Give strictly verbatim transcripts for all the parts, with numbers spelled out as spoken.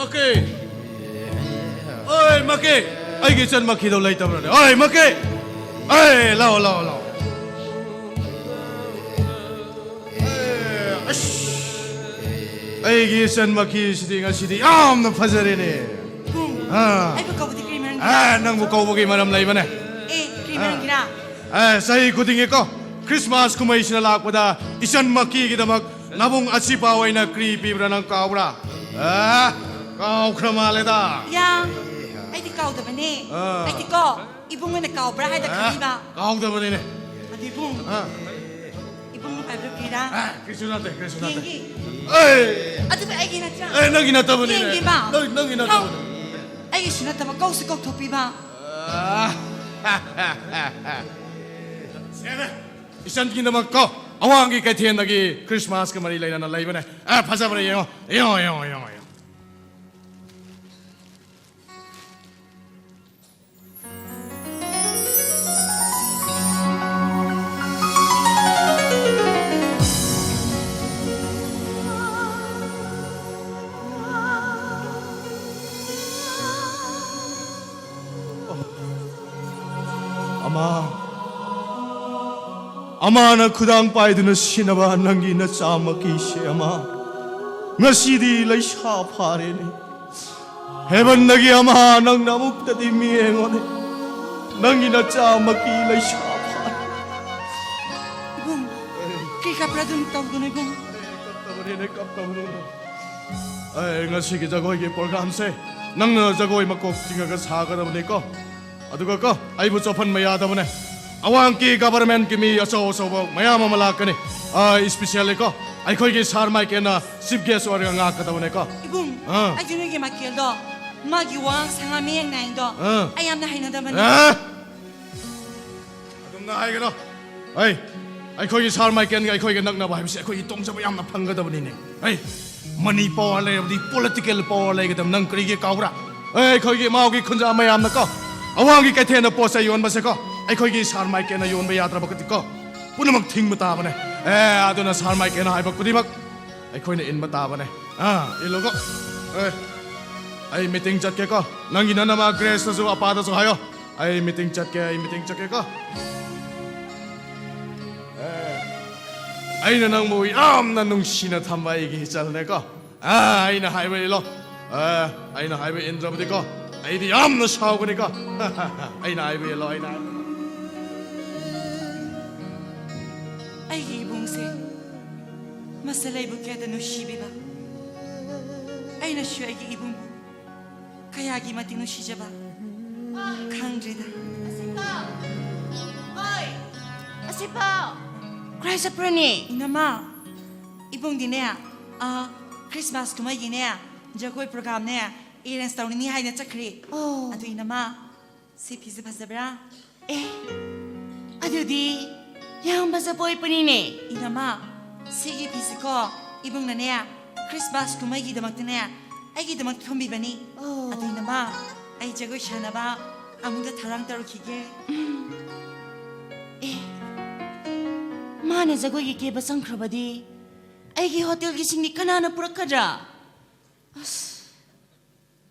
ꯃꯛꯀꯤ! ꯑꯣꯏ, ꯃꯛꯀꯤ! ꯑꯩꯒꯤ ꯏꯆꯟ ꯃꯛꯀꯤꯗꯣ ꯂꯩꯇꯕ꯭ꯔꯅꯦ? ꯑꯣꯏ, ꯃꯛꯀꯤ! ꯑꯩ, ꯂꯥꯛꯑꯣ, ꯂꯥꯛꯑꯣ, ꯂꯥꯛꯑꯣ꯫ ꯑꯦ, ꯑꯁ! ꯑꯩꯒꯤ ꯏꯆꯟ ꯃꯛꯀꯤꯁꯤꯗꯤ ꯉꯁꯤꯗꯤ ꯌꯥꯝꯅ ꯐꯖꯔꯦꯅꯦ꯫ ꯕꯨꯡ, ꯑꯥ꯫ ꯑꯩꯕꯨ ꯀꯧꯕꯗꯤ ꯀꯔꯤ ꯃꯔꯝꯒꯤꯅꯣ? ꯑꯥ, ꯅꯪꯕꯨ ꯀꯧꯕꯒꯤ ꯃꯔꯝ ꯂꯩꯕꯅꯦ꯫ ꯑꯦ, ꯀꯔꯤ ꯑꯥ꯫ ꯃꯔꯝꯒꯤꯔꯥ? ꯑꯦ, ꯆꯍꯤ ꯈꯨꯗꯤꯡꯒꯤꯀꯣ, ꯈ꯭ꯔꯤꯁꯃꯥꯁ ꯀꯨꯝꯍꯩꯁꯤꯅ ꯂꯥꯛꯄꯗ ꯏꯆꯟ ꯃꯛꯀꯤꯒꯤꯗꯃꯛ ꯅꯕꯨꯡ ꯑꯁꯤꯄꯥ ꯑꯣꯏꯅ ꯀ꯭ꯔꯤ ꯄꯤꯕ꯭ꯔꯥ ꯅꯪ ꯀꯥꯎꯕ꯭ꯔꯥ? ꯑꯦ, ꯀꯥꯎꯈ꯭ꯔ ꯃꯥꯜꯂꯦꯗ꯫ ꯌꯥ, ꯑꯩꯗꯤ ꯀꯥꯎꯗꯕꯅꯦ꯫ ꯑꯥ꯫ ꯑꯩꯗꯤꯀꯣ, ꯏꯕꯨꯡ ꯑꯣꯏꯅ ꯀꯥꯎꯕ꯭ꯔꯥ ꯍꯥꯏꯅ ꯑꯦ, ꯈꯜꯂꯤꯕ꯫ ꯀꯥꯎꯗꯕꯅꯤꯅꯦ꯫ ꯑꯗꯨ ꯏꯕꯨꯡ, ꯑꯥ꯫ ꯏꯕꯨꯡ ꯍꯥꯏꯕꯗꯨ ꯀꯔꯤꯔꯥ? ꯑꯦ, ꯀꯩꯁꯨ ꯅꯠꯇꯦ, ꯀꯩꯁꯨ ꯅꯠꯇꯦ꯫ ꯌꯦꯡꯒꯦ꯫ ꯑꯦ! ꯑꯗꯨꯕꯨ ꯑꯩꯒꯤ ꯅꯠꯇ꯭ꯔꯥ? ꯑꯦ, ꯅꯪꯒꯤ ꯅꯠꯇꯕꯅꯤꯅꯦ꯫ ꯌꯦꯡꯒꯦꯕ꯫ ꯅꯪ, ꯅꯪꯒꯤ ꯅꯠꯇꯕꯅꯤ꯫ ꯍꯧ! ꯑꯩꯒꯤꯁꯨ ꯅꯠꯇꯕ ꯀꯧꯁꯨ ꯀꯧꯊꯣꯛꯄꯤꯕ꯫ ꯑꯥ꯫ ꯁꯦꯅꯦ, ꯏꯆꯟꯒꯤꯗꯃꯛ ꯀꯣ, ꯑꯋꯥꯡꯒꯤ ꯀꯩꯊꯦꯜꯗꯒꯤ ꯈ꯭ꯔꯤꯁꯃꯥꯁꯀ ꯃꯔꯤ ꯂꯩꯅꯅ ꯂꯩꯕꯅꯦ꯫ ꯑꯦ, ꯐꯖꯕ꯭ꯔꯥ ꯌꯦꯡꯉꯣ꯫ ꯌꯦꯡꯉꯣ, ꯌꯦꯡꯉꯣ, ꯌꯦꯡꯉꯣ, ꯌꯦꯡꯉꯣ꯫ ꯑꯃ, ꯑꯃꯅ ꯈꯨꯗꯥꯡ ꯄꯥꯏꯗꯨꯅ ꯁꯤꯟꯅꯕ ꯅꯪꯒꯤ ꯅꯆꯥ ꯃꯛꯀꯤꯁꯦ ꯑꯃ, ꯉꯁꯤꯗꯤ ꯂꯩꯁꯥ ꯐꯥꯔꯦꯅꯦ꯫ ꯍꯦꯕꯟꯗꯒꯤ ꯑꯃ ꯅꯪꯅ ꯑꯃꯨꯛꯇꯗꯤ ꯃꯤꯌꯦꯡꯉꯣꯅꯦ꯫ ꯅꯪꯒꯤ ꯅꯆꯥ ꯃꯛꯀꯤ ꯂꯩꯁꯥ ꯐꯥꯔꯦ꯫ ꯏꯕꯨꯡ, ꯀꯔꯤ ꯀꯞꯄ꯭ꯔꯥ ꯑꯗꯨꯝ ꯇꯧꯒꯅꯨ ꯏꯕꯨꯡ꯫ ꯀꯞꯇꯕꯅꯤꯅꯦ, ꯀꯞꯇꯕꯅꯤꯅꯦ꯫ ꯑꯦ, ꯉꯁꯤꯒꯤ ꯖꯒꯣꯏꯒꯤ ꯄ꯭ꯔꯣꯒ꯭ꯔꯥꯝꯁꯦ ꯅꯪꯅ ꯖꯒꯣꯏ ꯃꯀꯣꯛ ꯆꯤꯡꯉꯒ ꯁꯥꯒꯗꯕꯅꯤꯀꯣ꯫ ꯑꯗꯨꯒ ꯀꯣ, ꯑꯩꯕꯨ ꯆꯣꯞꯍꯟꯕ ꯌꯥꯗꯕꯅꯦ꯫ ꯑꯋꯥꯡꯒꯤ ꯒꯕꯔꯃꯦꯟꯠꯀꯤ ꯃꯤ ꯑꯆꯧ ꯑꯆꯧꯕ ꯃꯌꯥꯝ ꯑꯃ ꯂꯥꯛꯀꯅꯤ꯫ ꯑ, ꯏꯁꯄꯤꯁꯦꯜꯂꯤ ꯀꯣ, ꯑꯩꯈꯣꯏꯒꯤ ꯁꯥꯔ ꯃꯥꯏꯀꯦꯜꯅ ꯆꯤꯐ ꯒꯦꯁ ꯑꯣꯏꯔꯒ ꯉꯥꯛꯀꯗꯕꯅꯦꯀꯣ꯫ ꯏꯕꯨꯡ, ꯑꯥ꯫ ꯑꯩꯗꯤ ꯅꯣꯏꯒꯤ ꯃꯥꯏꯀꯦꯜꯗꯣ, ꯃꯥꯒꯤ ꯋꯥꯉꯥꯡ ꯁꯉꯥꯡ ꯃꯤꯌꯦꯡ ꯅꯥꯏꯗꯣ ꯑꯥ꯫ ꯑꯩ ꯌꯥꯝꯅ ꯍꯩꯅꯗꯕꯅꯦ꯫ ꯑꯥ! ꯑꯗꯨꯝꯅ ꯍꯥꯏꯒꯅꯣ꯫ ꯑꯩ, ꯑꯩꯈꯣꯏꯒꯤ ꯁꯥꯔ ꯃꯥꯏꯀꯦꯜꯒ ꯑꯩꯈꯣꯏꯒ ꯅꯛꯅꯕ ꯍꯥꯏꯕꯁꯤ ꯑꯩꯈꯣꯏꯒꯤ ꯇꯣꯡꯖꯕ ꯌꯥꯝꯅ ꯐꯪꯒꯗꯕꯅꯤꯅꯦ꯫ ꯑꯩ, ꯃꯅꯤ ꯄꯋꯥꯔ ꯂꯩꯔꯕꯗꯤ ꯄꯣꯂꯤꯇꯤꯀꯦꯜ ꯄꯋꯥꯔ ꯂꯩꯒꯗꯕ, ꯅꯪ ꯀꯔꯤꯒꯤ ꯀꯥꯎꯕ꯭ꯔꯥ? ꯑꯦ, ꯑꯩꯈꯣꯏꯒꯤ ꯃꯥꯎꯒꯤ ꯈꯨꯟꯖꯥ ꯃꯌꯥꯝꯅꯀꯣ, ꯑꯋꯥꯡꯒꯤ ꯀꯩꯊꯦꯜꯗ ꯄꯣꯠ ꯆꯩ ꯌꯣꯟꯕꯁꯦꯀꯣ, ꯑꯩꯈꯣꯏꯒꯤ ꯁꯥꯔ ꯃꯥꯏꯀꯦꯜꯅ ꯌꯣꯟꯕ ꯌꯥꯗ꯭ꯔꯕꯒꯗꯤꯀꯣ, ꯄꯨꯝꯅꯃꯛ ꯊꯤꯡꯕ ꯇꯥꯕꯅꯦ꯫ ꯑꯦ, ꯑꯗꯨꯅ ꯁꯥꯔ ꯃꯥꯏꯀꯦꯜꯅ ꯍꯥꯏꯕ ꯈꯨꯗꯤꯡꯃꯛ ꯑꯩꯈꯣꯏꯅ ꯏꯟꯕ ꯇꯥꯕꯅꯦ꯫ ꯑꯥ, ꯏꯜꯂꯣꯀꯣ꯫ ꯑꯦ꯫ ꯑꯩ ꯃꯤꯇꯤꯡ ꯆꯠꯀꯦꯀꯣ꯫ ꯅꯪꯒꯤ ꯅꯅꯝꯃ ꯒ꯭ꯔꯦꯁꯇꯁꯨ ꯑꯄꯥꯗꯁꯨ ꯍꯥꯏꯌꯣ꯫ ꯑꯩ ꯃꯤꯇꯤꯡ ꯆꯠꯀꯦ, ꯑꯩ ꯃꯤꯇꯤꯡ ꯆꯠꯀꯦꯀꯣ꯫ ꯑꯩꯅ ꯅꯪꯕꯨ ꯌꯥꯝꯅ ꯅꯨꯡꯁꯤꯅ ꯊꯝꯕ ꯑꯩꯒꯤ ꯏꯆꯜꯅꯦꯀꯣ꯫ ꯑꯥ, ꯑꯩꯅ ꯍꯥꯏꯕ ꯏꯜꯂꯣ꯫ ꯑꯥ, ꯑꯩꯅ ꯍꯥꯏꯕ ꯏꯟꯗ꯭ꯔꯕꯗꯤꯀꯣ, ꯑꯩꯗꯤ ꯌꯥꯝꯅ ꯁꯥꯎꯒꯅꯤꯀꯣ꯫ ꯑꯩꯅ ꯍꯥꯏꯕ ꯏꯜꯂꯣ, ꯑꯩꯅ ꯍꯥꯏꯕ꯫ ꯑꯩꯒꯤ ꯏꯕꯨꯡꯁꯦ ꯃꯁꯥ ꯂꯩꯕꯨ ꯀꯌꯥꯗ ꯅꯨꯡꯁꯤꯕꯤꯕ꯫ ꯑꯩꯅꯁꯨ ꯑꯩꯒꯤ ꯏꯕꯨꯡꯕꯨ ꯀꯌꯥꯒꯤ ꯃꯇꯤꯛ ꯅꯨꯡꯁꯤꯖꯕ ꯈꯪꯗ꯭ꯔꯦꯗ꯫ ꯑꯁꯤꯄꯥꯎ! ꯍꯣꯏ! ꯑꯁꯤꯄꯥꯎ! ꯀ꯭ꯔꯥꯏ ꯆꯠꯄ꯭ꯔꯅꯦ? ꯏꯅꯝꯃ, ꯏꯕꯨꯡꯗꯤꯅꯦ, ꯑ, ꯈ꯭ꯔꯤꯁꯃꯥꯁ ꯀꯨꯝꯍꯩꯒꯤꯅꯦ, ꯖꯒꯣꯏ ꯄ꯭ꯔꯣꯒ꯭ꯔꯥꯝꯅꯦ, ꯑꯦꯔꯦꯟꯖ ꯇꯧꯅꯤꯡꯉꯤ ꯍꯥꯏꯅ ꯆꯠꯈ꯭ꯔꯦ꯫ ꯑꯣ꯫ ꯑꯗꯨ ꯏꯅꯝꯃ, ꯁꯤ ꯐꯤꯁꯦ ꯐꯖꯕ꯭ꯔꯥ? ꯑꯦ, ꯑꯗꯨꯗꯤ ꯌꯥꯝ ꯐꯖꯕ ꯑꯣꯏꯕꯅꯤꯅꯦ꯫ ꯏꯅꯝꯃ, ꯁꯤꯒꯤ ꯐꯤꯁꯤꯀꯣ, ꯏꯕꯨꯡꯅꯅꯦ, ꯈ꯭ꯔꯤꯁꯃꯥꯁ ꯀꯨꯝꯍꯩꯒꯤꯗꯃꯛꯇꯅꯦ, ꯑꯩꯒꯤꯗꯃꯛ ꯊꯝꯕꯤꯕꯅꯤ꯫ ꯑꯣ꯫ ꯑꯗꯨ ꯏꯅꯝꯃ, ꯑꯩ ꯖꯒꯣꯏ ꯁꯥꯟꯅꯕ ꯑꯃꯨꯛꯇ ꯊꯧꯔꯥꯡ ꯇꯧꯔꯨꯈꯤꯒꯦ꯫ ꯎꯝ꯫ ꯑꯦ, ꯃꯥꯅ ꯖꯒꯣꯏꯒꯤ ꯀꯦꯕ ꯆꯪꯈ꯭ꯔꯕꯗꯤ ꯑꯩꯒꯤ ꯍꯣꯇꯦꯜꯒꯤ ꯁꯤꯡꯗꯤ ꯀꯅꯥꯅ ꯄꯨꯔꯛꯀꯗ꯭ꯔꯥ? ꯑꯁ꯫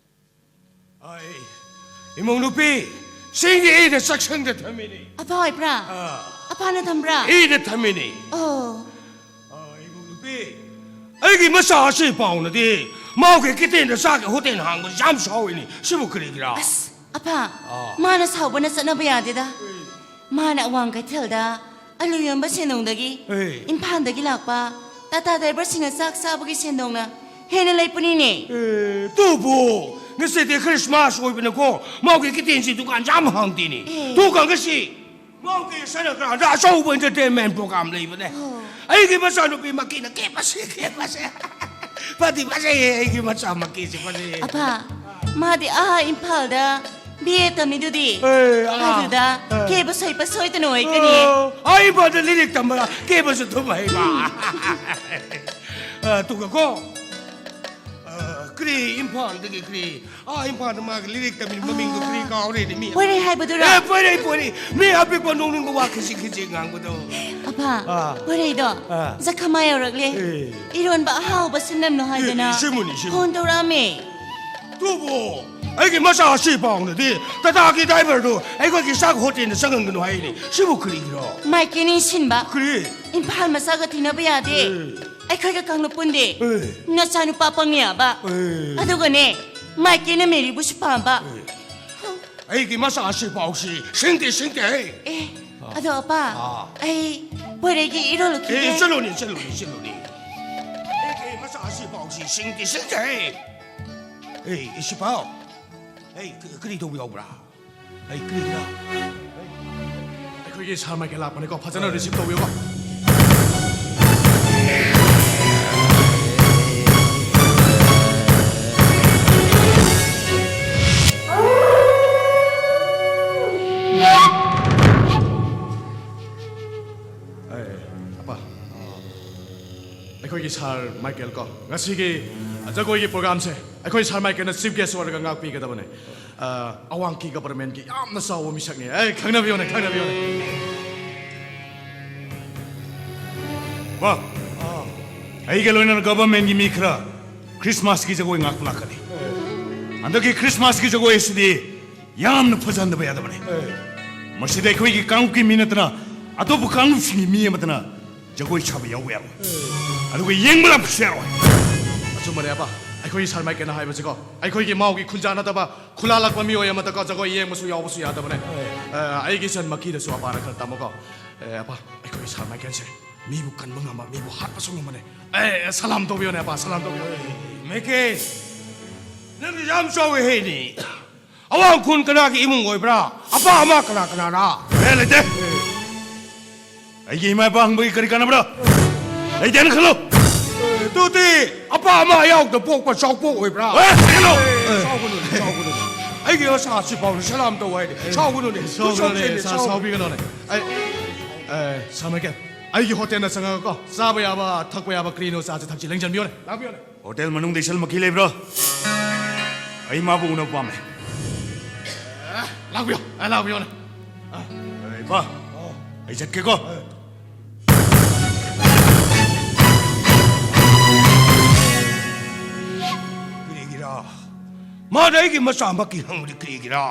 ꯑꯩ, ꯏꯃꯧ ꯅꯨꯄꯤ, ꯁꯤꯡꯗꯤ ꯑꯩꯅ ꯆꯥꯛꯁꯪꯗ ꯊꯝꯃꯤꯅꯤ꯫ ꯑꯄꯥ ꯑꯣꯏꯕ꯭ꯔꯥ? ꯑꯥ꯫ ꯑꯄꯥꯅ ꯊꯝꯕ꯭ꯔꯥ? ꯑꯩꯅ ꯊꯝꯃꯤꯅꯤ꯫ ꯑꯣ꯫ ꯑꯥ, ꯏꯃꯧ ꯅꯨꯄꯤ, ꯑꯩꯒꯤ ꯃꯆꯥ ꯑꯁꯤ ꯄꯥꯎꯅꯗꯤ ꯃꯥꯎꯒꯤ ꯀꯤꯇꯦꯟꯗ ꯆꯥꯒꯤ ꯍꯣꯇꯦꯜ ꯍꯥꯡꯕꯁꯤ ꯌꯥꯝ ꯁꯥꯎꯏꯅꯤ꯫ ꯁꯤꯕꯨ ꯀꯔꯤꯒꯤꯔꯥ? ꯑꯁ, ꯑꯄꯥ, ꯑꯥ꯫ ꯃꯥꯅ ꯁꯥꯎꯕꯅ ꯆꯠꯅꯕ ꯌꯥꯗꯦꯗ꯫ ꯎꯝ꯫ ꯃꯥꯅ ꯑꯋꯥꯡ ꯀꯩꯊꯦꯜꯗ ꯑꯂꯨ ꯌꯣꯟꯕ ꯁꯦꯟꯗꯣꯡꯗꯒꯤ, ꯍꯦ꯫ ꯏꯝꯐꯥꯜꯗꯒꯤ ꯂꯥꯛꯄ ꯇꯥꯇꯥ ꯗ꯭ꯔꯥꯏꯚꯔꯁꯤꯡꯅ ꯆꯥꯛ ꯆꯥꯕꯒꯤ ꯁꯦꯟꯗꯣꯡꯅ ꯍꯦꯟꯅ ꯂꯩꯄꯅꯤꯅꯦ꯫ ꯑꯦ, ꯇꯨꯕꯨ, ꯉꯁꯤꯗꯤ ꯈ꯭ꯔꯤꯁꯃꯥꯁ ꯑꯣꯏꯕꯅꯀꯣ, ꯃꯥꯒꯤ ꯀꯤꯇꯦꯟꯁꯤ ꯗꯨꯀꯥꯟ ꯌꯥꯝ ꯍꯥꯡꯗꯦꯅꯦ꯫ ꯑꯦ꯫ ꯇꯨ ꯀꯥꯡꯒꯁꯤ, ꯃꯥꯒꯤ ꯁꯅꯒ꯭ꯔꯥꯟꯗ ꯑꯆꯧꯕ entertainment program ꯂꯩꯕꯅꯦ꯫ ꯑꯣ꯫ ꯑꯩꯒꯤ ꯃꯆꯥꯅꯨꯄꯤ ꯃꯀꯤꯅ ꯀꯦꯕꯁꯦ, ꯀꯦꯕꯁꯦ꯫ ꯐꯗꯤ ꯐꯖꯩꯌꯦ, ꯑꯩꯒꯤ ꯃꯆꯥ ꯃꯀꯤꯁꯦ ꯐꯖꯩꯌꯦ꯫ ꯑꯄꯥ, ꯃꯥꯗꯤ ꯑꯥ ꯏꯝꯐꯥꯜꯗ B A ꯇꯝꯃꯤꯗꯨꯗꯤ꯫ ꯑꯦ, ꯑꯥ, ꯑꯗꯨꯗ ꯑꯥ꯫ ꯀꯦꯕ ꯁꯣꯏꯕ ꯁꯣꯏꯗꯅ ꯑꯣꯏꯒꯅꯤ꯫ ꯑꯣ, ꯑꯩ ꯐꯥꯎꯗ ꯂꯤꯔꯤꯛ ꯇꯝꯕ ꯀꯦꯕꯁꯨ ꯑꯗꯨꯝ ꯍꯩꯕ꯫ ꯑ, ꯑꯗꯨꯒꯀꯣ, ꯑ, ꯀ꯭ꯔꯤ ꯏꯝꯐꯥꯜꯗꯒꯤ ꯀ꯭ꯔꯤ, ꯑꯥ, ꯏꯝꯐꯥꯜꯗ ꯃꯥꯒꯤ ꯂꯤꯔꯤꯛ ꯇꯝꯃꯤ ꯃꯃꯤꯡꯗꯣ ꯀ꯭ꯔꯤ ꯀꯥꯎꯔꯦꯅꯦ ꯃꯤ꯫ ꯄꯣꯏꯔꯩ ꯍꯥꯏꯕꯗꯨꯔꯣ? ꯑꯦ, ꯄꯣꯏꯔꯩ, ꯄꯣꯏꯔꯩ꯫ ꯃꯤ ꯑꯄꯤꯛꯄ ꯅꯣꯛꯅꯤꯡꯕ ꯋꯥ ꯈꯖꯤꯛ ꯈꯖꯤꯛ ꯉꯥꯡꯕꯗꯣ꯫ ꯑꯄꯥ, ꯑꯥ꯫ ꯄꯣꯏꯔꯩꯗꯣ ꯑꯥ꯫ ꯖꯈꯃꯥꯏ ꯌꯧꯔꯛꯂꯦ꯫ ꯑꯦ꯫ ꯏꯔꯣꯟꯕ ꯑꯍꯥꯎꯕ ꯁꯤꯟꯂꯝꯂꯣ ꯍꯥꯏꯗꯅ ꯑꯦ, ꯁꯤꯃꯨꯅꯤ, ꯁꯤꯃꯨꯅꯤ꯫ ꯐꯣꯟ ꯇꯧꯔꯛꯑꯝꯃꯦ꯫ ꯑꯗꯨꯕꯨ ꯑꯩꯒꯤ ꯃꯆꯥ ꯑꯁꯤ ꯄꯥꯎꯅꯗꯤ ꯇꯥꯇꯥꯒꯤ ꯗ꯭ꯔꯥꯏꯚꯔꯗꯨ ꯑꯩꯈꯣꯏꯒꯤ ꯆꯥꯛ ꯍꯣꯇꯦꯜꯗ ꯆꯪꯍꯟꯒꯅꯨ ꯍꯥꯏꯔꯤ꯫ ꯁꯤꯕꯨ ꯀꯔꯤꯒꯤꯔꯣ? ꯃꯥꯏꯀꯦꯜ ꯅꯤꯡꯁꯤꯡꯕ꯫ ꯀꯔꯤ? ꯏꯝꯐꯥꯜ ꯃꯆꯥꯒ ꯇꯤꯟꯅꯕ ꯌꯥꯗꯦ꯫ ꯑꯦ꯫ ꯑꯩꯈꯣꯏꯒ ꯀꯥꯡꯂꯨꯞ ꯄꯨꯟꯗꯦ꯫ ꯑꯦ꯫ ꯅꯆꯥꯅꯨꯄꯥ ꯄꯪꯉꯦ ꯍꯥꯏꯕ꯫ ꯑꯦ꯫ ꯑꯗꯨꯒꯅꯦ, ꯃꯥꯏꯀꯦꯜꯅ ꯃꯦꯔꯤꯕꯨꯁꯨ ꯄꯥꯝꯕ꯫ ꯑꯦ꯫ ꯑꯩꯒꯤ ꯃꯆꯥ ꯑꯁꯤ ꯄꯥꯎꯁꯤ ꯁꯤꯡꯗꯤ ꯁꯤꯡꯗꯦ꯫ ꯑꯦ, ꯑꯗꯣ ꯑꯄꯥ, ꯑꯥ꯫ ꯑꯩ ꯄꯣꯏꯔꯩꯒꯤ ꯏꯔꯣꯜꯂꯨꯈꯤꯒꯦ꯫ ꯑꯦ, ꯆꯠꯂꯨꯅꯤ, ꯆꯠꯂꯨꯅꯤ, ꯆꯠꯂꯨꯅꯤ꯫ ꯑꯩꯒꯤ ꯃꯆꯥ ꯑꯁꯤ ꯄꯥꯎꯁꯤ ꯁꯤꯡꯗꯤ ꯁꯤꯡꯗꯦ꯫ ꯑꯦ, ꯏꯁꯤꯄꯥꯎ꯫ ꯑꯩ ꯀ-, ꯀꯔꯤ ꯇꯧꯕ ꯌꯥꯎꯕ꯭ꯔꯥ? ꯑꯩ ꯀꯔꯤꯒꯤꯔꯥ? ꯑꯩꯈꯣꯏꯒꯤ ꯁꯥꯔ ꯃꯥꯏꯀꯦꯜ ꯂꯥꯛꯄꯅꯤꯀꯣ, ꯐꯖꯅ ꯔꯤꯁꯤꯞ ꯇꯧꯕꯤꯌꯨꯀꯣ꯫ ꯑꯦ, ꯑꯄꯥ, ꯑꯩꯈꯣꯏꯒꯤ ꯁꯥꯔ ꯃꯥꯏꯀꯦꯜ ꯀꯣ, ꯉꯁꯤꯒꯤ ꯖꯒꯣꯏꯒꯤ ꯄ꯭ꯔꯣꯒ꯭ꯔꯥꯝꯁꯦ ꯑꯩꯈꯣꯏ ꯁꯥꯔ ꯃꯥꯏꯀꯦꯜꯅ ꯆꯤꯐ ꯒꯦꯁ ꯑꯣꯏꯔꯒ ꯉꯥꯛꯄꯤꯒꯗꯕꯅꯦ꯫ ꯑ, ꯑꯋꯥꯡꯀꯤ ꯒꯕꯔꯃꯦꯟꯒꯤ ꯌꯥꯝꯅ ꯆꯥꯎꯕ ꯃꯤꯁꯛꯅꯤ꯫ ꯑꯦ, ꯈꯪꯅꯕꯤꯌꯣꯅꯦ, ꯈꯪꯅꯕꯤꯌꯣꯅꯦ꯫ ꯋꯥ, ꯑꯩꯒ ꯂꯣꯏꯅꯅ ꯒꯕꯔꯃꯦꯟꯒꯤ ꯃꯤ ꯈꯔ ꯈ꯭ꯔꯤꯁꯃꯥꯁꯀꯤ ꯖꯒꯣꯏ ꯉꯥꯛꯄ ꯂꯥꯛꯀꯅꯤ꯫ ꯍꯟꯗꯛꯀꯤ ꯈ꯭ꯔꯤꯁꯃꯥꯁꯀꯤ ꯖꯒꯣꯏ ꯑꯁꯤꯗꯤ ꯌꯥꯝꯅ ꯐꯖꯍꯟꯗꯕ ꯌꯥꯗꯕꯅꯤ꯫ ꯃꯁꯤꯗ ꯑꯩꯈꯣꯏꯒꯤ ꯀꯥꯡꯂꯨꯞꯀꯤ ꯃꯤ ꯅꯠꯇꯅ ꯑꯇꯣꯞꯄ ꯀꯥꯡꯂꯨꯞꯁꯤꯡꯒꯤ ꯃꯤ ꯑꯃꯠꯇꯅ ꯖꯒꯣꯏ ꯁꯥꯕ ꯌꯥꯎꯕ ꯌꯥꯔꯣꯏ꯫ ꯑꯗꯨꯒ ꯌꯦꯡꯕ ꯂꯥꯛꯄꯁꯨ ꯌꯥꯔꯣꯏ꯫ ꯑꯆꯨꯝꯕꯅꯦ, ꯑꯄꯥ꯫ ꯑꯩꯈꯣꯏꯒꯤ ꯁꯥꯔ ꯃꯥꯏꯀꯦꯜꯅ ꯍꯥꯏꯕꯁꯤꯀꯣ, ꯑꯩꯈꯣꯏꯒꯤ ꯃꯥꯎꯒꯤ ꯈꯨꯟꯖꯥ ꯅꯠꯇꯕ ꯈꯨꯂꯥ ꯂꯥꯛꯄ ꯃꯤꯑꯣꯏ ꯑꯃꯗꯀꯣ ꯖꯒꯣꯏ ꯌꯦꯡꯕꯁꯨ ꯌꯥꯎꯕꯁꯨ ꯌꯥꯗꯕꯅꯦ꯫ ꯑ, ꯑꯩꯒꯤ ꯏꯆꯟ ꯃꯀꯤꯗꯁꯨ ꯑꯄꯥꯅ ꯈꯔ ꯇꯝꯃꯨꯀꯣ꯫ ꯑꯦ, ꯑꯄꯥ, ꯑꯩꯈꯣꯏꯒꯤ ꯁꯥꯔ ꯃꯥꯏꯀꯦꯜꯁꯦ ꯃꯤꯕꯨ ꯀꯟꯕ ꯉꯝꯕ, ꯃꯤꯕꯨ ꯍꯥꯠꯄꯁꯨ ꯉꯝꯕꯅꯦ꯫ ꯑꯦ, ꯁꯂꯥꯝ ꯇꯧꯕꯤꯌꯣꯅꯦ, ꯑꯄꯥ, ꯁꯂꯥꯝ ꯇꯧꯕꯤꯌꯣ꯫ ꯃꯥꯏꯀꯦꯜ, ꯅꯪꯗꯤ ꯌꯥꯝ ꯆꯥꯎꯋꯦ ꯍꯦꯅꯦ꯫ ꯑꯋꯥꯡ ꯈꯨꯟ ꯀꯅꯥꯒꯤ ꯏꯃꯨꯡ ꯑꯣꯏꯕ꯭ꯔꯥ? ꯑꯄꯥ ꯑꯃ ꯀꯅꯥ ꯀꯅꯥꯔꯥ? ꯑꯦ, ꯂꯩꯇꯦ꯫ ꯑꯩꯒꯤ ꯏꯃꯥ ꯏꯄꯥ ꯍꯪꯕꯒꯤ ꯀꯔꯤ ꯀꯥꯟꯅꯕ꯭ꯔꯥ? ꯂꯩꯇꯦꯅ ꯈꯜꯂꯣ꯫ ꯑꯦ, ꯑꯗꯨꯗꯤ ꯑꯄꯥ ꯑꯃ ꯌꯥꯎꯗ ꯄꯣꯛꯄ ꯆꯥꯎꯄꯣꯛ ꯑꯣꯏꯕ꯭ꯔꯥ? ꯑꯦ, ꯆꯠꯂꯣ꯫ ꯑꯦ, ꯁꯥꯎꯒꯅꯨꯅꯦ, ꯁꯥꯎꯒꯅꯨꯅꯦ꯫ ꯑꯩꯒꯤ ꯑꯣꯖꯥ ꯑꯁꯤ ꯐꯥꯎꯅ ꯁꯂꯥꯝ ꯇꯧ ꯍꯥꯏꯔꯦ꯫ ꯁꯥꯎꯒꯅꯨꯅꯦ꯫ ꯁꯥꯎꯒꯅꯨꯅꯦ, ꯁꯥꯎꯒꯅꯨꯅꯦ꯫ ꯁꯥꯎꯕꯤꯒꯅꯨꯅꯦ꯫ ꯑꯩ, ꯑꯦ, ꯁꯥꯔ ꯃꯥꯏꯀꯦꯜ, ꯑꯩꯒꯤ ꯍꯣꯇꯦꯜꯗ ꯆꯪꯉꯒꯀꯣ, ꯆꯥꯕ ꯌꯥꯕ, ꯊꯛꯄ ꯌꯥꯕ ꯀꯔꯤꯅꯣ ꯆꯥꯁꯤ ꯊꯛꯁꯤ ꯂꯦꯡꯖꯟꯕꯤꯌꯣꯅꯦ, ꯂꯥꯛꯄꯤꯌꯣꯅꯦ꯫ ꯍꯣꯇꯦꯜ ꯃꯅꯨꯡꯗ ꯏꯁꯜꯃꯛꯀꯤ ꯂꯩꯕ꯭ꯔꯣ? ꯑꯩ ꯃꯥꯕꯨ ꯎꯅꯕ ꯄꯥꯝꯃꯦ꯫ ꯑꯦ, ꯂꯥꯛꯄꯤꯌꯣ, ꯑꯦ, ꯂꯥꯛꯄꯤꯌꯣꯅꯦ꯫ ꯑ꯫ ꯑꯦ, ꯏꯄꯥ, ꯑꯣ꯫ ꯑꯩ ꯆꯠꯀꯦꯀꯣ꯫ ꯑꯦ꯫ ꯀꯔꯤꯒꯤꯔꯥ? ꯃꯥꯅ ꯑꯩꯒꯤ ꯃꯆꯥꯃꯛꯀꯤ ꯍꯪꯕꯗꯤ ꯀꯔꯤꯒꯤꯔꯥ?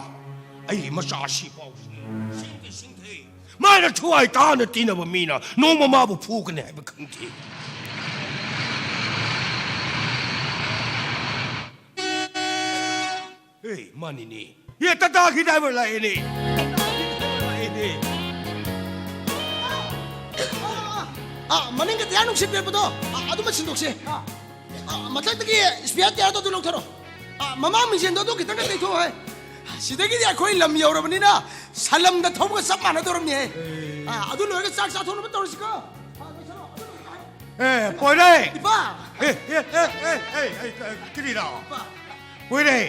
ꯑꯩꯒꯤ ꯃꯆꯥ ꯑꯁꯤ ꯐꯥꯎꯁꯤꯅꯤ꯫ ꯁꯤꯡꯗꯤ ꯁꯤꯡꯊꯩ꯫ ꯃꯥꯅ ꯊꯋꯥꯏ ꯇꯥꯅ ꯇꯤꯟꯅꯕ ꯃꯤꯅ ꯅꯣꯡꯃ ꯃꯥꯕꯨ ꯐꯨꯒꯅꯤ ꯍꯥꯏꯕ ꯈꯪꯗꯦ꯫ ꯑꯦ, ꯃꯥꯅꯤꯅꯦ꯫ ꯑꯦ, ꯇꯥꯇꯥꯒꯤ ꯗ꯭ꯔꯥꯏꯚꯔ ꯂꯥꯛꯑꯦꯅꯦ꯫ ꯇꯥꯇꯥꯒꯤ ꯗ꯭ꯔꯥꯏꯚꯔ ꯂꯥꯛꯑꯦꯅꯦ꯫ ꯑꯥ, ꯃꯅꯤꯡꯒꯤ ꯇꯌꯥꯔ ꯅꯨꯡꯁꯤꯠ ꯄꯤꯔꯛꯄꯗꯣ, ꯑꯥ, ꯑꯗꯨꯃ ꯁꯤꯟꯗꯣꯛꯁꯦ꯫ ꯑꯥ, ꯑꯥ, ꯃꯊꯛꯇꯒꯤ ꯁ꯭ꯄꯤꯌꯥꯔ ꯇꯌꯥꯔꯗꯣ ꯑꯗꯨ ꯂꯧꯊꯔꯣ꯫ ꯑꯥ, ꯃꯃꯥꯡ ꯃꯤꯡꯁꯦꯜꯗꯣ ꯑꯗꯨ ꯈꯤꯇꯪꯒ ꯇꯩꯊꯣꯛꯑꯣ ꯍꯥꯏ꯫ ꯁꯤꯗꯒꯤꯗꯤ ꯑꯩꯈꯣꯏ ꯂꯝ ꯌꯧꯔꯕꯅꯤꯅ ꯁꯂꯝꯗ ꯊꯧꯕꯒ ꯆꯞ ꯃꯥꯟꯅꯗꯧꯔꯝꯅꯦꯍꯦ꯫ ꯑꯥ, ꯑꯗꯨ ꯂꯣꯏꯔꯒ ꯆꯥꯛ ꯆꯥꯊꯣꯛꯅꯕ ꯇꯧꯔꯁꯤꯀꯣ꯫ ꯑꯥ, ꯂꯣꯏꯁꯜꯂꯣ꯫ ꯑꯗꯨ ꯂꯣꯏꯔꯒ ꯍꯥꯏ-, ꯑꯦ, ꯄꯣꯏꯔꯩ! ꯏꯄꯥ! ꯑꯦ, ꯑꯦ, ꯑꯦ, ꯑꯦ, ꯑꯦ, ꯑꯦ, ꯀꯔꯤꯅꯣ? ꯏꯄꯥ! ꯄꯣꯏꯔꯩ!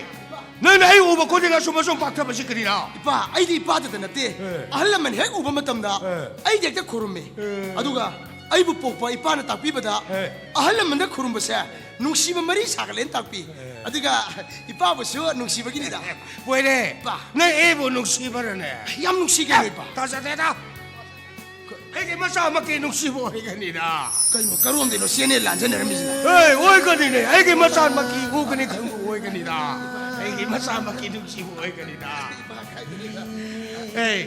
ꯅꯪꯅ ꯑꯩ ꯎꯕ ꯈꯨꯗꯤꯡ ꯑꯁꯨꯝ ꯑꯁꯨꯝ ꯄꯥꯛꯊꯕꯁꯤ ꯀꯔꯤꯅꯣ? ꯏꯄꯥ, ꯑꯩꯗꯤ ꯏꯄꯥꯗꯇ ꯅꯠꯇꯦ꯫ ꯑꯦ꯫ ꯑꯍꯜ ꯂꯃꯟ ꯍꯦꯛ ꯎꯕ ꯃꯇꯝꯗ ꯑꯦ꯫ ꯑꯩꯗꯤ ꯍꯦꯛꯇ ꯈꯨꯔꯨꯝꯃꯤ꯫ ꯑꯦ꯫ ꯑꯗꯨꯒ ꯑꯩꯕꯨ ꯄꯣꯛꯄ ꯏꯄꯥꯅ ꯇꯥꯛꯄꯤꯕꯗ ꯑꯦ꯫ ꯑꯍꯜ ꯂꯃꯟꯗ ꯈꯨꯔꯨꯝꯕꯁꯦ ꯅꯨꯡꯁꯤꯕ ꯃꯔꯤ ꯁꯥꯒꯠꯂꯦꯅ ꯇꯥꯛꯄꯤ꯫ ꯑꯦ꯫ ꯑꯗꯨꯒ ꯏꯄꯥꯕꯨꯁꯨ ꯅꯨꯡꯁꯤꯕꯒꯤꯅꯤꯗ꯫ ꯄꯣꯏꯔꯩ! ꯏꯄꯥ꯫ ꯅꯪ ꯑꯩꯕꯨ ꯅꯨꯡꯁꯤꯕꯔꯅꯦ? ꯌꯥꯝ ꯅꯨꯡꯁꯤꯒꯦ, ꯏꯄꯥ꯫ ꯊꯥꯖꯗꯦꯗ꯫ ꯑꯩꯒꯤ ꯃꯆꯥꯃꯛꯀꯤ ꯅꯨꯡꯁꯤꯕ ꯑꯣꯏꯒꯅꯤꯗ꯫ ꯀꯩꯅꯣ, ꯀꯔꯣꯝꯗꯩꯅꯣ ꯆꯦꯅꯦꯜ ꯂꯥꯟꯖꯟꯅꯔꯝꯃꯤꯁꯤꯅ? ꯑꯦ, ꯑꯣꯏꯒꯅꯤꯅꯦ꯫ ꯑꯩꯒꯤ ꯃꯆꯥꯃꯛꯀꯤ ꯎꯒꯅꯤ ꯈꯪꯕ ꯑꯣꯏꯒꯅꯤꯗ꯫ ꯑꯩꯒꯤ ꯃꯆꯥꯃꯛꯀꯤ ꯅꯨꯡꯁꯤꯕ ꯑꯣꯏꯒꯅꯤꯗ꯫ ꯑꯦ,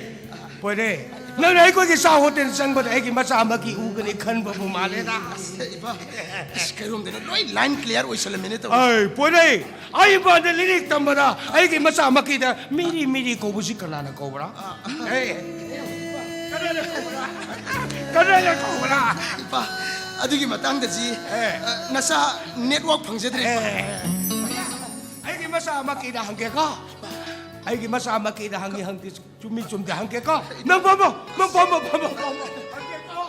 ꯄꯣꯏꯔꯩ, ꯅꯪꯅ ꯑꯩꯈꯣꯏꯒꯤ ꯆꯥ ꯍꯣꯇꯦꯜ ꯆꯪꯕꯗ ꯑꯩꯒꯤ ꯃꯆꯥꯃꯛꯀꯤ ꯎꯒꯅꯤ ꯈꯟꯕꯕꯨ ꯃꯥꯜꯂꯦꯗ꯫ ꯑꯁ, ꯏꯄꯥ, ꯑꯁ, ꯀꯩꯔꯣꯝꯗꯅꯣ ꯂꯣꯏ ꯂꯥꯏꯟ ꯀ꯭ꯂꯤꯌꯥꯔ ꯑꯣꯏꯁꯜꯂꯝꯃꯦꯅꯦ ꯇꯧꯔꯤꯁꯦ꯫ ꯑꯩ, ꯄꯣꯏꯔꯩ, ꯑꯩ ꯏꯝꯐꯥꯜꯗ ꯂꯥꯏꯔꯤꯛ ꯇꯝꯕꯗ ꯑꯩꯒꯤ ꯃꯆꯥꯃꯛꯀꯤꯗ ꯃꯤꯔꯤ ꯃꯤꯔꯤ ꯀꯧꯕꯁꯤ ꯀꯅꯥꯅ ꯀꯧꯕ꯭ꯔꯥ? ꯑꯦ, ꯀꯅꯥꯅ ꯀꯧꯕ꯭ꯔꯥ? ꯀꯅꯥꯅ ꯀꯧꯕ꯭ꯔꯥ? ꯏꯄꯥ, ꯑꯗꯨꯒꯤ ꯃꯇꯥꯡꯗꯗꯤ, ꯑꯦ꯫ ꯑ, ꯅꯆꯥ ꯅꯦꯠꯋꯥꯛ ꯐꯪꯖꯗ꯭ꯔꯦ, ꯏꯄꯥ꯫ ꯑꯦ꯫ ꯑꯩꯒꯤ ꯃꯆꯥꯃꯛꯀꯤꯗ ꯍꯪꯒꯦꯀꯣ꯫ ꯑꯩꯒꯤ ꯃꯆꯥꯃꯛꯀꯤꯗ ꯍꯪꯉꯤ ꯍꯪꯗꯦ ꯆꯨꯝꯃꯤ ꯆꯨꯝꯗꯦ ꯍꯪꯒꯦꯀꯣ꯫ ꯅꯪ ꯐꯝꯃꯣ, ꯅꯪ ꯐꯝꯃꯣ, ꯐꯝꯃꯣ, ꯐꯝꯃꯣ꯫ ꯍꯪꯒꯦꯀꯣ꯫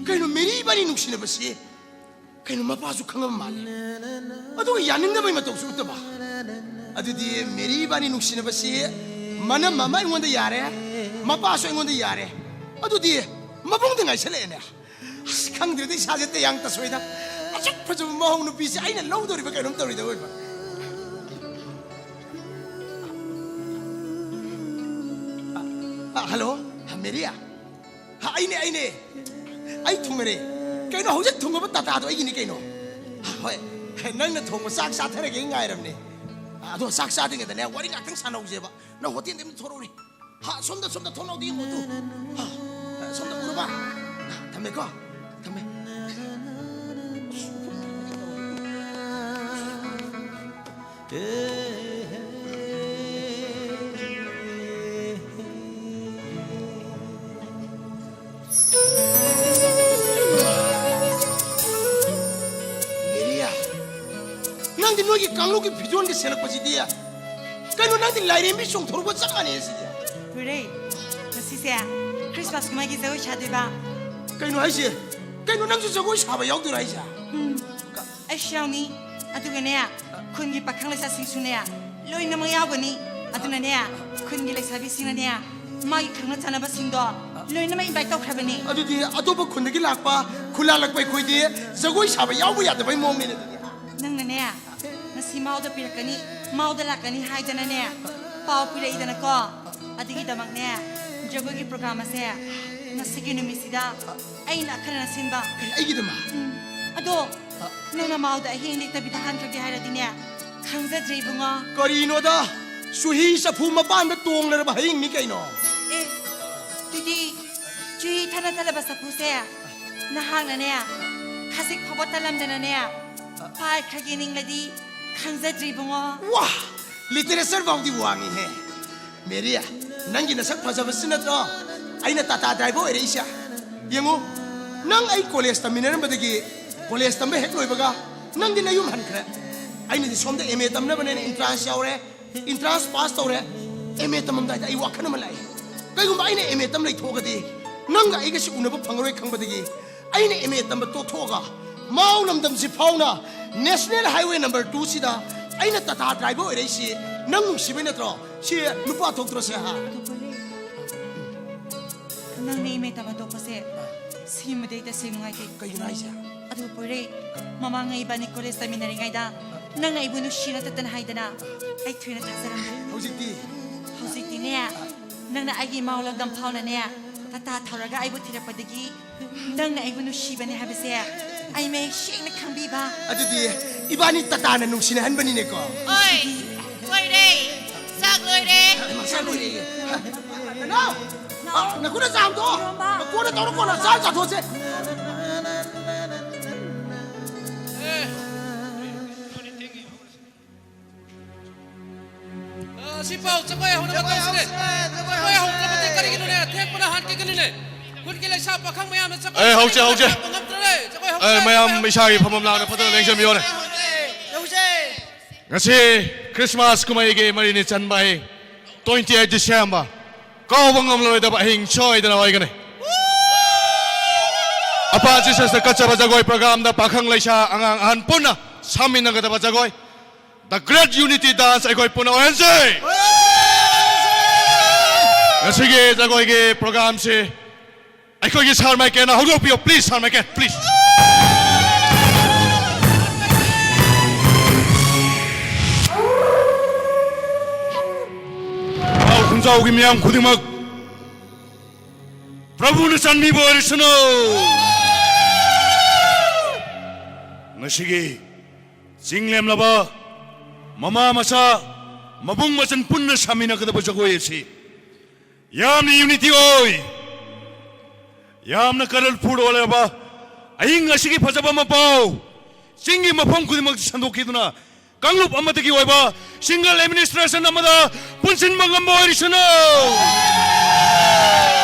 ꯀꯩꯅꯣ, ꯃꯦꯔꯤ ꯏꯕꯥꯅꯤ ꯅꯨꯡꯁꯤꯅꯕꯁꯤ ꯀꯩꯅꯣ, ꯃꯄꯥꯁꯨ ꯈꯪꯉꯕ ꯃꯥꯜꯂꯦ꯫ ꯑꯗꯨꯒ ꯌꯥꯅꯤꯡꯗꯕꯩ ꯃꯇꯧꯁꯨ ꯎꯠꯇꯕ꯫ ꯑꯗꯨꯗꯤ ꯃꯦꯔꯤ ꯏꯕꯥꯅꯤ ꯅꯨꯡꯁꯤꯅꯕꯁꯤ ꯃꯅꯝ ꯑꯃ ꯑꯩꯉꯣꯟꯗ ꯌꯥꯔꯦ, ꯃꯄꯥꯁꯨ ꯑꯩꯉꯣꯟꯗ ꯌꯥꯔꯦ꯫ ꯑꯗꯨꯗꯤ ꯃꯕꯨꯡꯗ ꯉꯥꯏꯁꯜꯂꯛꯑꯦꯅꯦ꯫ ꯑꯁ, ꯈꯪꯗ꯭ꯔꯦꯗ, ꯏꯁꯥꯁꯦ ꯇꯌꯥꯡ ꯇꯁꯣꯏꯗ꯫ ꯑꯁꯨꯛ ꯐꯖꯕ ꯃꯍꯧ ꯅꯨꯄꯤꯁꯦ ꯑꯩꯅ ꯂꯧꯗꯣꯔꯤꯕ ꯀꯩꯅꯣꯝ ꯇꯧꯔꯤꯗ ꯑꯣꯏꯕ꯫ ꯑ, ꯑ, ꯍꯜꯂꯣ, ꯃꯦꯔꯤꯌꯥ? ꯍ, ꯑꯩꯅꯦ, ꯑꯩꯅꯦ꯫ ꯑꯩ ꯊꯨꯡꯉꯔꯦ꯫ ꯀꯩꯅꯣ, ꯍꯧꯖꯤꯛ ꯊꯨꯡꯉꯕ ꯇꯥꯇꯥꯗꯣ ꯑꯩꯒꯤꯅꯤ ꯀꯩꯅꯣ꯫ ꯍꯣꯏ, ꯅꯪꯅ ꯊꯣꯡꯕ ꯆꯥꯛ ꯆꯥꯊꯔꯒꯦ ꯉꯥꯏꯔꯝꯅꯦ꯫ ꯑꯗꯣ ꯆꯥꯛ ꯆꯥꯗ꯭ꯔꯤꯉꯩꯗꯅꯦ, ꯋꯥꯔꯤ ꯉꯥꯛꯇꯪ ꯁꯥꯟꯅꯍꯧꯁꯦꯕ꯫ ꯅꯪ ꯍꯣꯇꯦꯜꯗ ꯑꯝꯇ ꯊꯣꯔꯛꯎꯅꯦ꯫ ꯍꯥ, ꯁꯣꯝꯗ, ꯁꯣꯝꯗ ꯊꯣꯡꯅꯥꯎꯗ ꯌꯦꯡꯉꯣ ꯑꯗꯨ꯫ ꯍꯥ, ꯁꯣꯝꯗ ꯎꯔꯕ? ꯊꯝꯃꯦꯀꯣ꯫ ꯊꯝꯃꯦ꯫ ꯃꯦꯔꯤꯌꯥ, ꯅꯪꯗꯤ ꯅꯣꯏꯒꯤ ꯀꯥꯡꯂꯨꯞꯀꯤ ꯐꯤꯖꯣꯜꯒ ꯁꯦꯠꯂꯛꯄꯁꯤꯗꯤ꯫ ꯀꯩꯅꯣ, ꯅꯪꯗꯤ ꯂꯥꯏꯔꯦꯝꯕꯤ ꯆꯣꯡꯊꯣꯔꯛꯄ ꯆꯞ ꯃꯥꯟꯅꯩ ꯁꯤꯗꯤ꯫ ꯍꯣꯏꯔꯦ, ꯉꯁꯤꯁꯦ ꯈ꯭ꯔꯤꯁꯃꯥꯁ ꯀꯨꯝꯍꯩꯒꯤ ꯖꯒꯣꯏ ꯁꯥꯗꯣꯏꯕ꯫ ꯀꯩꯅꯣ ꯍꯥꯏꯁꯦ? ꯀꯩꯅꯣ, ꯅꯪꯁꯨ ꯖꯒꯣꯏ ꯁꯥꯕ ꯌꯥꯎꯗꯣꯏꯔꯥ ꯍꯥꯏꯁꯦ? ꯎꯝ꯫ ꯑꯩꯁꯨ ꯌꯥꯎꯅꯤ꯫ ꯑꯗꯨꯒꯅꯦ, ꯈꯨꯟꯒꯤ ꯄꯥꯈꯪ ꯂꯩꯁꯥꯁꯤꯡꯁꯨꯅꯦ, ꯂꯣꯏꯅꯃꯛ ꯌꯥꯎꯒꯅꯤ꯫ ꯑꯗꯨꯅꯅꯦ, ꯈꯨꯟꯒꯤ ꯂꯩꯁꯥꯕꯤꯁꯤꯡꯅꯅꯦ, ꯃꯥꯒꯤ ꯈꯪꯅ ꯆꯥꯟꯅꯕꯁꯤꯡꯗꯣ ꯂꯣꯏꯅꯃꯛ invite ꯇꯧꯈ꯭ꯔꯕꯅꯤ꯫ ꯑꯗꯨꯗꯤ ꯑꯇꯣꯞꯄ ꯈꯨꯟꯗꯒꯤ ꯂꯥꯛꯄ, ꯈꯨꯂꯥ ꯂꯛꯄ ꯑꯩꯈꯣꯏꯗꯤ ꯖꯒꯣꯏ ꯁꯥꯕ ꯌꯥꯎꯕ ꯌꯥꯗꯕꯩ ꯃꯑꯣꯡꯅꯤꯅꯦ ꯑꯗꯨꯗꯤ꯫ ꯅꯪꯅꯅꯦ, ꯉꯁꯤ ꯃꯥꯎꯗ ꯄꯤꯔꯛꯀꯅꯤ, ꯃꯥꯎꯗ ꯂꯥꯛꯀꯅꯤ ꯍꯥꯏꯗꯅꯅꯦ, ꯄꯥꯎ ꯄꯤꯔꯛꯏꯗꯅꯀꯣ꯫ ꯑꯗꯨꯒꯤꯗꯃꯛꯅꯦ, ꯖꯒꯣꯏꯒꯤ program ꯑꯁꯦ ꯉꯁꯤꯒꯤ ꯅꯨꯃꯤꯠꯁꯤꯗ ꯑꯩꯅ ꯑꯈꯟꯅꯅ ꯁꯤꯟꯕ꯫ ꯀꯔꯤ, ꯑꯩꯒꯤꯗꯃꯛ? ꯎꯝ꯫ ꯑꯗꯣ, ꯅꯪꯅ ꯃꯥꯎꯗ ꯑꯍꯤꯡ ꯂꯦꯛꯇꯕꯤꯗ ꯍꯟꯈ꯭ꯔꯒꯦ ꯍꯥꯏꯔꯗꯤꯅꯦ, ꯈꯪꯖꯗ꯭ꯔꯦ ꯏꯕꯨꯡꯉꯣ꯫ ꯀꯔꯤꯅꯣꯗ? ꯆꯨꯍꯤ ꯆꯐꯨ ꯃꯄꯥꯟꯗ ꯇꯣꯡꯂꯔꯕ ꯍꯌꯤꯡꯅꯤ ꯀꯩꯅꯣ꯫ ꯑꯦ, ꯑꯗꯨꯗꯤ ꯆꯨꯍꯤ ꯊꯠꯅ ꯊꯠꯂꯕ ꯆꯐꯨꯁꯦ ꯅꯍꯥꯛꯅꯅꯦ, ꯈꯖꯤꯛ ꯐꯥꯎꯕ ꯇꯠꯂꯝꯗꯅꯅꯦ, ꯄꯥꯏꯈ꯭ꯔꯒꯦ ꯅꯤꯡꯂꯗꯤ ꯈꯪꯖꯗ꯭ꯔꯤ ꯏꯕꯨꯡꯉꯣ꯫ ꯋꯥ! Literature ꯐꯥꯎꯗꯤ ꯋꯥꯡꯉꯤꯍꯦ꯫ ꯃꯦꯔꯤ, ꯅꯪꯒꯤ ꯅꯁꯛ ꯐꯖꯕꯁꯤ ꯅꯠꯇ꯭ꯔꯣ ꯑꯩꯅ ꯇꯥꯇꯥ ꯗ꯭ꯔꯥꯏꯚꯔ ꯑꯣꯏꯔꯛꯏꯁꯦ? ꯌꯦꯡꯉꯨ, ꯅꯪ ꯑꯩ ꯀꯣꯂꯦꯖ ꯇꯝꯃꯤꯟꯅꯔꯝꯕꯗꯒꯤ ꯀꯣꯂꯦꯖ ꯇꯝꯕ ꯍꯦꯛ ꯂꯣꯏꯕꯒ ꯅꯪꯗꯤ ꯅꯌꯨꯝ ꯍꯟꯈ꯭ꯔꯦ꯫ ꯑꯩꯅꯗꯤ ꯁꯣꯝꯗ ꯑꯦꯝ ꯑꯦ ꯇꯝꯅꯕꯅꯦꯅ entrance ꯌꯥꯎꯔꯦ, entrance pass ꯇꯧꯔꯦ꯫ ꯑꯦꯝ ꯑꯦ ꯇꯝꯃꯝꯗꯥꯏꯗ ꯑꯩ ꯋꯥꯈꯜ ꯑꯃ ꯂꯥꯛꯑꯦ꯫ ꯀꯩꯒꯨꯝꯕ ꯑꯩꯅ ꯑꯦꯝ ꯑꯦ ꯇꯝ ꯂꯩꯊꯣꯛꯑꯒꯗꯤ ꯅꯪꯒ ꯑꯩꯒꯁꯤ ꯎꯅꯕ ꯐꯪꯉꯔꯣꯏ ꯈꯪꯕꯗꯒꯤ ꯑꯩꯅ ꯑꯦꯝ ꯑꯦ ꯇꯝꯕ ꯇꯣꯛꯊꯣꯛꯑꯒ ꯃꯥꯎ ꯂꯝꯗꯝꯁꯤ ꯐꯥꯎꯅ National Highway number two ꯁꯤꯗ ꯑꯩꯅ ꯇꯥꯇꯥ ꯗ꯭ꯔꯥꯏꯚꯔ ꯑꯣꯏꯔꯛꯏꯁꯤ ꯅꯪ ꯅꯨꯡꯁꯤꯕꯩ ꯅꯠꯇ꯭ꯔꯣ? ꯁꯤ ꯅꯨꯄꯥ ꯊꯣꯛꯇ꯭ꯔꯣ ꯁꯦ, ꯍꯥ? ꯑꯗꯨ ꯄꯣꯏꯔꯩ, ꯅꯪꯅ ꯑꯦꯝ ꯑꯦ ꯇꯝꯕ ꯇꯣꯛꯄꯁꯦ ꯁꯤꯃꯗꯤ ꯑꯩ ꯇꯁꯦꯡ ꯅꯨꯡꯉꯥꯏꯇꯦ꯫ ꯀꯩꯒꯤꯅꯣ ꯍꯥꯏꯁꯦ? ꯑꯗꯨ ꯄꯣꯏꯔꯩ, ꯃꯃꯥꯡꯉꯩ ꯏꯕꯥꯅꯤ ꯀꯣꯂꯦꯖ ꯇꯝꯃꯤꯟꯅꯔꯤꯉꯩꯗ ꯅꯪꯅ ꯑꯩꯕꯨ ꯅꯨꯡꯁꯤꯅ ꯇꯠꯇꯅ ꯍꯥꯏꯗꯅ ꯑꯩ ꯊꯣꯏꯅ ꯊꯥꯖꯔꯝꯗꯦ꯫ ꯍꯧꯖꯤꯛꯇꯤ? ꯍꯧꯖꯤꯛꯇꯤꯅꯦ, ꯅꯪꯅ ꯑꯩꯒꯤ ꯃꯥꯎ ꯂꯝꯗꯝ ꯐꯥꯎꯅꯅꯦ ꯇꯥꯇꯥ ꯊꯧꯔꯒ ꯑꯩꯕꯨ ꯊꯤꯔꯛꯄꯗꯒꯤ ꯅꯪꯅ ꯑꯩꯕꯨ ꯅꯨꯡꯁꯤꯕꯅꯦ ꯍꯥꯏꯕꯁꯦ ꯑꯩ ꯃꯌꯦꯛ ꯁꯦꯡꯅ ꯈꯪꯕꯤꯕ꯫ ꯑꯗꯨꯗꯤ ꯏꯕꯥꯅꯤ ꯇꯇꯥꯅ ꯅꯨꯡꯁꯤꯅꯍꯟꯕꯅꯤꯅꯦꯀꯣ꯫ ꯑꯣꯏ, ꯂꯣꯏꯔꯦ꯫ ꯆꯥꯛ ꯂꯣꯏꯔꯦ꯫ ꯃꯁꯥ ꯂꯣꯏꯔꯦ꯫ ꯀꯩꯅꯣ? ꯑ, ꯅꯈꯨꯠꯅ ꯆꯥꯝꯗꯣ꯫ ꯏꯔꯣꯝꯕ꯫ ꯀꯣꯟꯅ ꯇꯧꯔꯣ, ꯀꯣꯟꯅ ꯆꯥꯛ ꯆꯥꯊꯣꯛꯁꯦ꯫ ꯑ, ꯁꯤ ꯄꯥꯎ, ꯖꯒꯣꯏ ꯍꯧꯅꯕ ꯇꯧꯁꯤꯅꯦ꯫ ꯖꯒꯣꯏ ꯍꯧꯗ꯭ꯔꯕꯗꯤ ꯀꯔꯤꯒꯤꯅꯣꯅꯦ? ꯊꯦꯛꯄꯅ ꯍꯥꯠꯈꯤꯒꯅꯤꯅꯦ꯫ ꯈꯨꯟꯒꯤ ꯂꯩꯁꯥ ꯄꯥꯈꯪ ꯃꯌꯥꯝꯅ ꯖꯒꯣꯏ ꯑꯦ, ꯍꯧꯁꯦ, ꯍꯧꯁꯦ꯫ ꯁꯥꯕ ꯉꯝꯗ꯭ꯔꯦ꯫ ꯖꯒꯣꯏ ꯍꯧꯁꯦ, ꯑꯦ, ꯃꯌꯥꯝ ꯖꯒꯣꯏ ꯍꯧꯁꯦ꯫ ꯏꯁꯥꯒꯤ ꯐꯝꯐꯝ ꯂꯥꯡꯅ ꯐꯖꯅ ꯂꯦꯡꯖꯟꯕꯤꯌꯣꯅꯦ꯫ ꯍꯧꯁꯦ꯫ ꯉꯁꯤ ꯈ꯭ꯔꯤꯁꯃꯥꯁ ꯀꯨꯝꯍꯩꯒꯤ ꯃꯔꯤꯅꯤ ꯆꯟꯕ ꯑꯍꯤꯡ, twenty eight December, ꯀꯥꯎꯕ ꯉꯝꯂꯔꯣꯏꯗꯕ ꯑꯍꯤꯡ ꯁꯣꯏꯗꯅ ꯑꯣꯏꯒꯅꯤ꯫ ꯑꯄꯥ ꯖꯤꯁꯁꯅ ꯀꯠꯆꯕ ꯖꯒꯣꯏ programꯗ ꯄꯥꯈꯪ ꯂꯩꯁꯥ ꯑꯉꯥꯡ ꯑꯍꯟ ꯄꯨꯟꯅ ꯁꯥꯃꯤꯟꯅꯒꯗꯕ ꯖꯒꯣꯏ, The Great Unity Dance ꯑꯩꯈꯣꯏ ꯄꯨꯟꯅ ꯑꯣꯏꯍꯟꯁꯤ꯫ ꯉꯁꯤꯒꯤ ꯖꯒꯣꯏꯒꯤ programꯁꯤ ꯑꯩꯈꯣꯏꯒꯤ ꯁꯥꯔ ꯃꯥꯏꯀꯦꯜꯅ ꯍꯧꯗꯣꯛꯄꯤꯌꯣ, please, ꯁꯥꯔ ꯃꯥꯏꯀꯦꯜ, please꯫ ꯈꯨꯟꯖꯥꯎꯒꯤ ꯃꯤꯌꯥꯝ ꯈꯨꯗꯤꯡꯃꯛ, ꯄ꯭ꯔꯚꯨꯅ ꯆꯥꯟꯕꯤꯕ ꯑꯣꯏꯔꯁꯅꯨ꯫ ꯉꯁꯤꯒꯤ ꯆꯤꯡ ꯂꯦꯝꯂꯕ ꯃꯃꯥ ꯃꯆꯥ, ꯃꯕꯨꯡ ꯃꯆꯟ ꯄꯨꯟꯅ ꯁꯥꯃꯤꯟꯅꯒꯗꯕ ꯖꯒꯣꯏ ꯑꯁꯤ ꯌꯥꯝꯅ unity ꯑꯣꯏ, ꯌꯥꯝꯅ colourful ꯑꯣꯏꯔꯕ ꯑꯍꯤꯡ ꯑꯁꯤꯒꯤ ꯐꯖꯕ ꯃꯄꯥꯎ ꯆꯤꯡꯒꯤ ꯃꯐꯝ ꯈꯨꯗꯤꯡꯃꯛꯇ ꯁꯟꯗꯣꯛꯈꯤꯗꯨꯅ ꯀꯥꯡꯂꯨꯞ ꯑꯃꯠꯇꯒꯤ ꯑꯣꯏꯕ single administration ꯑꯃꯗ ꯄꯨꯟꯁꯤꯟꯕ ꯉꯝꯕ ꯑꯣꯏꯔꯁꯅꯨ꯫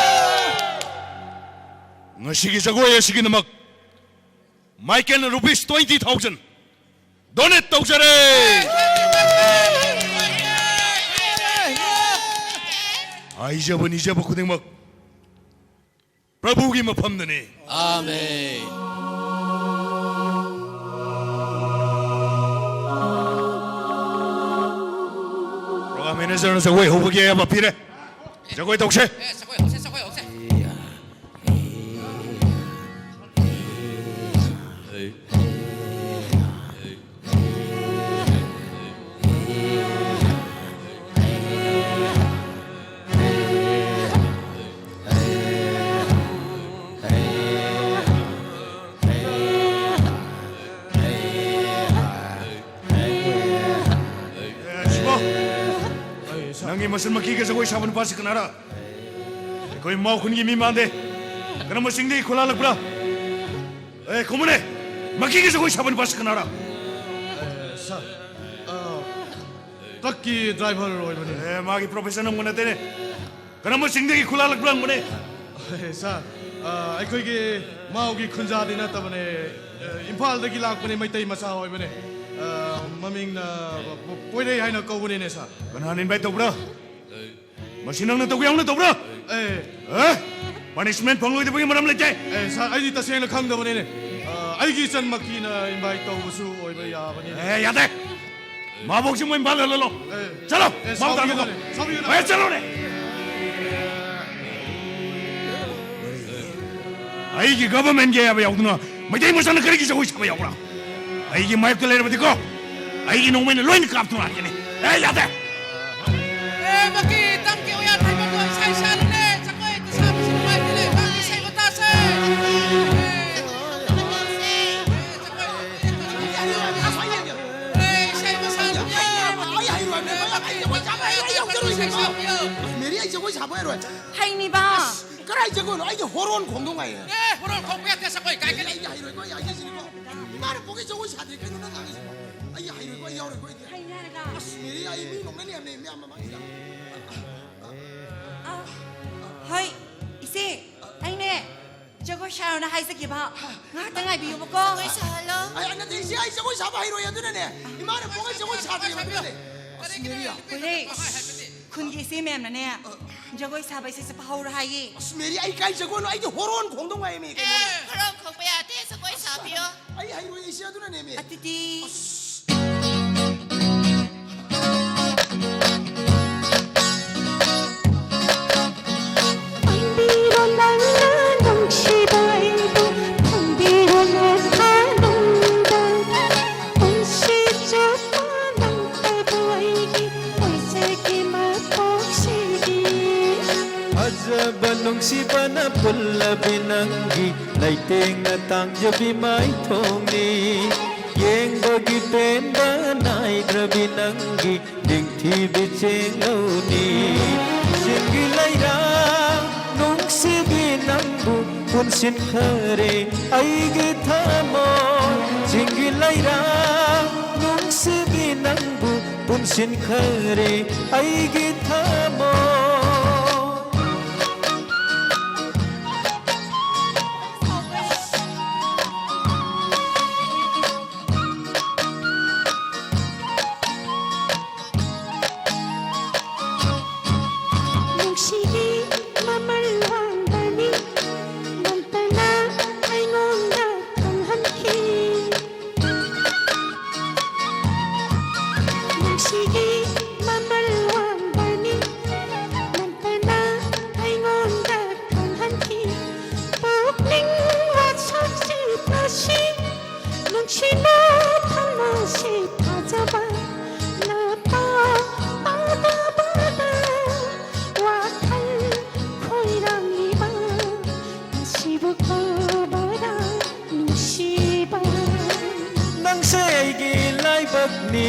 ꯉꯁꯤꯒꯤ ꯖꯒꯣꯏ ꯑꯁꯤꯒꯤꯗꯃꯛ ꯃꯥꯏꯀꯦꯜꯅ rupees twenty thousand donate ꯇꯧꯖꯔꯦ꯫ ꯍꯥꯏꯖꯕ ꯅꯤꯖꯕ ꯈꯨꯗꯤꯡꯃꯛ ꯄ꯭ꯔꯚꯨꯒꯤ ꯃꯐꯝꯗꯅꯤ꯫ ꯑꯥꯃꯦꯟ꯫ Program managerꯅ ꯖꯒꯣꯏ ꯍꯧꯕꯒꯤ ꯑꯌꯥꯕ ꯄꯤꯔꯦ꯫ ꯖꯒꯣꯏ ꯇꯧꯁꯦ꯫ ꯑꯦ, ꯖꯒꯣꯏ ꯍꯧꯁꯦ, ꯖꯒꯣꯏ ꯍꯧꯁꯦ꯫ ꯅꯪꯒꯤ ꯃꯆꯟ ꯃꯀꯤꯒ ꯖꯒꯣꯏ ꯁꯥꯕ ꯅꯨꯄꯥꯁꯤ ꯀꯅꯥꯔ? ꯑꯩꯈꯣꯏ ꯃꯥꯎ ꯈꯨꯟꯒꯤ ꯃꯤ ꯃꯥꯟꯗꯦ꯫ ꯀꯔꯝꯕ ꯆꯤꯡꯗꯒꯤ ꯈꯨꯂꯥꯛꯂꯛꯄ꯭ꯔꯥ? ꯑꯦ, ꯈꯨꯝꯃꯨꯅꯦ! ꯃꯀꯤꯒ ꯖꯒꯣꯏ ꯁꯥꯕ ꯅꯨꯄꯥꯁꯤ ꯀꯅꯥꯔ? ꯑꯦ, ꯁꯥꯔ, ꯑ, ꯇ꯭ꯔꯛꯀꯤ ꯗ꯭ꯔꯥꯏꯚꯔ ꯑꯣꯏꯕꯅꯤ꯫ ꯑꯦ, ꯃꯥꯒꯤ ꯄ꯭ꯔꯣꯐꯦꯁꯟ ꯍꯪꯕ ꯅꯠꯇꯦꯅꯦ꯫ ꯀꯔꯝꯕ ꯆꯤꯡꯗꯒꯤ ꯈꯨꯂꯥꯛꯂꯛꯄ꯭ꯔꯥ ꯍꯪꯕꯅꯦ꯫ ꯑꯦ, ꯁꯥꯔ, ꯑ, ꯑꯩꯈꯣꯏꯒꯤ ꯃꯥꯎꯒꯤ ꯈꯨꯟꯖꯥꯗꯤ ꯅꯠꯇꯕꯅꯦ꯫ ꯑ, ꯏꯝꯐꯥꯜꯗꯒꯤ ꯂꯥꯛꯄꯅꯦ, ꯃꯩꯇꯩ ꯃꯆꯥ ꯑꯣꯏꯕꯅꯦ꯫ ꯑ, ꯃꯃꯤꯡꯅ ꯄꯣ-, ꯄꯣꯏꯔꯩ ꯍꯥꯏꯅ ꯀꯧꯕꯅꯤꯅꯦ, ꯁꯥꯔ꯫ ꯀꯅꯥꯅ ꯏꯟꯚꯥꯏꯠ ꯇꯧꯕ꯭ꯔꯥ? ꯃꯁꯤ ꯅꯪꯅ ꯇꯧꯒꯦ ꯌꯥꯎꯅ ꯇꯧꯕ꯭ꯔꯥ? ꯑꯦ꯫ ꯑꯦ? ꯄꯅꯤꯁꯃꯦꯟ ꯐꯪꯂꯣꯏꯗꯕꯒꯤ ꯃꯔꯝ ꯂꯩꯇꯦ꯫ ꯑꯦ, ꯁꯥꯔ, ꯑꯩꯗꯤ ꯇꯁꯦꯡꯅ ꯈꯪꯗꯕꯅꯤꯅꯦ꯫ ꯑ, ꯑꯩꯒꯤ ꯏꯆꯟꯃꯛꯀꯤꯅ ꯏꯟꯚꯥꯏꯠ ꯇꯧꯕꯁꯨ ꯑꯣꯏꯕ ꯌꯥꯕꯅꯤꯅꯦ꯫ ꯑꯦ, ꯌꯥꯗꯦ꯫ ꯃꯥꯕꯣꯛꯁꯤ ꯃꯣꯏ ꯏꯝꯐꯥꯜ ꯍꯜꯍꯜꯂꯣ꯫ ꯑꯦ, ꯆꯠꯂꯣ, ꯑꯦ, ꯃꯥꯕꯣꯛ ꯁꯥꯎꯕꯤꯒꯅꯨꯅꯦ, ꯇꯥꯟꯊꯣꯛꯈꯣ꯫ ꯁꯥꯎꯕꯤꯒꯅꯨ꯫ ꯑꯦ, ꯆꯠꯂꯣꯅꯦ꯫ ꯑꯩꯒꯤ ꯒꯚꯔꯟꯃꯦꯟꯒꯤ ꯑꯌꯥꯕ ꯌꯥꯎꯗꯅ ꯃꯩꯇꯩ ꯃꯆꯥꯅ ꯀꯔꯤꯒꯤ ꯖꯒꯣꯏ ꯁꯥꯕ ꯌꯥꯎꯕ꯭ꯔꯥ? ꯑꯩꯒꯤ ꯃꯥꯌꯣꯛꯇ ꯂꯩꯔꯕꯗꯤꯀꯣ, ꯑꯩꯒꯤ ꯅꯣꯡꯃꯩꯅ ꯂꯣꯏꯅ ꯀꯥꯞꯇꯨꯅ ꯍꯥꯠꯀꯅꯤ꯫ ꯑꯦ, ꯌꯥꯗꯦ! ꯑꯦ, ꯃꯀꯤ, ꯇꯝꯀꯤ ꯑꯣꯌꯥ ꯊꯥꯏꯕꯗꯣ ꯏꯁꯩ ꯁꯥꯔꯨꯅꯦ꯫ ꯖꯒꯣꯏ ꯑꯗꯨ ꯁꯥꯕꯁꯤ ꯅꯨꯡꯉꯥꯏꯇꯦꯅꯦ꯫ ꯃꯥꯒꯤ ꯏꯁꯩ ꯃꯇꯥꯁꯦ꯫ ꯑꯦ, ꯖꯒꯣꯏ, ꯑꯦ, ꯏꯁꯩ ꯃꯁꯥ ꯑꯩ ꯍꯩꯔꯣꯏ, ꯃꯦꯝ, ꯑꯩ ꯖꯒꯣꯏ ꯁꯥꯕ ꯍꯩꯔꯣꯏ꯫ ꯃꯦꯔꯤ, ꯑꯩ ꯖꯒꯣꯏ ꯁꯥꯕ ꯍꯩꯔꯣꯏ꯫ ꯍꯩꯅꯤꯕ꯫ ꯀꯔꯥꯏ ꯖꯒꯣꯏꯅꯣ? ꯑꯩꯗꯤ ꯍꯣꯔꯣꯟ ꯈꯣꯡꯗꯧ ꯉꯥꯏꯔꯦ꯫ ꯑꯦ, ꯍꯣꯔꯣꯟ ꯈꯣꯡꯕ ꯌꯥꯗꯦ, ꯖꯒꯣꯏ ꯀꯥꯏꯒꯅꯤ꯫ ꯑꯩꯗꯤ ꯍꯩꯔꯣꯏꯀꯣ, ꯑꯩ ꯍꯥꯏꯖꯁꯤꯅꯤꯀꯣ꯫ ꯏꯃꯥꯅ ꯄꯣꯛꯀꯦ ꯖꯒꯣꯏ ꯁꯥꯗ꯭ꯔꯤ, ꯀꯩꯅꯣ ꯅꯪ ꯉꯥꯡꯉꯤꯁꯤꯕꯣ? ꯑꯩ ꯍꯩꯔꯣꯏꯀꯣ, ꯑꯩ ꯌꯥꯎꯔꯣꯏꯀꯣ, ꯑꯩꯗꯤ꯫ ꯍꯩꯅꯤ ꯍꯥꯏꯔꯒ꯫ ꯑꯁ, ꯃꯦꯔꯤ, ꯑꯩ ꯃꯤ ꯅꯣꯛꯅꯅꯤ ꯍꯥꯏꯕꯅꯦ, ꯃꯌꯥꯝ ꯃꯃꯥꯡꯁꯤꯗ꯫ ꯑ, ꯍꯣꯏ, ꯏꯆꯦ, ꯑꯩꯅꯦ ꯖꯒꯣꯏ ꯁꯥꯔꯣꯅ ꯍꯥꯏꯖꯒꯦꯕ꯫ ꯉꯥꯏꯍꯥꯛꯇ ꯉꯥꯏꯕꯤꯌꯨꯕꯀꯣ꯫ ꯖꯒꯣꯏ ꯁꯥꯍꯜꯂꯣ꯫ ꯑꯩ, ꯑꯩ ꯅꯠꯇꯦ, ꯏꯆꯦ, ꯑꯩ ꯖꯒꯣꯏ ꯁꯥꯕ ꯍꯩꯔꯣꯏ, ꯑꯗꯨꯅꯅꯦ꯫ ꯏꯃꯥꯅ ꯄꯣꯛꯀꯦ ꯖꯒꯣꯏ ꯁꯥꯗ꯭ꯔꯤ, ꯑꯗꯨꯅꯅꯦ꯫ ꯑꯁ, ꯃꯦꯔꯤ꯫ ꯍꯣꯏꯅꯦ, ꯈꯨꯟꯒꯤ ꯏꯆꯦ ꯃꯌꯥꯝꯅꯅꯦ ꯖꯒꯣꯏ ꯁꯥꯕ ꯏꯁꯩ ꯁꯛꯄ ꯍꯧꯔꯣ ꯍꯥꯏꯌꯦ꯫ ꯑꯁ, ꯃꯦꯔꯤ, ꯑꯩ ꯀꯥꯏ ꯖꯒꯣꯏꯅꯣ? ꯑꯩꯗꯤ ꯍꯣꯔꯣꯟ ꯈꯣꯡꯗꯧ ꯉꯥꯏꯃꯤ, ꯀꯩꯅꯣꯅꯦ꯫ ꯑꯦ, ꯍꯣꯔꯣꯟ ꯈꯣꯡꯕ ꯌꯥꯗꯦ, ꯖꯒꯣꯏ ꯁꯥꯕꯤꯌꯣ꯫ ꯑꯩ ꯍꯩꯔꯣꯏ, ꯏꯆꯦ, ꯑꯗꯨꯅꯅꯦꯃꯤ꯫ ꯑꯗꯨꯗꯤ꯫ ꯈꯪꯕꯤꯔꯣ ꯅꯪꯅ ꯅꯨꯡꯁꯤꯕ ꯑꯩꯕꯨ, ꯈꯪꯕꯤꯔꯣ ꯃꯊꯥ ꯅꯨꯡꯗ꯫ ꯄꯨꯟꯁꯤ ꯆꯨꯞꯄ ꯅꯪꯇꯕꯨ ꯑꯩꯒꯤ ꯑꯣꯏꯖꯒꯦ ꯃꯄꯣꯛꯁꯤꯒꯤ꯫ ꯐꯖꯕ ꯅꯨꯡꯁꯤꯕꯅ ꯄꯨꯜꯂꯕꯤ ꯅꯪꯒꯤ ꯂꯩꯇꯦꯡꯅ ꯇꯥꯡꯖꯕꯤ ꯃꯥꯏꯊꯣꯡꯅꯤ꯫ ꯌꯦꯡꯕꯒꯤ ꯄꯦꯟꯕ ꯅꯥꯏꯗ꯭ꯔꯕꯤ ꯅꯪꯒꯤ ꯅꯤꯡꯊꯤꯕꯤ ꯆꯦꯡꯂꯧꯅꯤ꯫ ꯆꯤꯡꯒꯤ ꯂꯩꯔꯥꯡ ꯅꯨꯡꯁꯤꯕꯤ ꯅꯪꯕꯨ ꯄꯨꯟꯁꯤꯟꯈꯔꯦ ꯑꯩꯒꯤ ꯊꯃꯣꯏ꯫ ꯆꯤꯡꯒꯤ ꯂꯩꯔꯥꯡ ꯅꯨꯡꯁꯤꯕꯤ ꯅꯪꯕꯨ ꯄꯨꯟꯁꯤꯟꯈꯔꯦ ꯑꯩꯒꯤ ꯊꯃꯣꯏ꯫ ꯅꯨꯡꯁꯤꯒꯤ ꯃꯃꯜ ꯋꯥꯡꯕꯅꯤ, ꯅꯪꯇꯅ ꯑꯩꯉꯣꯟꯗ ꯈꯪꯍꯟꯈꯤ꯫ ꯅꯨꯡꯁꯤꯒꯤ ꯃꯃꯜ ꯋꯥꯡꯕꯅꯤ, ꯅꯪꯇꯅ ꯑꯩꯉꯣꯟꯗ ꯈꯪꯍꯟꯈꯤ꯫ ꯄꯨꯛꯅꯤꯡ ꯋꯥꯁꯛꯁꯤꯡ ꯑꯁꯤ ꯅꯨꯡꯁꯤꯕ ꯊꯃꯣꯏꯁꯤ ꯊꯥꯖꯕ ꯅꯠꯇ ꯄꯥꯗꯕꯗ ꯋꯥꯈꯜ ꯈꯣꯏꯔꯥꯡꯂꯤꯕ ꯃꯁꯤꯕꯨ ꯀꯧꯕꯔꯥ ꯅꯨꯡꯁꯤꯕ? ꯅꯪꯁꯦ ꯑꯩꯒꯤ ꯂꯥꯏꯕꯛꯅꯤ,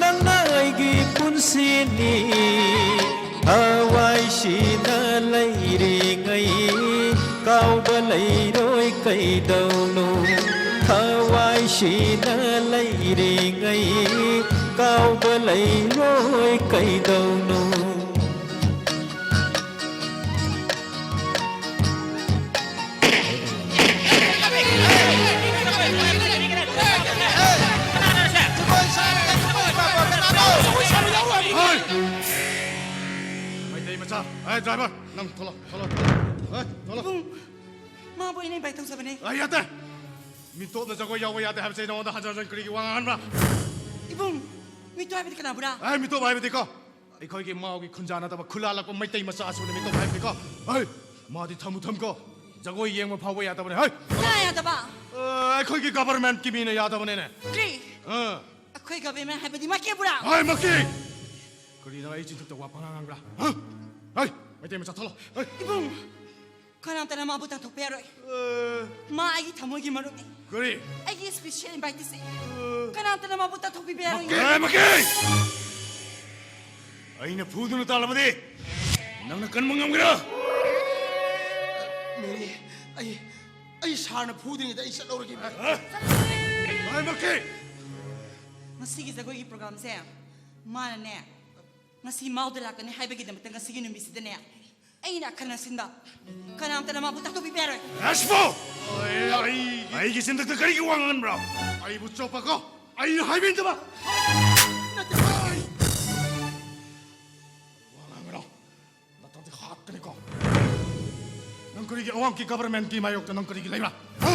ꯅꯪꯅ ꯑꯩꯒꯤ ꯄꯨꯟꯁꯤꯅꯤ꯫ ꯊꯋꯥꯏꯁꯤꯅ ꯂꯩꯔꯤꯉꯩ ꯀꯥꯎꯕ ꯂꯩꯔꯣꯏ ꯀꯩꯗꯧꯅꯣ? ꯊꯋꯥꯏꯁꯤꯅ ꯂꯩꯔꯤꯉꯩ ꯀꯥꯎꯕ ꯂꯩꯔꯣꯏ ꯀꯩꯗꯧꯅꯣ? ꯃꯩꯇꯩ ꯃꯆꯥ, ꯑꯦ, ꯗ꯭ꯔꯥꯏꯚꯔ, ꯅꯪ ꯊꯣꯛꯂꯛꯑꯣ, ꯊꯣꯛꯂꯛꯑꯣ, ꯊꯣꯛꯂꯛꯑꯣ꯫ ꯑꯦ, ꯊꯣꯛꯂꯛꯑꯣ꯫ ꯏꯕꯨꯡ, ꯃꯥꯕꯨ ꯑꯩꯅ ꯏꯟꯚꯥꯏꯠ ꯇꯧꯖꯕꯅꯦ꯫ ꯑꯦ, ꯌꯥꯗꯦ꯫ ꯃꯤꯇꯣꯞꯅ ꯖꯒꯣꯏ ꯌꯥꯎꯕ ꯌꯥꯗꯦ ꯍꯥꯏꯕꯁꯦ ꯅꯉꯣꯟꯗ ꯍꯟꯖꯟ ꯍꯟꯖꯟ ꯀꯔꯤꯒꯤ ꯋꯥ ꯉꯥꯡꯍꯟꯕ꯭ꯔꯥ? ꯏꯕꯨꯡ, ꯃꯤꯇꯣꯞ ꯍꯥꯏꯕꯗꯤ ꯀꯅꯥꯕꯨꯔꯥ? ꯑꯦ, ꯃꯤꯇꯣꯞ ꯍꯥꯏꯕꯗꯤꯀꯣ, ꯑꯩꯈꯣꯏꯒꯤ ꯃꯥꯎꯒꯤ ꯈꯨꯟꯖꯥ ꯅꯠꯇꯕ ꯈꯨꯜꯂꯥ ꯂꯥꯛꯄ ꯃꯩꯇꯩ ꯃꯆꯥ ꯑꯁꯤꯕꯨꯅꯦ ꯃꯤꯇꯣꯞ ꯍꯥꯏꯕꯗꯤꯀꯣ꯫ ꯑꯦ, ꯃꯥꯗꯤ ꯊꯝꯃꯨ ꯊꯝꯀꯣ꯫ ꯖꯒꯣꯏ ꯌꯦꯡꯕ ꯐꯥꯎꯕ ꯌꯥꯗꯕꯅꯦ꯫ ꯍꯩ! ꯀꯅꯥ ꯌꯥꯗꯕ? ꯑꯦ, ꯑꯩꯈꯣꯏꯒꯤ ꯒꯚꯔꯟꯃꯦꯟꯠꯀꯤ ꯃꯤꯅ ꯌꯥꯗꯕꯅꯦꯅꯦ꯫ ꯀ꯭ꯔꯤ? ꯑꯥ꯫ ꯑꯩꯈꯣꯏ ꯒꯚꯔꯟꯃꯦꯟꯠ ꯍꯥꯏꯕꯗꯤ ꯃꯀꯦꯕꯨꯔꯥ? ꯍꯣꯏ, ꯃꯀꯦ! ꯀꯔꯤꯅꯣ ꯑꯩ ꯆꯤꯟꯊꯛꯇ ꯋꯥ ꯄꯉꯥꯡ ꯉꯥꯡꯕ꯭ꯔꯥ? ꯍꯥ? ꯍꯩ! ꯃꯩꯇꯩ ꯃꯆꯥ ꯊꯣꯛꯂꯛꯑꯣ꯫ ꯍꯩ! ꯏꯕꯨꯡ, ꯀꯅꯥꯝꯇꯅ ꯃꯥꯕꯨ ꯇꯥꯟꯊꯣꯛꯄ ꯌꯥꯔꯣꯏ꯫ ꯑꯦ꯫ ꯃꯥ ꯑꯩꯒꯤ ꯊꯃꯣꯏꯒꯤ ꯃꯔꯨꯞꯅꯤ꯫ ꯀꯔꯤ? ꯑꯩꯒꯤ special invitee ꯁꯦ ꯀꯅꯥꯝꯇꯅ ꯃꯥꯕꯨ ꯇꯥꯊꯣꯛꯄꯤꯕ ꯌꯥꯔꯣꯏ꯫ ꯃꯀꯤ! ꯑꯦ, ꯃꯀꯤ! ꯑꯩꯅ ꯐꯨꯗꯨꯅ ꯇꯥꯜꯂꯕꯗꯤ ꯅꯪꯅ ꯀꯟꯕ ꯉꯝꯒꯦꯔꯥ? ꯃꯦꯔꯤ, ꯑꯩ, ꯑꯩ ꯁꯥꯔꯅ ꯐꯨꯗ꯭ꯔꯤꯉꯩꯗ ꯑꯩ ꯆꯠꯍꯧꯔꯒꯦ, ꯃꯦꯔꯤ꯫ ꯍꯥ? ꯍꯥꯏ, ꯃꯀꯤ! ꯉꯁꯤꯒꯤ ꯖꯒꯣꯏꯒꯤ program ꯁꯦ ꯃꯥꯅꯅꯦ, ꯉꯁꯤ ꯃꯥꯎꯗ ꯂꯥꯛꯀꯅꯤ ꯍꯥꯏꯕꯒꯤꯗꯃꯛꯇ ꯉꯁꯤꯒꯤ ꯅꯨꯃꯤꯠꯁꯤꯗꯅꯦ ꯑꯩꯅ ꯑꯈꯟꯅ ꯁꯤꯟꯕ꯫ ꯀꯅꯥꯝꯇꯅ ꯃꯥꯕꯨ ꯇꯥꯛꯊꯣꯛꯄꯤꯕ ꯌꯥꯔꯣꯏ꯫ ꯑꯁꯕꯣ! ꯑꯩ, ꯑꯩ ꯑꯩꯒꯤ ꯆꯤꯟꯊꯛꯇ ꯀꯔꯤꯒꯤ ꯋꯥ ꯉꯥꯡꯍꯟꯕ꯭ꯔꯣ? ꯑꯩꯕꯨ ꯆꯣꯞꯄꯀꯣ꯫ ꯑꯩꯅ ꯍꯥꯏꯕ ꯏꯟꯗꯕ꯫ ꯅꯠꯇꯦ꯫ ꯋꯥ ꯉꯥꯡꯒꯅꯣ꯫ ꯅꯠꯇ꯭ꯔꯗꯤ ꯍꯥꯠꯀꯅꯤꯀꯣ꯫ ꯅꯪ ꯀꯔꯤꯒꯤ ꯑꯋꯥꯡꯒꯤ government ꯀꯤ ꯃꯥꯌꯣꯛꯇ ꯅꯪ ꯀꯔꯤꯒꯤ ꯂꯩꯕ꯭ꯔꯥ? ꯍꯥ?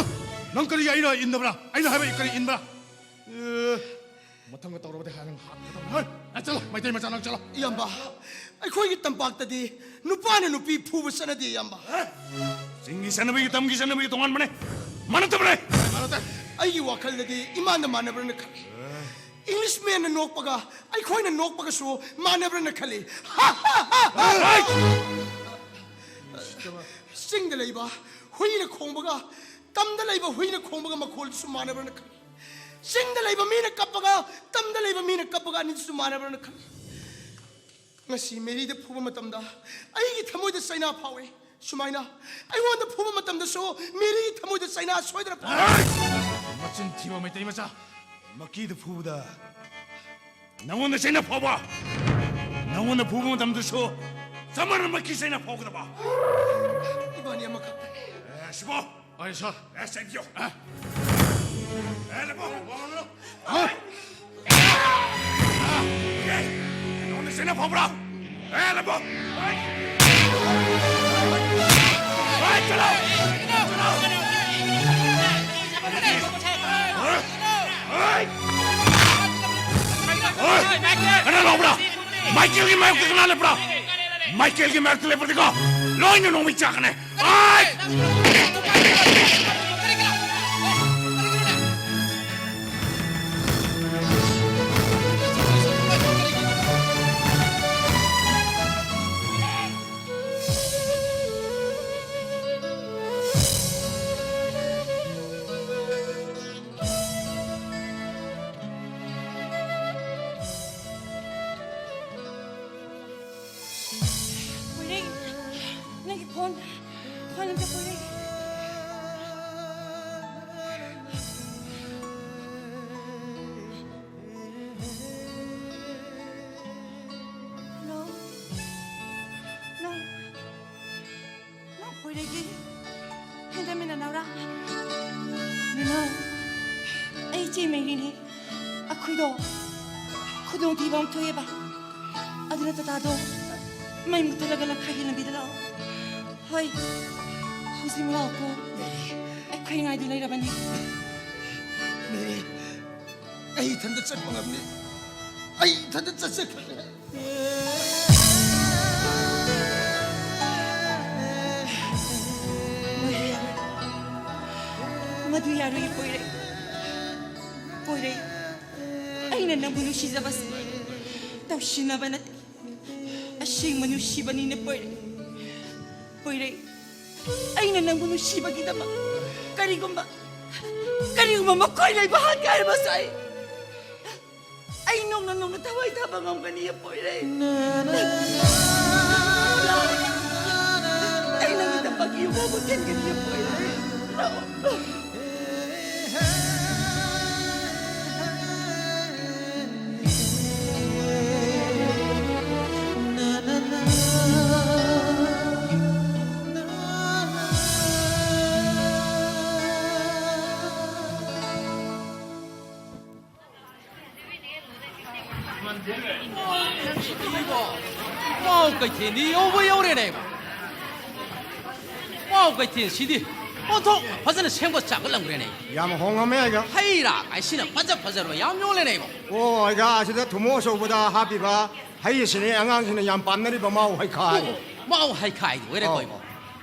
ꯅꯪ ꯀꯔꯤꯒꯤ ꯑꯩꯅ ꯏꯟꯗꯕ꯭ꯔꯥ? ꯑꯩꯅ ꯍꯥꯏꯕ ꯀꯔꯤ ꯏꯟꯕ꯭ꯔꯥ? ꯑꯦ, ꯃꯊꯪꯒ ꯇꯧꯔꯕꯗꯤ ꯍꯥꯏ ꯅꯪ ꯍꯥꯠꯀꯗꯕꯅꯤ꯫ ꯍꯦ, ꯆꯠꯂꯣ, ꯃꯩꯇꯩ ꯃꯆꯥ ꯅꯪ ꯆꯠꯂꯣ꯫ ꯏꯌꯥꯝꯕ, ꯑꯩꯈꯣꯏꯒꯤ ꯇꯝꯄꯥꯛꯇꯗꯤ ꯅꯨꯄꯥꯅ ꯅꯨꯄꯤ ꯐꯨꯕ ꯆꯠꯅꯗꯦ, ꯏꯌꯥꯝꯕ꯫ ꯆꯤꯡꯒꯤ ꯆꯠꯅꯕꯤꯒ ꯇꯝꯒꯤ ꯆꯠꯅꯕꯤꯒ ꯇꯣꯉꯥꯟꯕꯅꯦ, ꯃꯥꯟꯅꯗꯕꯅꯦ꯫ ꯃꯥꯟꯅꯗꯦ꯫ ꯑꯩꯒꯤ ꯋꯥꯈꯜꯗꯗꯤ ꯏꯃꯥꯟꯗ ꯃꯥꯟꯅꯕ꯭ꯔꯅ ꯈꯜꯂꯤ꯫ English man ꯅ ꯅꯣꯛꯄꯒ ꯑꯩꯈꯣꯏꯅ ꯅꯣꯛꯄꯒꯁꯨ ꯃꯥꯟꯅꯕ꯭ꯔꯅ ꯈꯜꯂꯤ꯫ ꯍꯥꯏ! ꯆꯤꯡꯗ ꯂꯩꯕ ꯍꯨꯏꯅ ꯈꯣꯡꯕꯒ ꯇꯝꯗ ꯂꯩꯕ ꯍꯨꯏꯅ ꯈꯣꯡꯕꯒ ꯃꯈꯣꯜꯗꯨꯁꯨ ꯃꯥꯟꯅꯕ꯭ꯔꯅ ꯈꯜꯂꯤ꯫ ꯆꯤꯡꯗ ꯂꯩꯕ ꯃꯤꯅ ꯀꯞꯄꯒ ꯇꯝꯗ ꯂꯩꯕ ꯃꯤꯅ ꯀꯞꯄꯒ ꯑꯅꯤꯁꯤꯁꯨ ꯃꯥꯟꯅꯕ꯭ꯔꯅ ꯈꯜꯂꯤ꯫ ꯉꯁꯤ ꯃꯦꯔꯤꯗ ꯐꯨꯕ ꯃꯇꯝꯗ ꯑꯩꯒꯤ ꯊꯃꯣꯏꯗ ꯆꯩꯅꯥ ꯐꯥꯎꯏ꯫ ꯁꯨꯃꯥꯏꯅ ꯑꯩꯉꯣꯟꯗ ꯐꯨꯕ ꯃꯇꯝꯗꯁꯨ ꯃꯦꯔꯤꯒꯤ ꯊꯃꯣꯏꯗ ꯆꯩꯅꯥ ꯁꯣꯏꯗꯅ ꯐꯥꯎꯏ꯫ ꯍꯦ! ꯃꯆꯤꯟ ꯊꯤꯕ ꯃꯩꯇꯩ ꯃꯆꯥ! ꯃꯀꯤꯗ ꯐꯨꯕꯗ ꯅꯉꯣꯟꯗ ꯆꯩꯅꯥ ꯐꯥꯎꯕ? ꯅꯉꯣꯟꯗ ꯐꯨꯕ ꯃꯇꯝꯗꯁꯨ ꯆꯞ ꯃꯥꯟꯅꯅ ꯃꯀꯤ ꯆꯩꯅꯥ ꯐꯥꯎꯒꯗꯕ? ꯏꯕꯥꯅꯤ ꯑꯃꯈꯛꯇꯅꯤ꯫ ꯑꯦ, ꯁꯤꯕꯣ! ꯑꯩ ꯁꯥꯔ꯫ ꯑꯦ, ꯆꯦꯟꯕꯤꯌꯣ꯫ ꯑꯦ, ꯂꯦꯞꯄꯣ꯫ ꯍꯥ? ꯑꯦ, ꯅꯉꯣꯟꯗ ꯆꯩꯅꯥ ꯐꯥꯎꯕ꯭ꯔꯥ? ꯑꯦ, ꯂꯦꯞꯄꯣ꯫ ꯑꯦ, ꯆꯠꯂꯣ꯫ ꯆꯠꯂꯣ꯫ ꯑꯦ, ꯑꯦ, ꯀꯅꯥ ꯂꯥꯎꯕ꯭ꯔꯥ? ꯃꯥꯏꯀꯦꯜꯒꯤ ꯃꯥꯌꯣꯛꯇ ꯀꯅꯥ ꯂꯦꯞꯄ꯭ꯔꯥ? ꯃꯥꯏꯀꯦꯜꯒꯤ ꯃꯥꯌꯣꯛꯇ ꯂꯦꯞꯄ꯭ꯔꯗꯤꯀꯣ, ꯂꯣꯏꯅ ꯅꯣꯡꯃꯩ ꯆꯥꯛꯀꯅꯤ꯫ ꯑꯥꯏ! ꯐꯣꯟ, ꯐꯣꯟ ꯑꯝꯇ ꯄꯨꯔꯛꯏ꯫ ꯍꯜꯂꯣ? ꯅꯪ, ꯅꯪ ꯄꯣꯏꯔꯩꯒꯤ ꯍꯦꯟꯗꯃꯤꯟꯅ ꯅꯧꯔꯥ? ꯅꯤꯅꯧ, ꯑꯩ ꯏꯆꯦ ꯃꯩꯔꯤꯅꯦ꯫ ꯑꯩꯈꯣꯏꯗꯣ ꯈꯨꯗꯣꯡꯊꯤꯕ ꯑꯃ ꯊꯣꯛꯑꯦꯕ꯫ ꯑꯗꯨꯅ ꯇꯥꯇꯥꯗꯣ ꯃꯩ ꯃꯨꯠꯊꯠꯂꯒ ꯂꯝꯈꯥꯏꯒꯤ ꯂꯝꯕꯤꯗ ꯂꯥꯛꯑꯣ꯫ ꯍꯣꯏ, ꯍꯧꯖꯤꯛ ꯂꯥꯛꯑꯣꯀꯣ꯫ ꯑꯩꯈꯣꯏ ꯉꯥꯏꯗꯨ ꯂꯩꯔꯕꯅꯤ꯫ ꯃꯦꯔꯤ, ꯑꯩ ꯏꯊꯟꯇ ꯆꯠꯄ ꯉꯝꯗꯦ꯫ ꯑꯩ ꯏꯊꯟꯇ ꯆꯠꯆꯈ꯭ꯔꯒꯦ꯫ ꯃꯗꯨ ꯌꯥꯔꯣꯏ꯫ ꯃꯗꯨ ꯌꯥꯔꯣꯏꯌꯦ, ꯄꯣꯏꯔꯩ꯫ ꯄꯣꯏꯔꯩ, ꯑꯩꯅ ꯅꯪꯕꯨ ꯅꯨꯡꯁꯤꯖꯕꯁꯦ ꯇꯧꯁꯤꯟꯅꯕ ꯅꯠꯇꯦ꯫ ꯑꯁꯦꯡꯕ ꯅꯨꯡꯁꯤꯕꯅꯤꯅꯦ, ꯄꯣꯏꯔꯩ꯫ ꯄꯣꯏꯔꯩ, ꯑꯩꯅ ꯅꯪꯕꯨ ꯅꯨꯡꯁꯤꯕꯒꯤꯗꯃꯛ ꯀꯔꯤꯒꯨꯝꯕ, ꯀꯔꯤꯒꯨꯝꯕ ꯃꯈꯣꯏ ꯂꯩꯕ ꯍꯥꯠꯀꯦ ꯍꯥꯏꯔꯕꯁꯨ ꯑꯩ, ꯑꯩ ꯅꯣꯡꯃ ꯅꯣꯡꯃ ꯊꯋꯥꯏ ꯊꯥꯕ ꯉꯝꯒꯅꯤ, ꯄꯣꯏꯔꯩ꯫ ꯑꯩ ꯅꯪꯒꯤꯗꯃꯛ ꯌꯨꯝ ꯍꯧꯕ ꯊꯤꯟꯒꯅꯤ, ꯄꯣꯏꯔꯩ꯫ ꯋꯥꯎ, ꯀꯩꯊꯦꯜꯗꯤ ꯌꯧꯕ ꯌꯧꯔꯦꯅꯦ꯫ ꯋꯥꯎ, ꯀꯩꯊꯦꯜꯁꯤꯗꯤ ꯑꯣꯟꯊꯣꯛꯅ ꯐꯖꯅ ꯁꯦꯝꯒꯠ ꯁꯥꯒꯠꯂꯝꯈ꯭ꯔꯦꯅꯦ꯫ ꯌꯥꯝ ꯍꯣꯡꯉꯝꯃꯦ ꯑꯩꯒ꯫ ꯍꯩ ꯔꯥ ꯀꯥꯏꯁꯤꯅ ꯐꯖ ꯐꯖꯕ ꯌꯥꯝ ꯌꯣꯜꯂꯦꯅꯦ ꯏꯕꯣ꯫ ꯑꯣ, ꯑꯩꯒ ꯑꯁꯤꯗ ꯊꯨꯝꯃꯣꯛ ꯑꯆꯧꯕꯗ ꯍꯥꯞꯄꯤꯕ ꯍꯩ ꯑꯁꯤꯅꯦ ꯑꯉꯥꯡꯁꯤꯡꯅ ꯌꯥꯝ ꯄꯥꯝꯅꯔꯤꯕ ꯃꯥꯎ ꯍꯩꯈꯥ ꯍꯥꯏ꯫ ꯑꯣ, ꯃꯥꯎ ꯍꯩꯈꯥ ꯍꯥꯏꯗꯨ ꯑꯣꯏꯔꯦꯀꯣ ꯑꯣ꯫ ꯏꯕꯣ꯫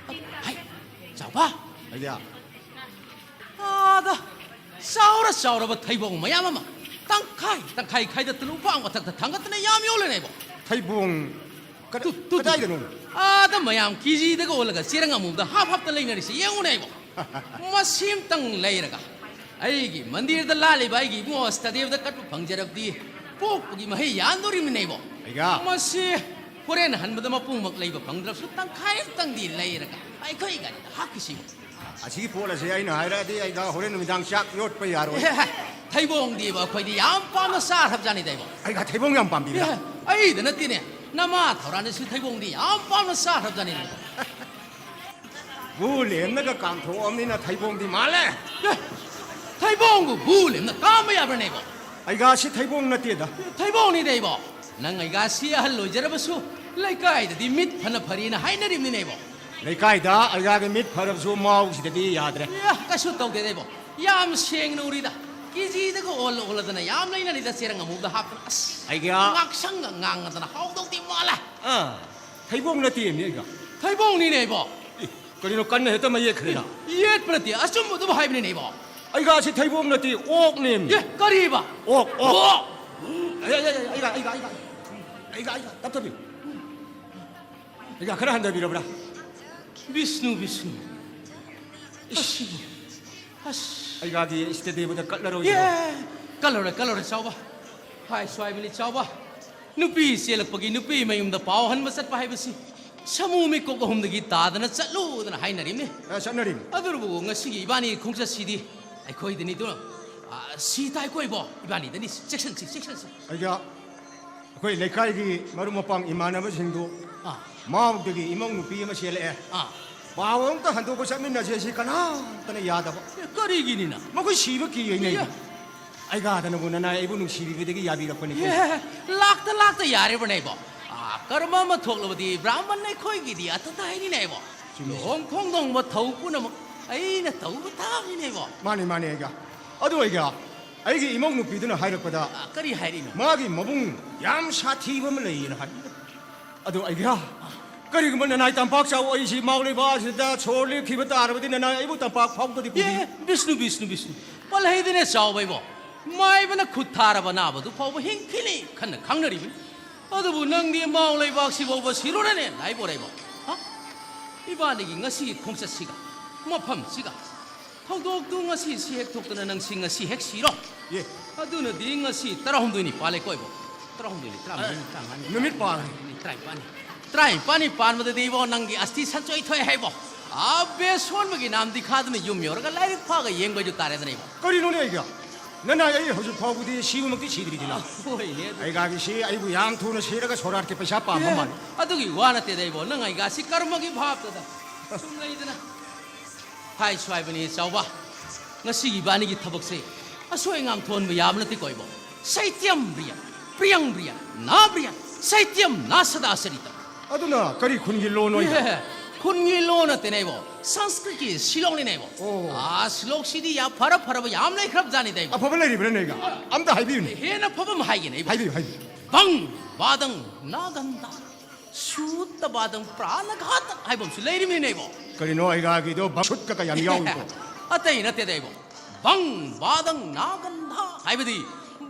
ꯍꯩ, ꯆꯥꯎꯕ꯫ ꯑꯩꯒ꯫ ꯑꯥꯗ ꯆꯥꯎꯔ ꯆꯥꯎꯔꯕ ꯊꯩꯕꯣꯡ ꯃꯌꯥꯝ ꯑꯃ ꯇꯪꯈꯥꯏ ꯇꯪꯈꯥꯏ ꯈꯥꯏꯗꯠꯇꯅ ꯎꯄꯥꯛ ꯃꯊꯛꯇ ꯊꯥꯡꯒꯠꯇꯅ ꯌꯥꯝ ꯌꯣꯜꯂꯦꯅꯦ ꯏꯕꯣ꯫ ꯊꯩꯕꯣꯡ ꯀꯗ-, ꯇꯨ, ꯇꯨ, ꯇꯨ꯫ ꯀꯗꯥꯏꯗꯅꯣ? ꯑꯥꯗ ꯃꯌꯥꯝ ꯀꯦꯖꯤꯗꯒ ꯑꯣꯜꯂꯒ ꯆꯦꯔꯪ ꯑꯃꯃꯝꯗ ꯍꯥꯞ ꯍꯥꯞꯇ ꯂꯩꯅꯔꯤꯁꯤ ꯌꯦꯡꯉꯨꯅꯦ ꯏꯕꯣ꯫ ꯃꯁꯤ ꯑꯝꯇꯪ ꯂꯩꯔꯒ ꯑꯩꯒꯤ ꯃꯟꯗꯤꯔꯗ ꯂꯥꯠꯂꯤꯕ ꯑꯩꯒꯤ ꯏꯕꯨꯡꯉꯣ ꯑꯁꯇꯗꯦꯕꯗ ꯀꯠꯄ ꯐꯪꯖꯔꯕꯗꯤ ꯄꯣꯛꯄꯒꯤ ꯃꯍꯩ ꯌꯥꯟꯗꯣꯔꯤꯕꯅꯤꯅꯦ ꯏꯕꯣ꯫ ꯑꯩꯒ꯫ ꯃꯁꯤ ꯍꯣꯔꯦꯟ ꯍꯟꯕꯗ ꯃꯄꯨꯝꯃꯛ ꯂꯩꯕ ꯐꯪꯗ꯭ꯔꯕꯁꯨ ꯇꯪꯈꯥꯏ ꯑꯃꯇꯪꯗꯤ ꯂꯩꯔꯒ ꯑꯩꯈꯣꯏ ꯒꯥꯔꯤꯗ ꯍꯥꯞꯈꯤꯁꯤꯕꯨ꯫ ꯑꯁꯤꯒꯤ ꯄꯣꯠ ꯑꯁꯦ ꯑꯩꯅ ꯍꯥꯏꯔꯛꯑꯗꯤ ꯑꯩꯒ ꯍꯣꯔꯦꯟ ꯅꯨꯃꯤꯗꯥꯡ ꯆꯥꯛ ꯌꯣꯠꯄ ꯌꯥꯔꯣꯏ꯫ ꯑꯦ, ꯊꯩꯕꯣꯡꯗꯤꯕ ꯑꯩꯈꯣꯏꯗꯤ ꯌꯥꯝ ꯄꯥꯝꯅ ꯆꯥꯈ꯭ꯔꯕꯖꯥꯠꯅꯤꯗ ꯏꯕꯣ꯫ ꯑꯩꯒ ꯊꯩꯕꯣꯡ ꯌꯥꯝ ꯄꯥꯝꯕꯤꯕ꯭ꯔꯥ? ꯑꯦ, ꯑꯩꯗ ꯅꯠꯇꯦꯅꯦ, ꯅꯃꯥ ꯊꯧꯔꯥꯅꯁꯨ ꯊꯩꯕꯣꯡꯗꯤ ꯌꯥꯝ ꯄꯥꯝꯅ ꯆꯥꯈ꯭ꯔꯕꯖꯥꯠꯅꯤꯅꯦ ꯏꯕꯣ꯫ ꯚꯨ ꯂꯦꯝꯅꯒ ꯀꯥꯝꯊꯣꯛꯑꯕꯅꯤꯅ ꯊꯩꯕꯣꯡꯗꯤ ꯃꯥꯜꯂꯦ꯫ ꯑꯦ, ꯊꯩꯕꯣꯡꯕꯨ ꯚꯨ ꯂꯦꯝꯅ ꯀꯥꯝꯕ ꯌꯥꯕ꯭ꯔꯅꯦ ꯏꯕꯣ? ꯑꯩꯒꯥꯁꯤ ꯊꯩꯕꯣꯡ ꯅꯠꯇꯦꯗ꯫ ꯊꯩꯕꯣꯡꯅꯤꯗ ꯏꯕꯣ꯫ ꯅꯪ ꯑꯩꯒꯥꯁꯤ ꯑꯍꯜ ꯑꯣꯏꯖꯔꯕꯁꯨ ꯂꯩꯀꯥꯏꯗꯗꯤ ꯃꯤꯠ ꯐꯅ ꯐꯔꯤꯅ ꯍꯥꯏꯅꯔꯤꯕꯅꯤꯅꯦ ꯏꯕꯣ꯫ ꯂꯩꯀꯥꯏꯗ ꯑꯩꯒꯥꯒꯤ ꯃꯤꯠ ꯐꯔꯕꯁꯨ ꯃꯥꯎꯁꯤꯗꯗꯤ ꯌꯥꯗ꯭ꯔꯦ꯫ ꯑꯦ, ꯀꯩꯁꯨ ꯇꯧꯗꯦꯗ ꯏꯕꯣ꯫ ꯌꯥꯝ ꯁꯦꯡꯅ ꯎꯔꯤꯗ꯫ ꯀꯦꯖꯤꯗꯒ ꯑꯣꯜꯂ ꯑꯣꯜꯂꯗꯅ ꯌꯥꯝ ꯂꯩꯅꯔꯤꯗ ꯆꯦꯔꯪ ꯑꯃꯨꯕꯗ ꯍꯥꯞꯇꯅ꯫ ꯑꯁ, ꯑꯩꯒꯤ ꯉꯥꯛꯁꯪꯒ ꯉꯥꯡꯉꯗꯅ ꯍꯥꯎꯗꯧꯗꯤ ꯃꯥꯜꯂꯦ꯫ ꯑꯥ, ꯊꯩꯕꯣꯡ ꯅꯠꯇꯦ ꯃꯤ ꯑꯩꯒ꯫ ꯊꯩꯕꯣꯡꯅꯤꯅꯦ ꯏꯕꯣ꯫ ꯑꯦ, ꯀꯔꯤꯅꯣ ꯀꯟꯅ ꯍꯦꯛꯇ ꯃꯌꯦꯛꯈ꯭ꯔꯦꯅ? ꯌꯦꯠꯄ ꯅꯠꯇꯦ, ꯑꯆꯨꯝꯕꯗꯨꯕꯨ ꯍꯥꯏꯕꯅꯤꯅꯦ ꯏꯕꯣ꯫ ꯑꯩꯒꯥꯁꯤ ꯊꯩꯕꯣꯡ ꯅꯠꯇꯦ, ꯑꯣꯛꯅꯦꯃꯤ꯫ ꯑꯦ, ꯀꯔꯤꯕ? ꯑꯣꯛ, ꯑꯣꯛ꯫ ꯑꯣꯛ! ꯑꯩ, ꯑꯩ, ꯑꯩ, ꯑꯩꯒ, ꯑꯩꯒ, ꯑꯩꯒ, ꯑꯩꯒ, ꯑꯩꯒ, ꯇꯞ ꯇꯞꯄꯤ꯫ ꯑꯩꯒ ꯈꯔ ꯍꯟꯊꯕꯤꯔꯕ꯭ꯔꯥ? ꯕꯤꯁꯅꯨ, ꯕꯤꯁꯅꯨ꯫ ꯏꯁ꯫ ꯑꯁ꯫ ꯑꯩꯒꯥꯗꯤ ꯏꯁꯇꯦꯗꯤꯌꯝꯗ ꯀꯠꯂꯔꯣꯏꯗ꯭ꯔꯣ? ꯑꯦ, ꯀꯠꯂꯔꯣꯏ, ꯀꯠꯂꯔꯣꯏ, ꯆꯥꯎꯕ꯫ ꯍꯥꯏꯁꯨ ꯍꯥꯏꯕꯅꯤ, ꯆꯥꯎꯕ꯫ ꯅꯨꯄꯤ ꯆꯦꯜꯂꯛꯄꯒꯤ ꯅꯨꯄꯤ ꯃꯌꯨꯝꯗ ꯄꯥꯎ ꯍꯟꯕ ꯆꯠꯄ ꯍꯥꯏꯕꯁꯤ ꯁꯃꯨ ꯃꯤꯀꯣꯛ ꯑꯍꯨꯝꯗꯒꯤ ꯇꯥꯗꯅ ꯆꯠꯂꯨꯗꯅ ꯍꯥꯏꯅꯔꯤꯕꯅꯤ꯫ ꯑ, ꯆꯠꯅꯔꯤꯕꯅꯤ꯫ ꯑꯗꯨꯕꯨ ꯉꯁꯤꯒꯤ ꯏꯕꯥꯅꯤ ꯈꯣꯡꯆꯠꯁꯤꯗꯤ ꯑꯩꯈꯣꯏꯗꯅꯤ ꯑꯗꯨꯅ, ꯑ, ꯁꯤ ꯇꯥꯏ ꯀꯣꯏꯕꯣ, ꯏꯕꯥꯅꯤꯗꯅꯤ, ꯆꯦꯛꯁꯟꯁꯤ, ꯆꯦꯛꯁꯟꯁꯤ꯫ ꯑꯩꯒ ꯑꯩꯈꯣꯏ ꯂꯩꯀꯥꯏꯒꯤ ꯃꯔꯨꯞ ꯃꯄꯥꯡ ꯏꯃꯥꯟꯅꯕꯁꯤꯡꯗꯨ ꯑꯥ꯫ ꯃꯥꯎꯗꯒꯤ ꯏꯃꯧ ꯅꯨꯄꯤ ꯑꯃ ꯆꯦꯜꯂꯛꯑꯦ꯫ ꯑꯥ꯫ ꯄꯥꯎ ꯑꯝꯇ ꯍꯟꯗꯣꯛꯄ ꯆꯠꯃꯤꯟꯅꯁꯦ ꯁꯤ ꯀꯅꯥꯝꯇꯅ ꯌꯥꯗꯕ꯫ ꯑꯦ, ꯀꯔꯤꯒꯤꯅꯤꯅ? ꯃꯈꯣꯏ ꯁꯤꯕ ꯀꯤ ꯍꯥꯏꯅꯩ꯫ ꯏꯌꯥ꯫ ꯑꯩꯒꯥꯗꯅꯕꯨ ꯅꯅꯥꯏ ꯑꯩꯕꯨ ꯅꯨꯡꯁꯤꯕꯤꯕꯗꯒꯤ ꯌꯥꯕꯤꯔꯛꯄꯅꯤ꯫ ꯑꯦ, ꯂꯥꯛꯇ ꯂꯥꯛꯇ ꯌꯥꯔꯤꯕꯅꯦꯕꯣ꯫ ꯑꯥ, ꯀꯔꯃ ꯑꯃ ꯊꯣꯛꯂꯕꯗꯤ ꯕ꯭ꯔꯥꯍꯃꯟ ꯑꯩꯈꯣꯏꯒꯤꯗꯤ ꯑꯇꯇ ꯍꯥꯏꯅꯤꯅꯦꯕꯣ꯫ ꯆꯨꯝꯃꯤ꯫ ꯂꯨꯍꯣꯡ ꯈꯣꯡꯗꯣꯡꯕ ꯊꯧ ꯄꯨꯝꯅꯃꯛ ꯑꯩꯅ ꯇꯧꯕ ꯇꯥꯕꯅꯤꯅꯦꯕꯣ꯫ ꯃꯥꯅꯤ, ꯃꯥꯅꯤ, ꯑꯩꯒ꯫ ꯑꯗꯨ ꯑꯩꯒ, ꯑꯩꯒꯤ ꯏꯃꯧ ꯅꯨꯄꯤꯗꯨꯅ ꯍꯥꯏꯔꯛꯄꯗ ꯑꯥ, ꯀꯔꯤ ꯍꯥꯏꯔꯤꯅꯣ? ꯃꯥꯒꯤ ꯃꯕꯨꯡ ꯌꯥꯝ ꯁꯥꯊꯤꯕ ꯑꯃ ꯂꯩꯌꯦꯅ ꯍꯥꯏ꯫ ꯑꯗꯣ ꯑꯩꯒ, ꯀꯔꯤꯒꯨꯝꯕ ꯅꯅꯥꯏ ꯇꯝꯄꯥꯛ ꯆꯥꯎ ꯑꯩꯁꯤ ꯃꯥꯎ ꯂꯩꯕꯥꯛ ꯑꯁꯤꯗ ꯁꯣꯔ ꯂꯦꯞꯈꯤꯕ ꯇꯥꯔꯕꯗꯤ ꯅꯅꯥꯏ ꯑꯩꯕꯨ ꯇꯝꯄꯥꯛ ꯐꯥꯎꯗꯗꯤ ꯄꯨꯕꯤꯌꯨ꯫ ꯑꯦ, ꯕꯤꯁꯅꯨ, ꯕꯤꯁꯅꯨ, ꯕꯤꯁꯅꯨ꯫ ꯄꯜꯍꯩꯗꯅꯦ ꯆꯥꯎꯕ ꯏꯕꯣ꯫ ꯃꯥꯏꯕꯅ ꯈꯨꯠ ꯊꯥꯔꯕ ꯑꯅꯥꯕꯗꯨ ꯐꯥꯎꯕ ꯍꯤꯡꯈꯤꯅꯤ ꯈꯟꯅ ꯈꯪꯅꯔꯤꯕꯅꯤ꯫ ꯑꯗꯨꯕꯨ ꯅꯪꯗꯤ ꯃꯥꯎ ꯂꯩꯕꯥꯛꯁꯤꯐꯥꯎꯕ ꯁꯤꯔꯨꯔꯅꯦ ꯂꯥꯏꯕꯣꯔ ꯏꯕꯣ꯫ ꯍꯥ? ꯏꯕꯥꯅꯤꯒꯤ ꯉꯁꯤꯒꯤ ꯈꯣꯡꯆꯠꯁꯤꯒ, ꯃꯐꯝꯁꯤꯒ, ꯊꯧꯗꯣꯛꯇꯨ ꯉꯁꯤ ꯁꯤ ꯍꯦꯛ ꯊꯣꯛꯇꯅ ꯅꯪꯁꯤ ꯉꯁꯤ ꯍꯦꯛ ꯁꯤꯔꯣ꯫ ꯌꯦ꯫ ꯑꯗꯨꯅꯗꯤ ꯉꯁꯤ ꯇꯔꯥꯍꯨꯝꯗꯣꯏꯅꯤ ꯄꯥꯜꯂꯦꯀꯣ ꯏꯕꯣ꯫ ꯇꯔꯥꯍꯨꯝꯗꯣꯏꯅꯤ, ꯇꯔꯥꯃꯔꯤꯅꯤ, ꯇꯔꯥꯃꯉꯥꯅꯤ, ꯅꯨꯃꯤꯠ ꯄꯥꯟ- ꯇꯔꯥꯅꯤꯄꯥꯟꯅꯤ꯫ ꯇꯔꯥꯅꯤꯄꯥꯟꯅꯤ ꯄꯥꯟꯕꯗꯗꯤ ꯏꯕꯣ, ꯅꯪꯒꯤ ꯑꯁꯇꯤ ꯁꯟꯆꯣꯏ ꯊꯣꯛꯑꯦ ꯍꯥꯏꯕꯣ꯫ ꯑꯥ, ꯕꯦꯁꯣꯟꯕꯒꯤ ꯅꯥꯝꯗꯤ ꯈꯥꯗꯅ ꯌꯨꯝ ꯌꯧꯔꯒ ꯂꯥꯏꯔꯤꯛ ꯐꯥꯒ ꯌꯦꯡꯕ ꯍꯥꯏꯗꯨ ꯇꯥꯔꯦꯗꯅ ꯏꯕꯣ꯫ ꯀꯔꯤꯅꯣꯅꯦ ꯑꯩꯒ? ꯅꯅꯥꯏ ꯑꯩ ꯍꯧꯖꯤꯛ ꯐꯥꯎꯕꯗꯤ ꯁꯤꯕꯃꯛꯇꯤ ꯁꯤꯗ꯭ꯔꯤꯗꯅ꯫ ꯍꯣꯏꯅꯦ ꯑꯗꯨ꯫ ꯑꯩꯒꯥꯒꯤꯁꯤ ꯑꯩꯕꯨ ꯌꯥꯝ ꯊꯨꯅ ꯁꯤꯔꯒ ꯁꯣꯔꯥꯠꯀꯤ ꯄꯩꯁꯥ ꯄꯥꯝꯕ ꯑꯦ, ꯃꯥꯜꯂꯤ꯫ ꯑꯗꯨꯒꯤ ꯋꯥ ꯅꯠꯇꯦꯗ ꯏꯕꯣ, ꯅꯪ ꯑꯩꯒꯥꯁꯤ ꯀꯔꯃꯒꯤ ꯚꯥꯞꯇꯗ ꯁꯨꯝ ꯂꯩꯗꯅ꯫ ꯍꯥꯏꯁꯨ ꯍꯥꯏꯕꯅꯤ ꯆꯥꯎꯕ, ꯉꯁꯤꯒꯤ ꯏꯕꯥꯅꯤꯒꯤ ꯊꯕꯛꯁꯦ ꯑꯁꯣꯏ ꯑꯉꯥꯝ ꯊꯣꯛꯍꯟꯕ ꯌꯥꯕ ꯅꯠꯇꯦꯀꯣ ꯏꯕꯣ꯫ ꯁꯩꯇ꯭ꯌꯝ ꯕ꯭ꯔꯤꯌꯟ, ꯄ꯭ꯔꯤꯌꯪ ꯕ꯭ꯔꯤꯌꯟ, ꯅꯥ ꯕ꯭ꯔꯤꯌꯟ, ꯁꯩꯇ꯭ꯌꯝ ꯅꯥ ꯁꯗꯥ ꯁꯔꯤꯇꯝ꯫ ꯑꯗꯨꯅ ꯀꯔꯤ ꯈꯨꯟꯒꯤ ꯂꯣꯟ ꯑꯣꯏꯕ? ꯑꯦ, ꯈꯨꯟꯒꯤ ꯂꯣꯟ ꯅꯠꯇꯦꯅꯦ ꯏꯕꯣ, ꯁꯪꯁꯀ꯭ꯔꯤꯠꯀꯤ ꯁꯤꯂꯣꯡꯅꯤꯅꯦ ꯏꯕꯣ꯫ ꯑꯣ꯫ ꯑꯥ, ꯁꯤꯂꯣꯛꯁꯤꯗꯤ ꯌꯥꯝ ꯐꯔ ꯐꯔꯕ ꯌꯥꯝ ꯂꯩꯈ꯭ꯔꯕ ꯖꯥꯠꯅꯤꯗ ꯏꯕꯣ꯫ ꯑꯐꯕ ꯂꯩꯔꯤꯕ꯭ꯔꯥꯅꯦ ꯑꯩꯒ? ꯑꯝꯇ ꯍꯥꯏꯕꯤꯌꯨꯅꯦ꯫ ꯍꯦꯟꯅ ꯐꯕ ꯑꯃ ꯍꯥꯏꯒꯦꯅꯦ ꯏꯕꯣ꯫ ꯍꯥꯏꯕꯤꯌꯨ, ꯍꯥꯏꯕꯤꯌꯨ꯫ ꯕꯪ ꯕꯥꯗꯪ ꯅꯥꯒꯟꯗ ꯁꯨꯠꯇ ꯕꯥꯗꯪ ꯄ꯭ꯔꯥꯅꯘꯥꯇ ꯍꯥꯏꯕ ꯑꯃꯁꯨ ꯂꯩꯔꯤꯃꯤꯅꯦ ꯏꯕꯣ꯫ ꯀꯔꯤꯅꯣ ꯑꯩꯒꯥꯒꯤꯗꯣ ꯕꯪ ꯁꯨꯠꯀ ꯀꯌꯥꯝ ꯌꯥꯎꯏꯀꯣ? ꯑꯇꯩ ꯅꯠꯇꯦꯗ ꯏꯕꯣ, ꯕꯪ ꯕꯥꯗꯪ ꯅꯥꯒꯟꯗ ꯍꯥꯏꯕꯗꯤ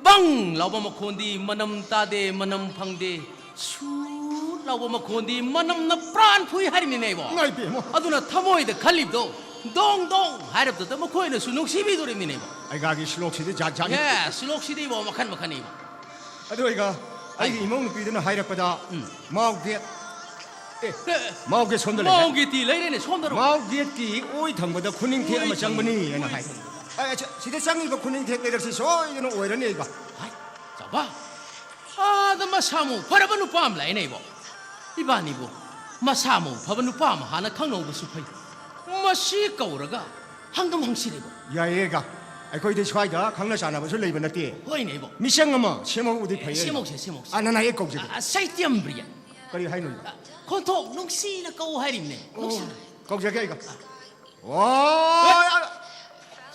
ꯕꯪ ꯂꯥꯎꯕ ꯃꯈꯣꯟꯗꯤ ꯃꯅꯝ ꯇꯥꯗꯦ, ꯃꯅꯝ ꯐꯪꯗꯦ, ꯁꯨꯠ ꯂꯥꯎꯕ ꯃꯈꯣꯟꯗꯤ ꯃꯅꯝꯅ ꯄ꯭ꯔꯥꯟ ꯐꯨꯏ ꯍꯥꯏꯔꯤꯃꯤꯅꯦ ꯏꯕꯣ꯫ ꯏꯃꯥꯏ ꯄꯦꯝꯃ꯫ ꯑꯗꯨꯅ ꯊꯃꯣꯏꯗ ꯈꯜꯂꯤꯕꯗꯣ ꯗꯣꯡ ꯗꯣꯡ ꯍꯥꯏꯔꯕꯗꯨꯗ ꯃꯈꯣꯏꯅꯁꯨ ꯅꯨꯡꯁꯤꯕꯤꯗꯣꯔꯤꯃꯤꯅꯦ ꯏꯕꯣ꯫ ꯑꯩꯒꯥꯒꯤ ꯁ꯭ꯂꯣꯛꯁꯤꯗꯤ ꯖꯥꯠ ꯖꯥꯠꯅꯤ꯫ ꯑꯦ, ꯁ꯭ꯂꯣꯛꯁꯤꯗꯤ ꯏꯕꯣ ꯃꯈꯟ ꯃꯈꯟꯅꯤ ꯏꯕꯣ꯫ ꯑꯗꯨ ꯑꯩꯒ ꯑꯩꯒꯤ ꯏꯃꯧ ꯅꯨꯄꯤꯗꯨꯅ ꯍꯥꯏꯔꯛꯄꯗ ꯎꯝ꯫ ꯃꯥꯎꯒꯦꯠ ꯑꯦ, ꯑꯦ, ꯃꯥꯎꯒꯦꯠ ꯁꯣꯝꯗ ꯂꯩꯔꯦ꯫ ꯃꯥꯎꯒꯦꯠꯇꯤ ꯂꯩꯔꯦꯅꯦ, ꯁꯣꯝꯗꯔꯣ? ꯃꯥꯎꯒꯦꯠꯀꯤ ꯑꯣꯏ ꯊꯪꯕꯗ ꯈꯨꯅꯤꯡꯊꯦꯛ ꯑꯃ ꯑꯣꯏ ꯆꯪꯕꯅꯤ ꯊꯪꯕ, ꯍꯥꯏꯅ ꯑꯣꯏ ꯍꯥꯏ꯫ ꯊꯪꯕ꯫ ꯑꯦ, ꯑꯦ, ꯁꯤꯗ ꯆꯪꯉꯤꯕ ꯈꯨꯅꯤꯡꯊꯦꯛ ꯂꯩꯔꯛꯁꯤ ꯁꯣꯏꯗꯅ ꯑꯣꯏꯔꯅꯤ ꯑꯩꯒ꯫ ꯍꯥꯏ, ꯆꯥꯎꯕ, ꯑꯥꯗ ꯃꯁꯥ ꯃꯎ ꯐꯔꯕ ꯅꯨꯄꯥ ꯑꯃ ꯂꯥꯛꯏꯅꯦ ꯏꯕꯣ꯫ ꯏꯕꯥꯅꯤꯕꯨ ꯃꯁꯥ ꯃꯎ ꯐꯕ ꯅꯨꯄꯥ ꯑꯃ ꯍꯥꯟꯅ ꯈꯪꯅꯧꯕꯁꯨ ꯐꯩ꯫ ꯃꯁꯤ ꯀꯧꯔꯒ ꯍꯪꯒꯝ ꯍꯪꯁꯤꯔꯦꯕꯣ꯫ ꯌꯥꯏꯌꯦꯒ꯫ ꯑꯩꯈꯣꯏꯗꯤ ꯁ꯭ꯋꯥꯏꯗ ꯈꯪꯅ ꯆꯥꯟꯅꯕꯁꯨ ꯂꯩꯕ ꯅꯠꯇꯦ꯫ ꯍꯣꯏꯅꯦ ꯏꯕꯣ꯫ ꯃꯤꯁꯪ ꯑꯃ ꯁꯦꯝꯍꯧꯕꯗꯤ ꯐꯩꯌꯦ꯫ ꯁꯦꯝꯍꯧꯁꯦ, ꯁꯦꯝꯍꯧꯁꯦ꯫ ꯑ, ꯅꯅꯥꯏ ꯑꯩ ꯀꯧꯖꯒꯦ꯫ ꯑ, ꯁꯩꯇ꯭ꯌꯝ ꯕ꯭ꯔꯤꯌꯟ꯫ ꯀꯔꯤ ꯍꯥꯏꯅꯣ? ꯑ, ꯈꯣꯟꯊꯣꯛ ꯅꯨꯡꯁꯤꯅ ꯀꯧ ꯍꯥꯏꯔꯤꯕꯅꯦ꯫ ꯑꯣ, ꯅꯨꯡꯁꯤꯅ꯫ ꯀꯧꯖꯒꯦ ꯑꯩꯒ꯫ ꯑꯣ,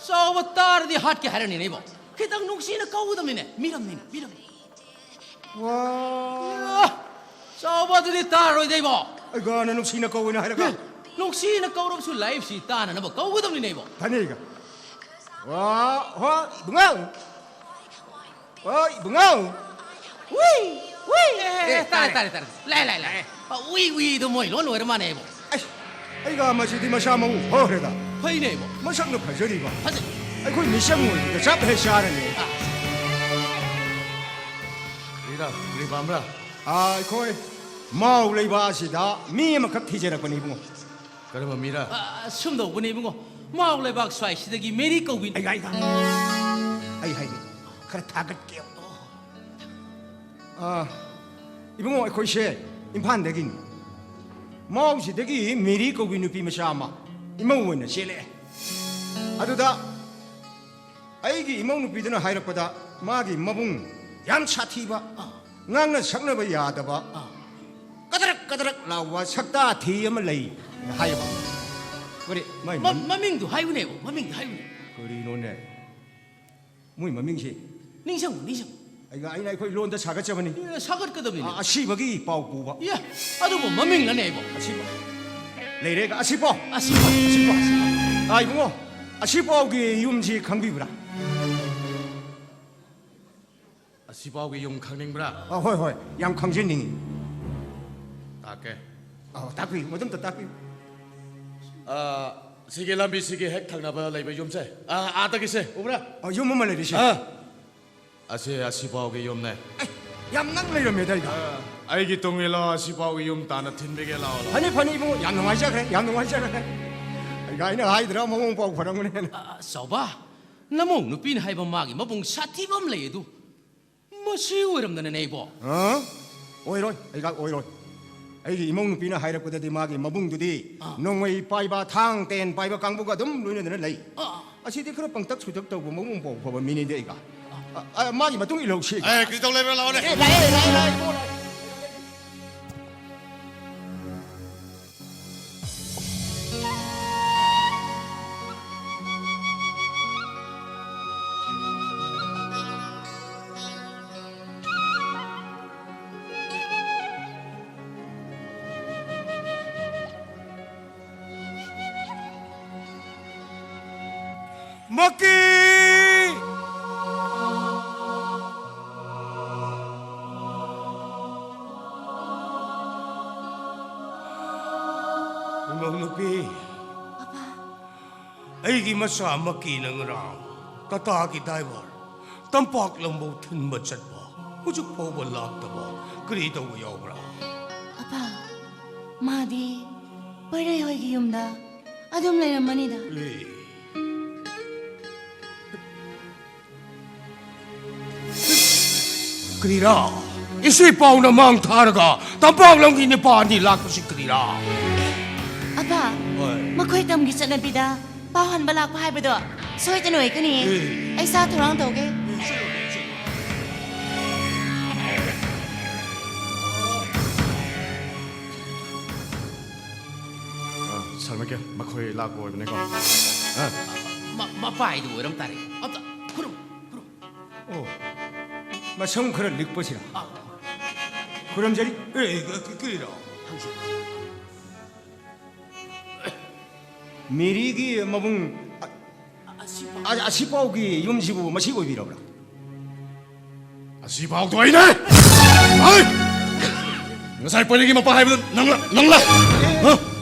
ꯆꯥꯎꯕ ꯇꯥꯔꯗꯤ ꯍꯥꯠꯀꯦ ꯍꯥꯏꯔꯅꯤꯅꯦ ꯏꯕꯣ꯫ ꯈꯤꯇꯪ ꯅꯨꯡꯁꯤꯅ ꯀꯧꯒꯗꯕꯅꯤꯅꯦ꯫ ꯃꯤꯔꯝꯅꯤꯅꯦ, ꯃꯤꯔꯝ꯫ ꯋꯥ꯫ ꯆꯥꯎꯕ ꯑꯗꯨꯗꯤ ꯇꯥꯔꯔꯣꯏꯗ ꯏꯕꯣ꯫ ꯑꯩꯒꯥꯅ ꯅꯨꯡꯁꯤꯅ ꯀꯧꯋꯦꯅ ꯍꯥꯏꯔꯒ꯫ ꯑꯦ, ꯅꯨꯡꯁꯤꯅ ꯀꯧꯔꯕꯁꯨ ꯂꯥꯏꯐꯁꯤ ꯇꯥꯅꯅꯕ ꯀꯧꯒꯗꯕꯅꯤꯅꯦ ꯏꯕꯣ꯫ ꯐꯅꯤꯒ꯫ ꯋꯥ, ꯍꯣ, ꯏꯕꯨꯡꯉꯣ꯫ ꯍꯣ, ꯏꯕꯨꯡꯉꯣ꯫ ꯎꯏ, ꯎꯏ꯫ ꯑꯦ, ꯑꯦ, ꯇꯥꯔꯦ, ꯇꯥꯔꯦ꯫ ꯇꯥꯔꯦ, ꯇꯥꯔꯦ꯫ ꯂꯥꯏ, ꯂꯥꯏ, ꯂꯥꯏ꯫ ꯑꯦ꯫ ꯑ, ꯎꯏ, ꯎꯏꯗꯣ ꯃꯣꯏ ꯂꯣꯟ ꯑꯣꯏꯔ ꯃꯥꯅꯦ ꯏꯕꯣ꯫ ꯑꯩꯁ, ꯑꯩꯒ ꯃꯁꯤꯗꯤ ꯃꯁꯥ ꯃꯎ ꯐꯈ꯭ꯔꯦꯗ꯫ ꯐꯩꯅꯦ ꯏꯕꯣ꯫ ꯃꯁꯛꯅ ꯐꯖꯔꯤꯕ꯫ ꯐꯖꯩ꯫ ꯑꯩꯈꯣꯏ ꯃꯤꯁꯪ ꯑꯣꯏꯕꯗ ꯆꯞ ꯍꯦꯛ ꯆꯥꯔꯅꯤ꯫ ꯑ꯫ ꯀꯔꯤ ꯄꯥꯝꯕ꯭ꯔꯥ? ꯑꯥ, ꯑꯩꯈꯣꯏ ꯃꯥꯎ ꯂꯩꯕꯥꯛ ꯑꯁꯤꯗ ꯃꯤ ꯑꯃꯈꯛ ꯊꯤꯖꯔꯛꯄꯅꯤ, ꯏꯕꯨꯡꯉꯣ꯫ ꯀꯔꯝꯕ ꯃꯤꯔꯥ? ꯑꯥ, ꯁꯨꯝ ꯇꯧꯕꯅꯤ, ꯏꯕꯨꯡꯉꯣ꯫ ꯃꯥꯎ ꯂꯩꯕꯥꯛ ꯁ꯭ꯋꯥꯏꯁꯤꯗꯒꯤ ꯃꯦꯔꯤ ꯀꯧꯕꯤ꯫ ꯑꯩ ꯍꯥꯏꯒꯦ, ꯑꯩ ꯍꯥꯏꯒꯦ, ꯈꯔ ꯊꯥꯒꯠꯀꯦ꯫ ꯑꯥ, ꯏꯕꯨꯡꯉꯣ, ꯑꯩꯈꯣꯏꯁꯦ ꯏꯝꯐꯥꯜꯗꯒꯤꯅꯤ꯫ ꯃꯥꯎꯁꯤꯗꯒꯤ ꯃꯦꯔꯤ ꯀꯧꯕꯤ ꯅꯨꯄꯤ ꯃꯆꯥ ꯑꯃ ꯏꯃꯧ ꯑꯣꯏꯅ ꯆꯦꯜꯂꯛꯑꯦ꯫ ꯑꯗꯨꯗ ꯑꯩꯒꯤ ꯏꯃꯧ ꯅꯨꯄꯤꯗꯨꯅ ꯍꯥꯏꯔꯛꯄꯗ, ꯃꯥꯒꯤ ꯃꯕꯨꯡ ꯌꯥꯝ ꯁꯥꯊꯤꯕ, ꯑꯥ꯫ ꯉꯥꯡꯅ ꯁꯛꯅꯕ ꯌꯥꯗꯕ, ꯑꯥ꯫ ꯀꯗꯔꯛ ꯀꯗꯔꯛ ꯂꯥꯎꯕ ꯁꯛꯇꯥ ꯊꯤ ꯑꯃ ꯂꯩ ꯍꯥꯏꯌꯦꯕ꯫ ꯀꯔꯤ? ꯃꯥꯏ ꯃ-, ꯃꯃꯤꯡ- ꯃꯃꯤꯡꯗꯨ ꯍꯥꯏꯌꯨꯅꯦꯕ, ꯃꯃꯤꯡꯗꯨ ꯍꯥꯏꯌꯨꯅꯦ꯫ ꯀꯔꯤꯅꯣꯅꯦ? ꯃꯣꯏ ꯃꯃꯤꯡꯁꯤ? ꯅꯤꯡꯁꯤꯡꯉꯨ, ꯅꯤꯡꯁꯤꯡꯉꯨ꯫ ꯑꯩꯒ-, ꯑꯩꯅ ꯑꯩꯈꯣꯏ ꯂꯣꯟꯗ ꯁꯥꯒꯠꯆꯕꯅꯤ꯫ ꯑꯦ, ꯁꯥꯒꯠꯀꯗꯕꯅꯤꯅꯦ꯫ ꯑ-, ꯑꯁꯤꯕꯒꯤ ꯄꯥꯎ ꯄꯨꯕ꯫ ꯏꯌꯥ, ꯑꯗꯨꯕꯨ ꯃꯃꯤꯡꯂꯅꯦ ꯑꯩꯕꯣ? ꯑꯁꯤꯕ꯫ ꯂꯩꯔꯦꯒ, ꯑꯁꯤꯄꯥꯎ꯫ ꯑꯁꯤꯄꯥꯎ꯫ ꯑꯁꯤꯄꯥꯎ꯫ ꯑꯥ, ꯏꯕꯨꯡꯉꯣ, ꯑꯁꯤꯄꯥꯎꯒꯤ ꯌꯨꯝꯁꯤ ꯈꯪꯕꯤꯕ꯭ꯔꯥ? ꯑꯁꯤꯄꯥꯎꯒꯤ ꯌꯨꯝ ꯈꯪꯅꯤꯡꯕ꯭ꯔꯥ? ꯑ, ꯍꯣꯏ, ꯍꯣꯏ, ꯌꯥꯝ ꯈꯪꯖꯅꯤꯡꯉꯤ꯫ ꯇꯥꯛꯀꯦ꯫ ꯑ, ꯇꯥꯛꯄꯤꯌꯨ, ꯃꯗꯨꯝꯇ ꯇꯥꯛꯄꯤꯌꯨ꯫ ꯑ, ꯁꯤꯒꯤ ꯂꯝꯕꯤꯁꯤꯒꯤ ꯍꯦꯛ ꯊꯪꯅꯕ ꯂꯩꯕ ꯌꯨꯝꯁꯦ, ꯑ, ꯑꯥꯗꯒꯤꯁꯦ, ꯎꯕ꯭ꯔꯥ? ꯑ, ꯌꯨꯝ ꯑꯃ ꯂꯩꯔꯤꯁꯦ? ꯑ, ꯑꯁꯤ ꯑꯁꯤꯄꯥꯎꯒꯤ ꯌꯨꯝꯅꯦ꯫ ꯑꯦ, ꯌꯥꯝ ꯅꯛ ꯂꯩꯔꯝꯃꯦꯗ ꯑꯩꯒ꯫ ꯑ, ꯑꯩꯒꯤ ꯇꯨꯡ ꯏꯜꯂꯣ, ꯑꯁꯤꯄꯥꯎꯒꯤ ꯌꯨꯝ ꯇꯥꯟꯅ ꯊꯤꯟꯕꯤꯒꯦ, ꯂꯥꯛꯑꯣ, ꯂꯥꯛꯑꯣ꯫ ꯐꯅꯤ, ꯐꯅꯤ, ꯏꯕꯨꯡꯉꯣ, ꯌꯥꯝ ꯅꯨꯡꯉꯥꯏꯖꯈ꯭ꯔꯦ, ꯌꯥꯝ ꯅꯨꯡꯉꯥꯏꯖꯈ꯭ꯔꯦ꯫ ꯑꯩꯒ ꯑꯩꯅ ꯍꯥꯏꯗ꯭ꯔꯥ, ꯃꯑꯣꯡ ꯄꯥꯎ ꯐꯔꯝꯒꯅꯦꯅ꯫ ꯑ, ꯆꯥꯎꯕ, ꯅꯃꯧ ꯅꯨꯄꯤꯅ ꯍꯥꯏꯕ ꯃꯥꯒꯤ ꯃꯕꯨꯡ ꯁꯥꯊꯤꯕ ꯑꯃ ꯂꯩ ꯑꯗꯨ, ꯃꯁꯤ ꯑꯣꯏꯔꯝꯗꯅꯅꯦ, ꯏꯕꯣ꯫ ꯑ? ꯑꯣꯏꯔꯣꯏ, ꯑꯩꯒ ꯑꯣꯏꯔꯣꯏ꯫ ꯑꯩꯒꯤ ꯏꯃꯧ ꯅꯨꯄꯤꯅ ꯍꯥꯏꯔꯛꯄꯗꯗꯤ ꯃꯥꯒꯤ ꯃꯕꯨꯡꯗꯨꯗꯤ ꯑꯥ꯫ ꯅꯣꯡꯃꯩ ꯄꯥꯏꯕ, ꯊꯥꯡ ꯇꯦꯟ ꯄꯥꯏꯕ ꯀꯥꯡꯕꯨꯒ ꯑꯗꯨꯝ ꯂꯣꯏꯅꯗꯅ ꯂꯩ꯫ ꯑꯥ꯫ ꯑꯁꯤꯗꯤ ꯈꯔ ꯄꯪꯇꯛ ꯁꯨꯇꯛ ꯇꯧꯕ, ꯃꯕꯨꯡ ꯄꯥꯎ ꯐꯕ ꯃꯤꯅꯤꯗꯤ ꯑꯩꯒ꯫ ꯑ, ꯑ, ꯃꯥꯒꯤ ꯃꯇꯨꯡ ꯏꯜꯍꯧꯁꯤ꯫ ꯑꯦ, ꯀꯔꯤ ꯇꯧ ꯂꯩꯕ꯭ꯔꯥ? ꯂꯥꯛꯑꯣꯅꯦ꯫ ꯑꯦ, ꯂꯥꯛꯑꯦ, ꯂꯥꯛꯑꯦ, ꯂꯥꯛꯑꯦ, ꯏꯕꯣ, ꯂꯥꯛꯑꯦ꯫ ꯃꯀꯤ! ꯏꯃꯧ ꯅꯨꯄꯤ, ꯑꯩꯒꯤ ꯃꯆꯥ ꯃꯀꯤꯅ ꯉꯔꯥꯡ ꯇꯥꯇꯥꯒꯤ ꯗ꯭ꯔꯥꯏꯚꯔ ꯇꯝꯄꯥꯛ ꯂꯝꯕꯧ ꯊꯤꯟꯕ ꯆꯠꯄ꯫ ꯍꯧꯖꯤꯛ ꯐꯥꯎꯕ ꯂꯥꯛꯇꯕ ꯀꯔꯤ ꯇꯧꯕ ꯌꯥꯎꯕ꯭ꯔꯥ? ꯑꯄꯥ, ꯃꯥꯗꯤ ꯄꯩꯔꯩ ꯍꯣꯏꯒꯤ ꯌꯨꯝꯗ ꯑꯗꯨꯝ ꯂꯩꯔꯝꯃꯅꯤꯗ꯫ ꯑꯦ꯫ ꯀꯔꯤꯔꯥ? ꯏꯁꯨ ꯏꯄꯥꯎꯅ ꯃꯥꯡ ꯊꯥꯔꯒ ꯇꯝꯄꯥꯛ ꯂꯝꯒꯤ ꯅꯤꯄꯥ ꯑꯅꯤ ꯂꯥꯛꯄꯁꯤ ꯀꯔꯤꯔꯥ? ꯑꯄꯥ, ꯍꯣꯏ꯫ ꯃꯈꯣꯏ ꯇꯝꯒꯤ ꯆꯠꯅꯕꯤꯗ ꯄꯥꯎ ꯍꯟꯕ ꯂꯥꯛꯄ ꯍꯥꯏꯕꯗꯣ ꯁꯣꯏꯗꯅ ꯑꯣꯏꯒꯅꯤ꯫ ꯑꯦ꯫ ꯑꯩ ꯁꯥ ꯊꯧꯔꯥꯡ ꯇꯧꯒꯦ꯫ ꯑ, ꯁꯥꯔ ꯃꯥꯏꯀꯦꯜ, ꯃꯈꯣꯏ ꯂꯥꯛꯄ ꯑꯣꯏꯕꯅꯦꯀꯣ꯫ ꯑ꯫ ꯃ-, ꯃꯄꯥꯏꯗꯨ ꯑꯣꯏꯔꯝ ꯇꯥꯔꯦ꯫ ꯑꯝꯇ ꯈꯨꯔꯨꯝ, ꯈꯨꯔꯨꯝ꯫ ꯑꯣ, ꯃꯁꯝ ꯈꯔ ꯂꯤꯛꯄꯁꯤꯔ? ꯑ꯫ ꯈꯨꯔꯨꯝꯖꯔꯤ꯫ ꯑꯦ, ꯀ-, ꯀ-, ꯀꯔꯤꯔꯣ? ꯍꯪꯁꯤ꯫ ꯃꯦꯔꯤꯒꯤ ꯃꯕꯨꯡ, ꯑ, ꯑꯁꯤꯐꯥꯎ- ꯑ-, ꯑꯁꯤꯐꯥꯎꯒꯤ ꯌꯨꯝꯁꯤꯕꯨ ꯃꯁꯤ ꯑꯣꯏꯕꯤꯔꯕ꯭ꯔꯥ? ꯑꯁꯤꯐꯥꯎꯗꯣ ꯑꯩꯅꯦ! ꯍꯩ! ꯉꯁꯥꯏ ꯄꯩꯔꯩꯒꯤ ꯃꯄꯥ ꯍꯥꯏꯕꯗꯣ ꯅꯪꯂ? ꯅꯪꯂ? ꯍ?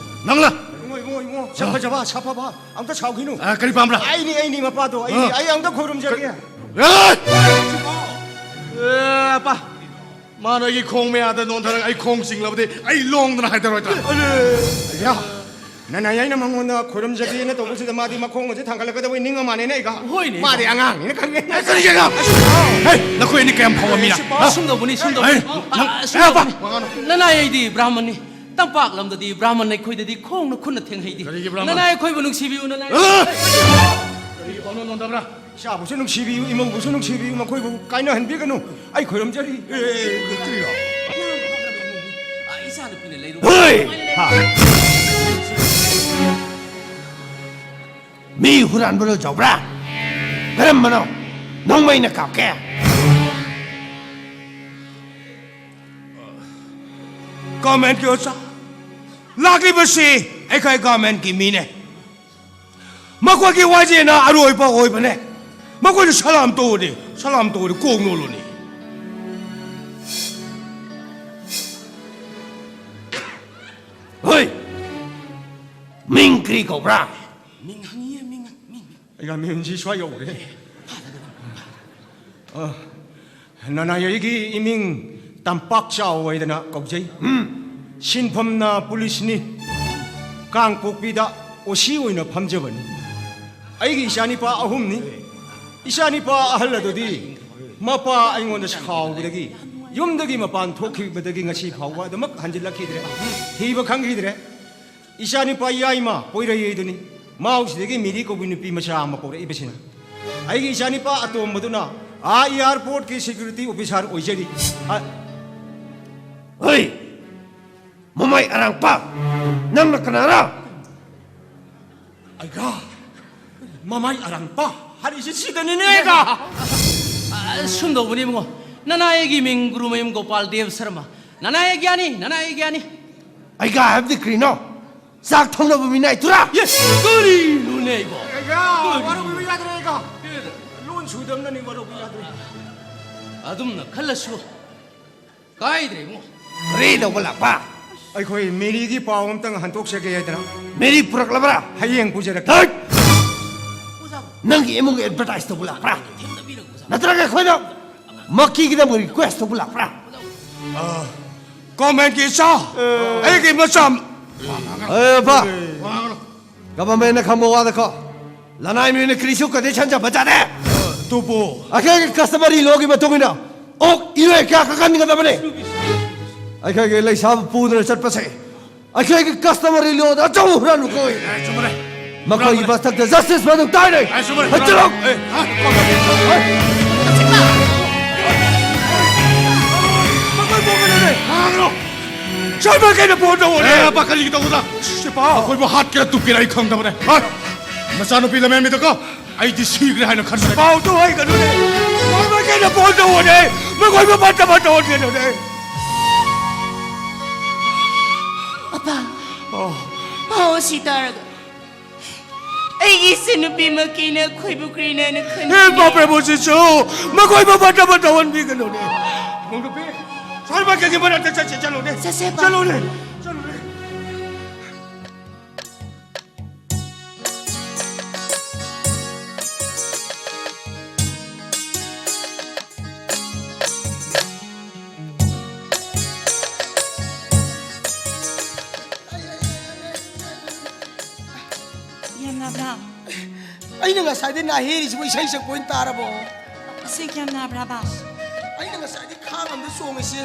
ꯅꯪꯂ? ꯏꯕꯨꯡꯉꯣ, ꯏꯕꯨꯡꯉꯣ, ꯏꯕꯨꯡꯉꯣ, ꯁꯛ ꯐꯖꯕ, ꯁꯛ ꯐꯕ, ꯑꯝꯇ ꯁꯥꯎꯈꯤꯅꯨ꯫ ꯑ, ꯀꯔꯤ ꯄꯥꯝꯕ꯭ꯔꯥ? ꯑꯩꯅꯤ, ꯑꯩꯅꯤ ꯃꯄꯥꯗꯣ, ꯑꯩꯅꯤ, ꯑ? ꯑꯩ ꯑꯝꯇ ꯈꯨꯔꯨꯝꯖꯒꯦ꯫ ꯑ! ꯑꯦ, ꯑꯄꯥ, ꯃꯥꯅ ꯑꯩꯒꯤ ꯈꯣꯡ ꯃꯌꯥꯗ ꯅꯣꯟꯊꯔꯒ ꯑꯩ ꯈꯣꯡ ꯆꯤꯡꯂꯕꯗꯤ ꯑꯩ ꯂꯣꯡꯗꯅ ꯍꯥꯏꯊꯔꯣꯏꯗ꯭ꯔꯥ? ꯑꯌꯥ! ꯅꯅꯥꯏ ꯑꯩꯅ ꯃꯉꯣꯟꯗ ꯈꯣꯏꯔꯝꯖꯒꯦꯅ ꯇꯧꯕꯁꯤꯗ ꯃꯥꯗꯤ ꯃꯈꯣꯡ ꯑꯁꯤ ꯊꯥꯡꯒꯠꯂꯛꯀꯗꯕꯩ ꯅꯤꯡꯉ ꯃꯥꯟꯅꯦꯅꯦ ꯑꯩꯒ꯫ ꯍꯣꯏꯅꯦ꯫ ꯃꯥꯗꯤ ꯑꯉꯥꯡꯅꯤꯅ ꯈꯪꯉꯦ꯫ ꯑꯦ, ꯀꯔꯤꯒꯤ ꯑꯉꯥꯡ? ꯍꯦ, ꯅꯈꯣꯏ ꯑꯅꯤ ꯀꯌꯥꯝ ꯐꯥꯎꯕ ꯃꯤꯔ? ꯁꯤ ꯄꯥꯎ ꯍꯥ? ꯁꯨꯝꯗꯧꯕꯅꯤ, ꯁꯨꯝꯗꯧꯕꯅꯤ꯫ ꯍꯦ, ꯑ, ꯅꯪ, ꯑ, ꯍꯦ, ꯑꯄꯥ! ꯁꯨꯝꯗꯧꯕꯅꯤ꯫ ꯅꯅꯥꯏ ꯑꯩꯗꯤ ꯕ꯭ꯔꯥꯍꯃꯟꯅꯤ꯫ ꯇꯝꯄꯥꯛ ꯂꯝꯗꯗꯤ ꯕ꯭ꯔꯥꯍꯃꯟ ꯑꯩꯈꯣꯏꯗꯗꯤ ꯈꯣꯡꯅ ꯈꯨꯠꯅ ꯊꯦꯡꯍꯩꯗꯤ꯫ ꯀꯔꯤꯒꯤ ꯕ꯭ꯔꯥꯍꯃꯟ? ꯅꯅꯥꯏ ꯑꯩꯈꯣꯏꯕꯨ ꯅꯨꯡꯁꯤꯕꯤꯌꯨ, ꯅꯅꯥꯏ꯫ ꯑ! ꯀꯔꯤꯒꯤ ꯄꯥꯎꯅꯣ ꯅꯣꯟꯗꯕ꯭ꯔꯥ? ꯏꯆꯥꯕꯨꯁꯨ ꯅꯨꯡꯁꯤꯕꯤꯌꯨ, ꯏꯃꯨꯡꯕꯨꯁꯨ ꯅꯨꯡꯁꯤꯕꯤꯌꯨ, ꯃꯈꯣꯏꯕꯨ ꯀꯥꯏꯅꯍꯟꯕꯤꯒꯅꯨ꯫ ꯑꯩ ꯈꯣꯏꯔꯝꯖꯔꯤ꯫ ꯑꯦ, ꯑꯦ, ꯑꯦ, ꯀꯔꯤꯔꯣ? ꯌꯥꯝ ꯐꯈ꯭ꯔꯕ ꯏꯃꯨꯡꯅꯤ꯫ ꯑ, ꯏꯆꯥꯅꯨꯄꯤꯅ ꯂꯩꯔꯨ꯫ ꯍꯣꯏ! ꯍꯥ! ꯃꯤ ꯍꯨꯔꯥꯟꯕ ꯂꯣꯏꯖꯧꯕ꯭ꯔꯥ? ꯀꯔꯝꯕꯅꯣ? ꯅꯣꯡꯃꯩꯅ ꯀꯥꯞꯀꯦ꯫ ꯒꯚꯔꯟꯃꯦꯟꯠꯀꯤ ꯑꯣꯖꯥ, ꯂꯥꯛꯂꯤꯕꯁꯤ ꯑꯩꯈꯣꯏ ꯒꯚꯔꯟꯃꯦꯟꯠꯀꯤ ꯃꯤꯅꯦ꯫ ꯃꯈꯣꯏꯒꯤ ꯋꯥꯖꯦꯅ ꯑꯔꯣꯏꯕ ꯑꯣꯏꯕꯅꯦ꯫ ꯃꯈꯣꯏꯅ ꯁꯂꯥꯝ ꯇꯧꯔꯗꯤ, ꯁꯂꯥꯝ ꯇꯧꯔꯗꯤ ꯀꯣꯛ ꯅꯣꯜꯂꯨꯅꯤ꯫ ꯍꯣꯏ! ꯃꯤꯡ ꯀꯔꯤ ꯀꯧꯕ꯭ꯔꯥ? ꯃꯤꯡ ꯍꯪꯉꯤꯌꯦ, ꯃꯤꯡ, ꯃꯤꯡ, ꯃꯤꯡ꯫ ꯑꯩꯒ ꯃꯤꯡꯁꯤ ꯁ꯭ꯋꯥꯏ ꯌꯧꯈ꯭ꯔꯦ꯫ ꯑ, ꯅꯅꯥꯏ ꯑꯩꯒꯤ ꯏꯃꯤꯡ ꯇꯝꯄꯥꯛ ꯆꯥꯎ ꯍꯥꯏꯗꯅ ꯀꯧꯖꯩ꯫ ꯁꯤꯟꯐꯝꯅ ꯄꯨꯂꯤꯁꯅꯤ꯫ ꯀꯥꯡꯄꯣꯛꯄꯤꯗ ꯑꯣ ꯁꯤ ꯑꯣꯏꯅ ꯐꯝꯖꯕꯅꯤ꯫ ꯑꯩꯒꯤ ꯏꯆꯥꯅꯤꯄꯥ ꯑꯍꯨꯝꯅꯤ꯫ ꯏꯆꯥꯅꯤꯄꯥ ꯑꯍꯜ ꯑꯗꯨꯗꯤ ꯃꯄꯥ ꯑꯩꯉꯣꯟꯗ ꯁꯥꯎꯕꯗꯒꯤ ꯌꯨꯝꯗꯒꯤ ꯃꯄꯥꯟ ꯊꯣꯛꯈꯤꯕꯗꯒꯤ ꯉꯁꯤ ꯐꯥꯎꯕ ꯑꯗꯨꯃꯛ ꯍꯟꯖꯤꯜꯂꯛꯈꯤꯗ꯭ꯔꯦ꯫ ꯊꯤꯕ ꯈꯪꯈꯤꯗ꯭ꯔꯦ꯫ ꯏꯆꯥꯅꯤꯄꯥ ꯌꯥꯏꯃ ꯄꯣꯏꯔꯩꯗꯨꯅꯤ꯫ ꯃꯥꯎꯁꯤꯗꯒꯤ ꯃꯤꯔꯤ ꯀꯧꯕꯤ ꯅꯨꯄꯤ ꯃꯆꯥ ꯑꯃ ꯄꯣꯔꯛꯏꯕꯁꯤꯅ꯫ ꯑꯩꯒꯤ ꯏꯆꯥꯅꯤꯄꯥ ꯑꯇꯣꯝꯕꯗꯨꯅ ꯑꯥ ꯑꯦꯌꯥꯔꯄꯣꯔꯠꯀꯤ ꯁꯦꯀ꯭ꯌꯨꯔꯤꯇꯤ ꯑꯣꯐꯤꯁꯥꯔ ꯑꯣꯏꯖꯔꯤ꯫ ꯑ- ꯍꯣꯏ, ꯃꯃꯥꯏ ꯑꯔꯥꯡꯄꯥ, ꯅꯪꯅ ꯀꯅꯥꯔ? ꯑꯩꯒ ꯃꯃꯥꯏ ꯑꯔꯥꯡꯄꯥ ꯍꯥꯏꯔꯤꯁꯤ ꯁꯤꯗꯅꯤꯅꯦ ꯑꯩꯒ꯫ ꯑ, ꯁꯨꯝ ꯇꯧꯕꯅꯤ ꯏꯕꯨꯡꯉꯣ꯫ ꯅꯅꯥꯏꯒꯤ ꯃꯤꯡ ꯒꯨꯔꯨꯃꯌꯨꯝ ꯒꯣꯄꯥꯜ ꯗꯦꯕ ꯁꯔꯃ꯫ ꯅꯅꯥꯏ ꯒ꯭ꯌꯥꯅꯤ, ꯅꯅꯥꯏ ꯒ꯭ꯌꯥꯅꯤ꯫ ꯑꯩꯒ ꯍꯥꯏꯕꯗꯤ ꯀꯔꯤꯅꯣ? ꯆꯥꯛ ꯊꯣꯡꯅꯕ ꯃꯤꯅꯥꯏ ꯇꯨꯔꯥ? ꯌꯦ, ꯀꯔꯤꯅꯣꯅꯦ ꯑꯩꯕꯣ? ꯑꯩꯒ ꯋꯥꯔꯧꯕꯤꯕ ꯌꯥꯗ꯭ꯔꯦ ꯑꯩꯒ꯫ ꯂꯣꯟ ꯁꯨꯗꯕꯅꯅꯤ ꯋꯥꯔꯧꯕꯤ ꯌꯥꯗ꯭ꯔꯦ꯫ ꯑꯗꯨꯝꯅ ꯈꯜꯂꯁꯨ ꯀꯥꯏꯗ꯭ꯔꯦ ꯏꯕꯨꯡꯉꯣ꯫ ꯀꯔꯤ ꯂꯧꯕ ꯂꯥꯛꯄ? ꯑꯩꯈꯣꯏ ꯃꯦꯔꯤꯒꯤ ꯄꯥꯎ ꯑꯝꯇꯪ ꯍꯟꯗꯣꯛꯆꯒꯦ ꯍꯥꯏꯗꯅ꯫ ꯃꯦꯔꯤ ꯄꯨꯔꯛꯂꯕ꯭ꯔꯥ? ꯍꯌꯦꯡ ꯄꯨꯖꯔꯛꯀꯦ꯫ ꯍꯠ! ꯅꯪꯒꯤ ꯏꯃꯨꯡꯒꯤ ꯑꯦꯗꯚꯔꯇꯥꯏꯁ ꯇꯧꯕ ꯂꯥꯛꯄ꯭ꯔꯥ? ꯅꯠꯇ꯭ꯔꯒ ꯑꯩꯈꯣꯏꯅ ꯃꯛꯀꯤꯒꯤꯗꯃꯛ ꯔꯤꯀ꯭ꯋꯦꯁ ꯇꯧꯕ ꯂꯥꯛꯄ꯭ꯔꯥ? ꯒꯣꯔꯃꯦꯟꯒꯤ ꯏꯆꯥ, ꯑꯩꯒꯤ ꯃꯆꯥ꯫ ꯑꯦ ꯕꯥ, ꯒꯚꯔꯟꯃꯦꯟꯅ ꯈꯪꯕ ꯋꯥꯗꯀꯣ, ꯂꯅꯥꯏ ꯃꯤꯑꯣꯏꯅ ꯀꯔꯤꯁꯨ ꯀꯟꯗꯤꯁꯟ ꯆꯠꯄ ꯆꯥꯗꯦ꯫ ꯇꯨꯄꯨ꯫ ꯑꯩꯈꯣꯏꯒꯤ ꯀꯁꯇꯃꯔꯤ ꯂꯣꯒꯤ ꯃꯇꯨꯡ ꯏꯟꯅ ꯑꯣꯛ ꯏꯔꯣꯏ ꯀꯌꯥ ꯀꯛꯍꯟꯒꯗꯕꯅꯤ꯫ ꯑꯩꯈꯣꯏꯒꯤ ꯂꯩꯁꯥꯕꯨ ꯄꯨꯗꯨꯅ ꯆꯠꯄꯁꯦ ꯑꯩꯈꯣꯏꯒꯤ ꯀꯁꯇꯃꯔꯤ ꯂꯣꯗ ꯑꯆꯧꯕ ꯍꯨꯔꯥꯟꯕ ꯀꯧꯏ꯫ ꯆꯨꯝꯃꯔꯦ꯫ ꯃꯈꯣꯏꯒꯤ ꯃꯊꯛꯇ ꯖꯁꯇꯤꯁ ꯃꯊꯧ ꯇꯥꯏꯅꯦ꯫ ꯑꯦ, ꯆꯨꯝꯃꯔꯦ꯫ ꯍꯠꯆꯔꯣ! ꯑꯦ, ꯍꯥ? ꯃꯈꯣꯏ ꯄꯣꯛꯀꯅꯨꯅꯦ꯫ ꯉꯥꯡꯒꯅꯨ꯫ ꯁꯔꯃ ꯀꯩꯅ ꯐꯣꯟ ꯇꯧꯕꯅꯦ꯫ ꯑꯦ, ꯄꯥ, ꯀꯔꯤꯒꯤ ꯇꯧꯕꯗ? ꯁꯤꯄꯥ꯫ ꯑꯩꯈꯣꯏꯕꯨ ꯍꯥꯠꯀꯦꯔꯥ ꯇꯨꯞꯀꯦꯔꯥ ꯑꯩ ꯈꯪꯗꯕꯅꯦ꯫ ꯍꯥ? ꯃꯆꯥꯅꯨꯄꯤ ꯂꯝꯍꯦꯟꯕꯤꯗꯀꯣ ꯑꯩꯗꯤ ꯁꯤꯈ꯭ꯔꯦ ꯍꯥꯏꯅ ꯈꯟꯕꯅꯦ꯫ ꯄꯥꯎꯗꯨ ꯍꯥꯏꯒꯅꯨꯅꯦ꯫ ꯁꯔꯃ ꯀꯩꯅ ꯐꯣꯟ ꯇꯧꯕꯅꯦ꯫ ꯃꯈꯣꯏꯕꯨ ꯐꯠꯇꯕ ꯇꯧꯍꯟꯒꯅꯨꯅꯦ꯫ ꯑꯄꯥ, ꯄꯥꯎ ꯑꯁꯤ ꯇꯥꯔꯒ ꯑꯩꯒꯤ ꯏꯆꯟꯅꯨꯄꯤ ꯃꯀꯤꯅ ꯑꯩꯈꯣꯏꯕꯨ ꯀ꯭ꯔꯤꯅꯦꯅ ꯍꯦ ꯈꯟꯈꯤ꯫ ꯄꯥꯄ꯭ꯔꯦ ꯃꯣꯁꯤꯁꯨ, ꯃꯈꯣꯏ ꯃꯐꯠꯇ ꯐꯠꯇ ꯑꯣꯟꯕꯤꯒꯅꯨꯅꯦ꯫ ꯃꯧꯅꯨꯄꯤ, ꯁꯔꯃ ꯀꯦꯒꯤ ꯃꯅꯥꯛꯇ ꯆꯠꯁꯤ, ꯆꯠꯂꯨꯅꯦ꯫ ꯆꯠꯁꯦ, ꯄꯥ꯫ ꯆꯠꯂꯨꯅꯦ꯫ ꯆꯠꯂꯨꯅꯦ꯫ ꯑꯩꯅ ꯉꯁꯥꯏꯗꯩ ꯅꯥꯍꯦꯔꯤꯁꯤꯕꯨ ꯏꯁꯩ ꯁꯛꯄ ꯑꯣꯏꯅ ꯇꯥꯔꯕꯣ? ꯑꯁꯤ ꯀꯌꯥꯝ ꯅꯥꯕ꯭ꯔꯥꯕ? ꯑꯩꯅ ꯉꯁꯥꯏꯗꯤ ꯈꯥꯡ ꯑꯝꯗ ꯆꯣꯡꯉꯤꯁꯤ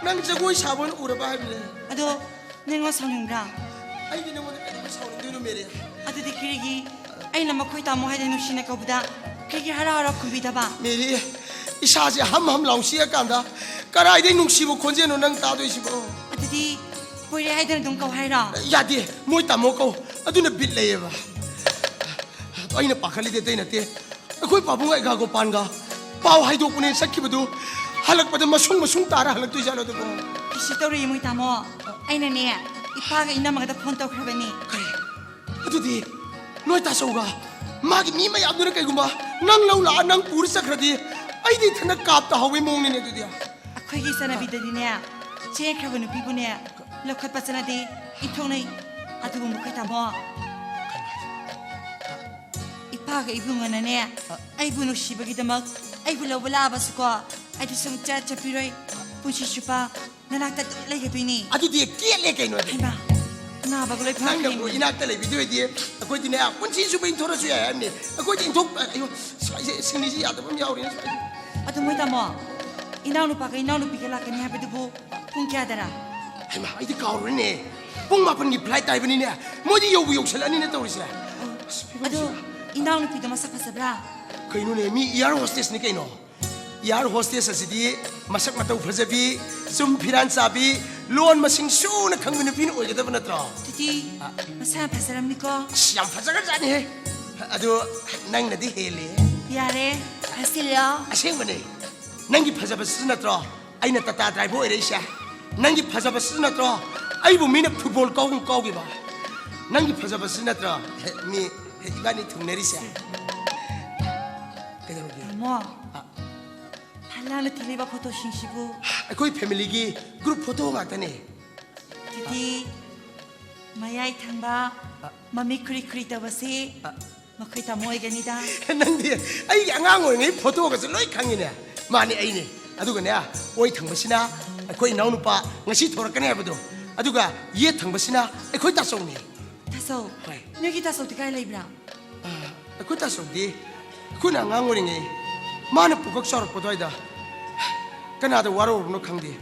ꯅꯪ ꯖꯒꯣꯏ ꯁꯥꯕ ꯑꯣꯏꯅ ꯎꯔꯕ ꯍꯥꯏꯕꯅꯦ꯫ ꯑꯗꯣ ꯅꯪꯉꯣꯟ ꯁꯥꯎꯅꯤꯡꯕ꯭ꯔꯥ? ꯑꯩꯗꯤ ꯅꯉꯣꯟꯗ ꯀꯩꯗꯧꯕꯩ ꯁꯥꯎꯅꯤꯡꯗꯣꯏꯅꯣ, ꯃꯦꯔꯤ? ꯑꯗꯨꯗꯤ ꯀꯔꯤꯒꯤ ꯑꯩꯅ ꯃꯈꯣꯏ ꯇꯥꯃꯣ ꯍꯥꯏꯗꯅ ꯅꯨꯡꯁꯤꯅ ꯀꯧꯕꯗ ꯀꯔꯤꯒꯤ ꯍꯔꯥꯎ ꯍꯔꯥꯎ ꯈꯨꯝꯕꯤꯗꯕ? ꯃꯦꯔꯤ, ꯏꯁꯥꯁꯦ ꯍꯝ ꯍꯝ ꯂꯥꯎ ꯁꯤꯛꯑꯀꯥꯟꯗ ꯀꯗꯥꯏꯗꯩ ꯅꯨꯡꯁꯤꯕ ꯈꯣꯟꯖꯦꯜꯅꯣ ꯅꯪ ꯇꯥꯗꯣꯏꯁꯤꯕꯣ? ꯑꯗꯨꯗꯤ ꯄꯣꯏꯔꯦ ꯍꯥꯏꯗꯅ ꯑꯗꯨꯝ ꯀꯧ ꯍꯥꯏꯔꯣ? ꯌꯥꯗꯦ, ꯃꯣꯏ ꯇꯥꯃꯣ ꯀꯧ, ꯑꯗꯨꯅ ꯕꯤꯠ ꯂꯩꯌꯦꯕ꯫ ꯑꯩꯅ ꯄꯥꯈꯠꯂꯤꯗꯤ ꯑꯇꯩ ꯅꯠꯇꯦ, ꯑꯩꯈꯣꯏ ꯄꯥꯕꯨꯡ ꯑꯩꯒꯥ ꯒꯣꯄꯥꯟꯒ ꯄꯥꯎ ꯍꯥꯏꯗꯣꯛꯄꯅꯦ ꯆꯠꯈꯤꯕꯗꯣ, ꯍꯜꯂꯛꯄꯗ ꯃꯁꯨꯡ ꯃꯁꯨꯡ ꯇꯥꯔ ꯍꯜꯂꯛꯇꯣꯏꯖꯥꯠꯂꯣ ꯑꯗꯨꯕꯨ? ꯀꯩꯁꯨ ꯇꯧꯔꯣꯏꯌꯦ ꯃꯣꯏ ꯇꯥꯃꯣ꯫ ꯑꯩꯅꯅꯦ ꯏꯄꯥꯒ ꯏꯅꯝꯃꯒꯗ ꯐꯣꯟ ꯇꯧꯈ꯭ꯔꯕꯅꯤ꯫ ꯀꯔꯤ? ꯑꯗꯨꯗꯤ ꯅꯣꯏ ꯇꯥꯆꯧꯒ ꯃꯥꯒꯤ ꯃꯤ ꯃꯌꯥꯝꯗꯨꯅ ꯀꯩꯒꯨꯝꯕ ꯅꯪ ꯂꯧ ꯂꯥꯛꯑ ꯅꯪ ꯄꯨꯔ ꯆꯠꯈ꯭ꯔꯗꯤ ꯑꯩꯗꯤ ꯏꯊꯟꯗ ꯀꯥꯞ ꯇꯥꯍꯧꯕꯩ ꯃꯑꯣꯡꯅꯤꯅꯦ ꯑꯗꯨꯗꯤ꯫ ꯑꯩꯈꯣꯏꯒꯤ ꯆꯠꯅꯕꯤꯗꯗꯤꯅꯦ ꯆꯦꯟꯈ꯭ꯔꯕ ꯅꯨꯄꯤꯕꯨꯅꯦ ꯂꯧꯈꯠꯄ ꯆꯠꯅꯗꯦ, ꯏꯟꯊꯣꯛꯅꯩ꯫ ꯑꯗꯨꯕꯨ ꯃꯈꯣꯏ ꯇꯥꯃꯣ, ꯏꯄꯥꯒ ꯏꯕꯨꯡꯉꯣꯅꯅꯦ ꯑꯩꯕꯨ ꯅꯨꯡꯁꯤꯕꯒꯤꯗꯃꯛ ꯑꯩꯕꯨ ꯂꯧꯕ ꯂꯥꯛꯑꯕꯁꯨꯀꯣ ꯑꯩꯗꯤ ꯁꯨꯡꯆꯠ ꯆꯠꯄꯤꯔꯣꯏ꯫ ꯄꯨꯟꯁꯤ ꯆꯨꯞꯄ ꯅꯅꯥꯛꯇ ꯑꯗꯨꯝ ꯂꯩꯒꯗꯣꯏꯅꯤ꯫ ꯑꯗꯨꯗꯤ ꯀꯦꯠꯂꯦ ꯀꯩꯅꯣ ꯑꯗꯨꯗꯤ꯫ ꯍꯩꯃꯥ, ꯅꯥꯕꯒ ꯂꯣꯏ ꯅꯪꯅꯕꯨ ꯐꯥꯈ꯭ꯔꯦ꯫ ꯏꯅꯥꯛꯇ ꯂꯩꯕꯤꯗꯣꯏ ꯑꯣꯏꯗꯤ ꯑꯩꯈꯣꯏꯗꯤꯅꯦ ꯄꯨꯟꯁꯤ ꯆꯨꯞꯄ ꯏꯟꯊꯣꯔꯁꯨ ꯌꯥꯏ ꯍꯥꯏꯕꯅꯤ꯫ ꯑꯩꯈꯣꯏꯗꯤ ꯏꯟꯊꯣꯛ ꯑꯌꯣ, ꯁ꯭ꯋꯥꯏꯁꯦ ꯁꯤꯡꯂꯤꯁꯤ ꯌꯥꯗꯕ ꯑꯃ ꯌꯥꯎꯔꯤꯅꯦ ꯁ꯭ꯋꯥꯏꯁꯦ꯫ ꯑꯗꯨ ꯃꯣꯏ ꯇꯥꯃꯣ, ꯏꯅꯥꯎꯅꯨꯄꯥꯒ ꯏꯅꯥꯎꯅꯨꯄꯤꯒ ꯂꯥꯛꯀꯅꯤ ꯍꯥꯏꯕꯗꯨꯕꯨ ꯄꯨꯡ ꯀꯌꯥꯗꯔ? ꯍꯩꯃꯥ, ꯑꯩꯗꯤ ꯀꯥꯎꯔꯨꯔꯦꯅꯦ꯫ ꯄꯨꯡ ꯃꯥꯄꯟꯒꯤ flight ꯍꯥꯏꯕꯅꯤꯅꯦ꯫ ꯃꯣꯏꯗꯤ ꯌꯧꯕ ꯌꯧꯁꯜꯂꯛꯑꯅꯤꯅꯦ ꯇꯧꯔꯤꯁꯦ꯫ ꯑꯁ, ꯑꯗꯣ ꯐꯤꯕꯝꯁꯤꯒ꯫ ꯏꯅꯥꯎꯅꯨꯄꯤꯗꯣ ꯃꯁꯛ ꯐꯖꯕ꯭ꯔꯥ? ꯀꯩꯅꯣꯅꯦ, ꯃꯤ air hostess ꯅꯤ ꯀꯩꯅꯣ꯫ Air hostess ꯑꯁꯤꯗꯤ ꯃꯁꯛ ꯃꯇꯧ ꯐꯖꯕꯤ, ꯆꯨꯝ ꯐꯤꯔꯥꯟ ꯆꯥꯕꯤ, ꯂꯣꯟ ꯃꯁꯤꯡ ꯁꯨꯅ ꯈꯪꯕ ꯅꯨꯄꯤꯅ ꯑꯣꯏꯒꯗꯕ ꯅꯠꯇ꯭ꯔꯣ? ꯑꯗꯨꯗꯤ ꯃꯁꯥ ꯌꯥꯝ ꯐꯖꯔꯝꯅꯤꯀꯣ꯫ ꯑꯁ, ꯌꯥꯝ ꯐꯖꯈ꯭ꯔꯖꯥꯠꯅꯤꯍꯦ꯫ ꯑꯗꯣ ꯅꯪꯅꯗꯤ ꯍꯦꯜꯂꯦ꯫ ꯌꯥꯔꯦ, ꯍꯥꯏꯁꯤꯜꯂꯣ꯫ ꯑꯁꯦꯡꯕꯅꯦ, ꯅꯪꯒꯤ ꯐꯖꯕꯁꯤꯁꯨ ꯅꯠꯇ꯭ꯔꯣ ꯑꯩꯅ ꯇꯥꯇꯥ ꯗ꯭ꯔꯥꯏꯚꯔ ꯑꯣꯏꯔꯛꯏꯁꯦ? ꯅꯪꯒꯤ ꯐꯖꯕꯁꯤꯁꯨ ꯅꯠꯇ꯭ꯔꯣ ꯑꯩꯕꯨ ꯃꯤꯅ ꯐꯨꯠꯕꯣꯜ ꯀꯥꯎꯒꯨꯝ ꯀꯥꯎꯈꯤꯕ? ꯅꯪꯒꯤ ꯐꯖꯕꯁꯤꯁꯨ ꯅꯠꯇ꯭ꯔꯣ ꯃꯤ ꯏꯕꯥꯅꯤ ꯊꯨꯡꯅꯔꯤꯁꯦ? ꯀꯩꯗꯧꯔꯒꯦ? ꯇꯥꯃꯣ, ꯐꯜꯂꯥꯅ ꯊꯤꯜꯂꯤꯕ ꯐꯣꯇꯣꯁꯤꯡꯁꯤꯕꯨ? ꯑꯩꯈꯣꯏ ꯐꯦꯃꯤꯂꯤꯒꯤ group photo ꯉꯥꯛꯇꯅꯦ꯫ ꯑꯗꯨꯗꯤ ꯃꯌꯥꯏ ꯊꯪꯕ ꯃꯃꯤꯠ ꯈꯨꯔꯤ ꯈꯨꯔꯤ ꯇꯧꯕꯁꯤ ꯃꯈꯣꯏ ꯇꯥꯃꯣ ꯑꯣꯏꯒꯅꯤꯗ꯫ ꯅꯪꯗꯤ ꯑꯩꯒꯤ ꯑꯉꯥꯡ ꯑꯣꯏꯔꯤꯉꯩ ꯐꯣꯇꯣꯒꯁꯦ ꯂꯣꯏ ꯈꯪꯉꯤꯅꯦ꯫ ꯃꯥꯅꯦ, ꯑꯩꯅꯦ꯫ ꯑꯗꯨꯒꯅꯦ, ꯑꯣꯏ ꯊꯪꯕꯁꯤꯅ ꯑꯩꯈꯣꯏ ꯏꯅꯥꯎꯅꯨꯄꯥ ꯉꯁꯤ ꯊꯣꯔꯛꯀꯅꯤ ꯍꯥꯏꯕꯗꯣ, ꯑꯗꯨꯒ ꯌꯦꯠ ꯊꯪꯕꯁꯤꯅ ꯑꯩꯈꯣꯏ ꯇꯥꯆꯧꯅꯦ꯫ ꯇꯥꯆꯧ, ꯍꯣꯏ꯫ ꯅꯣꯏꯒꯤ ꯇꯥꯆꯧꯗꯤ ꯀꯥꯏ ꯂꯩꯕ꯭ꯔꯥ? ꯑ, ꯑꯩꯈꯣꯏ ꯇꯥꯆꯧꯗꯤ ꯑꯩꯈꯣꯏꯅ ꯑꯉꯥꯡ ꯑꯣꯏꯔꯤꯉꯩ ꯃꯥꯅ ꯄꯨꯀꯛ ꯆꯥꯎꯔꯛꯄ ꯑꯗꯨꯋꯥꯏꯗ ꯀꯅꯥꯗ ꯋꯥꯔꯧꯔꯕꯅꯣ ꯈꯪꯗꯦ,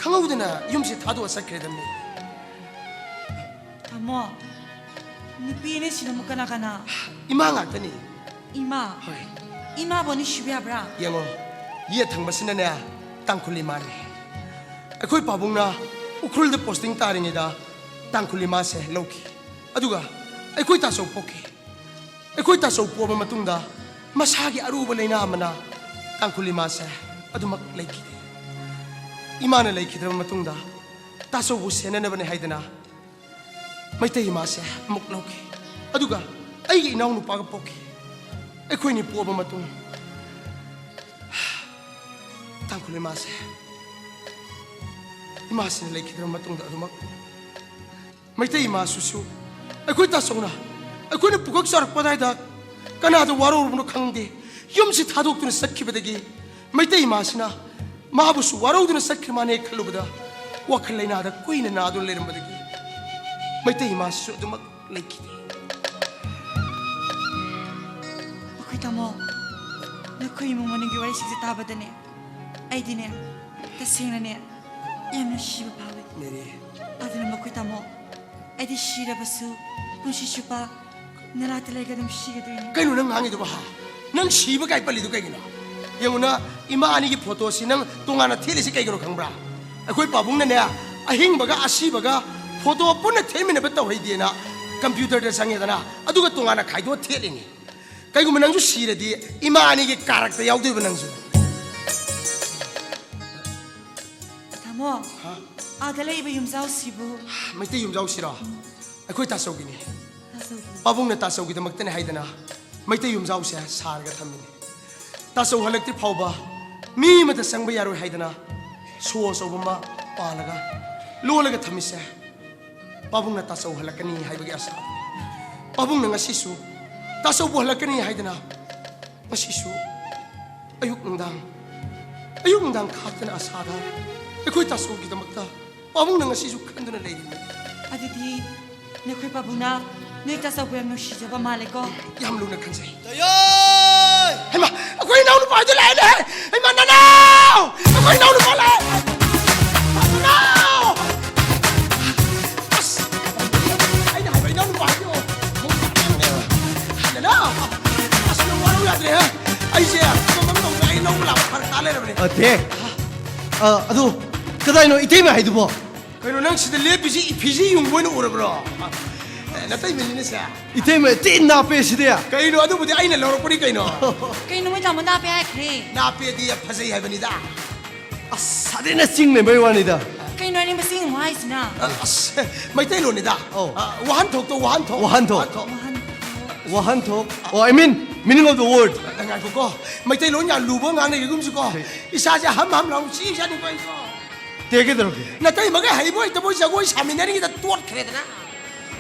ꯈꯪꯍꯧꯗꯅ ꯌꯨꯝꯁꯦ ꯊꯥꯗꯣꯛꯑ ꯆꯠꯈ꯭ꯔꯦꯗꯝꯅꯤ꯫ ꯇꯥꯃꯣ, ꯅꯨꯄꯤ ꯑꯅꯤꯁꯤꯅ ꯑꯃꯨꯛ ꯀꯅꯥ ꯀꯅꯥ? ꯏꯃꯥ ꯉꯥꯛꯇꯅꯤ꯫ ꯏꯃꯥ? ꯍꯣꯏ꯫ ꯏꯃꯥꯕꯨ ꯑꯅꯤ ꯁꯤꯕ ꯌꯥꯕ꯭ꯔꯥ? ꯌꯦꯡꯉꯣ, ꯌꯦꯠ ꯊꯪꯕꯁꯤꯅꯅꯦ ꯇꯥꯡꯈꯨꯜ ꯏꯃꯥꯅꯤ꯫ ꯑꯩꯈꯣꯏ ꯄꯥꯕꯨꯡꯅ ꯎꯈ꯭ꯔꯨꯜꯗ ꯄꯣꯁꯇꯤꯡ ꯇꯥꯔꯤꯉꯩꯗ ꯇꯥꯡꯈꯨꯜ ꯏꯃꯥꯁꯦ ꯂꯧꯈꯤ꯫ ꯑꯗꯨꯒ ꯑꯩꯈꯣꯏ ꯇꯥꯆꯧ ꯄꯣꯛꯈꯤ꯫ ꯑꯩꯈꯣꯏ ꯇꯥꯆꯧ ꯄꯣꯛꯑꯕ ꯃꯇꯨꯡꯗ ꯃꯁꯥꯒꯤ ꯑꯔꯨꯕ ꯂꯥꯏꯅꯥ ꯑꯃꯅ ꯇꯥꯡꯈꯨꯜ ꯏꯃꯥꯁꯦ ꯑꯗꯨꯃꯛ ꯂꯩꯈꯤꯗꯦ꯫ ꯏꯃꯥꯅ ꯂꯩꯈꯤꯗ꯭ꯔꯕ ꯃꯇꯨꯡꯗ ꯇꯥꯆꯧꯕꯨ ꯁꯦꯟꯅꯅꯕꯅꯦ ꯍꯥꯏꯗꯅ ꯃꯩꯇꯩ ꯏꯃꯥꯁꯦ ꯑꯃꯨꯛ ꯂꯧꯈꯤ꯫ ꯑꯗꯨꯒ ꯑꯩꯒꯤ ꯏꯅꯥꯎ ꯅꯨꯄꯥꯒ ꯄꯣꯛꯈꯤ꯫ ꯑꯩꯈꯣꯏꯅꯤ ꯄꯣꯛꯑꯕ ꯃꯇꯨꯡ ꯇꯥꯡꯈꯨꯜ ꯏꯃꯥꯁꯦ, ꯏꯃꯥꯁꯤꯅ ꯂꯩꯈꯤꯗ꯭ꯔꯕ ꯃꯇꯨꯡꯗ ꯑꯗꯨꯃꯛ ꯃꯩꯇꯩ ꯏꯃꯥꯁꯤꯁꯨ ꯑꯩꯈꯣꯏ ꯇꯥꯆꯧꯅ ꯑꯩꯈꯣꯏꯅ ꯄꯨꯀꯛ ꯆꯥꯔꯛꯄ ꯑꯗꯥꯏꯗ ꯀꯅꯥꯗ ꯋꯥꯔꯧꯔꯕꯅꯣ ꯈꯪꯗꯦ, ꯌꯨꯝꯁꯤ ꯊꯥꯗꯣꯛꯇꯨꯅ ꯆꯠꯈꯤꯕꯗꯒꯤ ꯃꯩꯇꯩ ꯏꯃꯥꯁꯤꯅ ꯃꯥꯕꯨꯁꯨ ꯋꯥꯔꯧꯗꯨꯅ ꯆꯠꯈ꯭ꯔ ꯃꯥꯅꯦ ꯈꯜꯂꯨꯕꯗ ꯋꯥꯈꯜ ꯂꯩꯅꯥꯗ ꯀꯨꯏꯅ ꯅꯥꯗꯨꯅ ꯂꯩꯔꯝꯕꯗꯒꯤ ꯃꯩꯇꯩ ꯏꯃꯥꯁꯤꯁꯨ ꯑꯗꯨꯃꯛ ꯂꯩꯈꯤꯗꯦ꯫ ꯑꯩꯈꯣꯏ ꯇꯥꯃꯣ, ꯅꯈꯣꯏ ꯏꯃꯨꯡ ꯃꯅꯨꯡꯒꯤ ꯋꯥꯔꯤꯁꯤꯡꯁꯦ ꯇꯥꯕꯗꯅꯦ, ꯑꯩꯗꯤꯅꯦ, ꯇꯁꯦꯡꯅꯅꯦ, ꯌꯥꯝ ꯅꯨꯡꯁꯤꯕ ꯐꯥꯎꯋꯦ꯫ ꯃꯦꯔꯤ꯫ ꯑꯗꯨꯅ ꯃꯈꯣꯏ ꯇꯥꯃꯣ, ꯑꯩꯗꯤ ꯁꯤꯔꯕꯁꯨ ꯄꯨꯟꯁꯤ ꯆꯨꯞꯄ ꯅꯅꯥꯛꯇ ꯂꯩꯒ ꯑꯗꯨꯝ ꯁꯤꯒꯗꯣꯏꯅꯦ꯫ ꯀꯩꯅꯣ ꯅꯪ ꯉꯥꯡꯉꯤꯗꯨꯕꯣ, ꯍꯥ? ꯅꯪ ꯁꯤꯕ ꯀꯥꯏ ꯄꯜꯂꯤꯗꯨ ꯀꯩꯒꯤꯅꯣ? ꯌꯦꯡꯉꯨꯅ, ꯏꯃꯥ ꯑꯅꯤꯒꯤ ꯐꯣꯇꯣꯁꯤ ꯅꯪ ꯇꯣꯉꯥꯟꯅ ꯊꯦꯠꯂꯤꯁꯤ ꯀꯩꯒꯤꯅꯣ ꯈꯪꯕ꯭ꯔꯥ? ꯑꯩꯈꯣꯏ ꯄꯥꯕꯨꯡꯅꯅꯦ, ꯑꯍꯤꯡꯕꯒ ꯑꯁꯤꯕꯒ ꯐꯣꯇꯣ ꯄꯨꯟꯅ ꯊꯦꯠꯃꯤꯟꯅꯕ ꯇꯧꯍꯩꯗꯦꯅ ꯀꯝꯄ꯭ꯌꯨꯇꯔꯗ ꯆꯪꯉꯦꯗꯅ, ꯑꯗꯨꯒ ꯇꯣꯉꯥꯟꯅ ꯈꯥꯏꯗꯣꯛꯑ ꯊꯦꯠꯂꯤꯅꯤ꯫ ꯀꯩꯒꯨꯝꯕ ꯅꯪꯁꯨ ꯁꯤꯔꯗꯤ ꯏꯃꯥ ꯑꯅꯤꯒꯤ ꯀꯥꯔꯛꯇ ꯌꯥꯎꯗꯣꯏꯕ ꯅꯪꯁꯨ꯫ ꯇꯥꯃꯣ, ꯍꯥ? ꯑꯥꯗ ꯂꯩꯕ ꯌꯨꯝꯖꯥꯎꯁꯤꯕꯨ? ꯃꯩꯇꯩ ꯌꯨꯝꯖꯥꯎꯁꯤꯔꯣ? ꯑꯩꯈꯣꯏ ꯇꯥꯆꯧꯒꯤꯅꯤ꯫ ꯇꯥꯆꯧꯒꯤ꯫ ꯄꯥꯕꯨꯡꯅ ꯇꯥꯆꯧꯒꯤꯗꯃꯛꯇꯅꯦ ꯍꯥꯏꯗꯅ ꯃꯩꯇꯩ ꯌꯨꯝꯖꯥꯎꯁꯦ ꯁꯥꯔꯒ ꯊꯝꯃꯤꯅꯤ꯫ ꯇꯥꯆꯧ ꯍꯜꯂꯛꯇ꯭ꯔꯤ ꯐꯥꯎꯕ ꯃꯤ ꯑꯃꯠꯇ ꯆꯪꯕ ꯌꯥꯔꯣꯏ ꯍꯥꯏꯗꯅ ꯁꯣ ꯑꯆꯧꯕ ꯑꯃ ꯄꯥꯜꯂꯒ ꯂꯣꯜꯂꯒ ꯊꯝꯃꯤꯁꯦ ꯄꯥꯕꯨꯡꯅ ꯇꯥꯆꯧ ꯍꯜꯂꯛꯀꯅꯤ ꯍꯥꯏꯕꯒꯤ ꯑꯁꯥ꯫ ꯄꯥꯕꯨꯡꯅ ꯉꯁꯤꯁꯨ ꯇꯥꯆꯧꯕꯨ ꯍꯜꯂꯛꯀꯅꯤ ꯍꯥꯏꯗꯅ ꯉꯁꯤꯁꯨ ꯑꯌꯨꯛ ꯅꯨꯡꯗꯥꯡ, ꯑꯌꯨꯛ ꯅꯨꯡꯗꯥꯡ ꯈꯥꯛꯇꯅ ꯑꯁꯥꯗ ꯑꯩꯈꯣꯏ ꯇꯥꯆꯧꯒꯤꯗꯃꯛꯇ ꯄꯥꯕꯨꯡꯅ ꯉꯁꯤꯁꯨ ꯈꯟꯗꯨꯅ ꯂꯩꯔꯤꯕꯅꯤ꯫ ꯑꯗꯨꯗꯤ ꯅꯈꯣꯏ ꯄꯥꯕꯨꯡꯅ ꯅꯣꯏ ꯇꯥꯆꯧꯕꯨ ꯌꯥꯝ ꯅꯨꯡꯁꯤꯖꯕ ꯃꯥꯜꯂꯦꯀꯣ꯫ ꯌꯥꯝ ꯂꯨꯅ ꯈꯟꯖꯩ꯫ ꯇꯥꯌꯣꯏ! ꯍꯩꯃꯥ, ꯑꯩꯈꯣꯏ ꯏꯅꯥꯎ ꯅꯨꯄꯥꯗꯤ ꯂꯥꯛꯑꯦꯅꯦ꯫ ꯍꯩꯃꯥ, ꯅꯅꯥꯎ! ꯑꯩꯈꯣꯏ ꯏꯅꯥꯎ ꯅꯨꯄꯥ ꯂꯥꯛꯑꯦ꯫ ꯅꯅꯥꯎ! ꯑꯁ! ꯑꯩꯅ ꯍꯥꯏꯕ ꯏꯅꯥꯎ ꯅꯨꯄꯥ ꯍꯥꯏꯕꯤꯌꯣ꯫ ꯅꯅꯥꯎ! ꯑꯁ, ꯅꯪ ꯋꯥꯔꯧ ꯌꯥꯗ꯭ꯔꯦꯍꯦ꯫ ꯑꯩꯁꯦ ꯊꯕꯛ ꯑꯃ ꯇꯧꯕꯗ ꯑꯩ ꯂꯧꯕ ꯂꯥꯛꯄ ꯐꯔꯛ ꯇꯥ ꯂꯩꯔꯕꯅꯦ꯫ ꯑ, ꯗꯦ꯫ ꯑ, ꯑꯗꯨ, ꯀꯗꯥꯏꯅꯣ ꯏꯇꯩꯃ ꯍꯥꯏꯗꯨꯕꯣ? ꯀꯩꯅꯣ, ꯅꯪ ꯁꯤꯗ ꯂꯦꯞꯄꯤꯁꯤ ꯏꯐꯤꯖꯤ ꯌꯨꯡꯕ ꯑꯣꯏꯅ ꯎꯔꯕ꯭ꯔꯣ? ꯑꯦ, ꯅꯇꯩꯃꯅꯤꯅꯦ ꯁꯦ꯫ ꯏꯇꯩꯃ ꯊꯤ ꯅꯥꯞꯄꯦ ꯁꯤꯗꯤ꯫ ꯀꯩꯅꯣ, ꯑꯗꯨꯕꯨꯗꯤ ꯑꯩꯅ ꯂꯧꯔꯛꯄꯅꯤ ꯀꯩꯅꯣ꯫ ꯀꯩꯅꯣ, ꯃꯣꯏ ꯇꯥꯃꯣ ꯅꯥꯞꯄꯦ ꯍꯥꯏꯈ꯭ꯔꯦ꯫ ꯅꯥꯞꯄꯦꯗꯤ ꯐꯖꯩ ꯍꯥꯏꯕꯅꯤꯗ꯫ ꯑꯁ, ꯁꯥꯊꯤꯅ ꯆꯤꯡꯅꯕꯩ ꯋꯥꯅꯤꯗ꯫ ꯀꯩꯅꯣ, ꯑꯅꯤꯡꯕ ꯆꯤꯡꯉꯨ ꯍꯥꯏꯁꯤꯅ? ꯑꯁ, ꯃꯩꯇꯩꯂꯣꯟꯅꯤꯗ꯫ ꯑꯧ꯫ ꯑ, ꯋꯥꯍꯟꯊꯣꯛꯇꯣ, ꯋꯥꯍꯟꯊꯣꯛ꯫ ꯋꯥꯍꯟꯊꯣꯛ꯫ ꯋꯥꯍꯟꯊꯣꯛ꯫ Oh, I mean, meaning of the word. ꯉꯥꯏꯈꯣꯀꯣ, ꯃꯩꯇꯩꯂꯣꯟ ꯌꯥꯝ ꯂꯨꯕ ꯉꯥꯡꯅꯒꯤꯒꯨꯝꯁꯤꯀꯣ꯫ ꯏꯁꯥꯁꯦ ꯍꯝ ꯍꯝ ꯂꯥꯎ ꯆꯤꯛꯏꯖꯥꯠꯅꯤꯀꯣ ꯑꯩꯀꯣ꯫ ꯇꯦꯛꯀꯦ ꯇꯧꯔꯛꯀꯦ꯫ ꯅꯇꯩꯃꯒ ꯍꯩꯕꯣꯏ ꯍꯩꯇꯕꯣꯏ ꯖꯒꯣꯏ ꯁꯥꯃꯤꯟꯅꯔꯤꯉꯩꯗ ꯇꯣꯠꯈ꯭ꯔꯦꯗꯅ꯫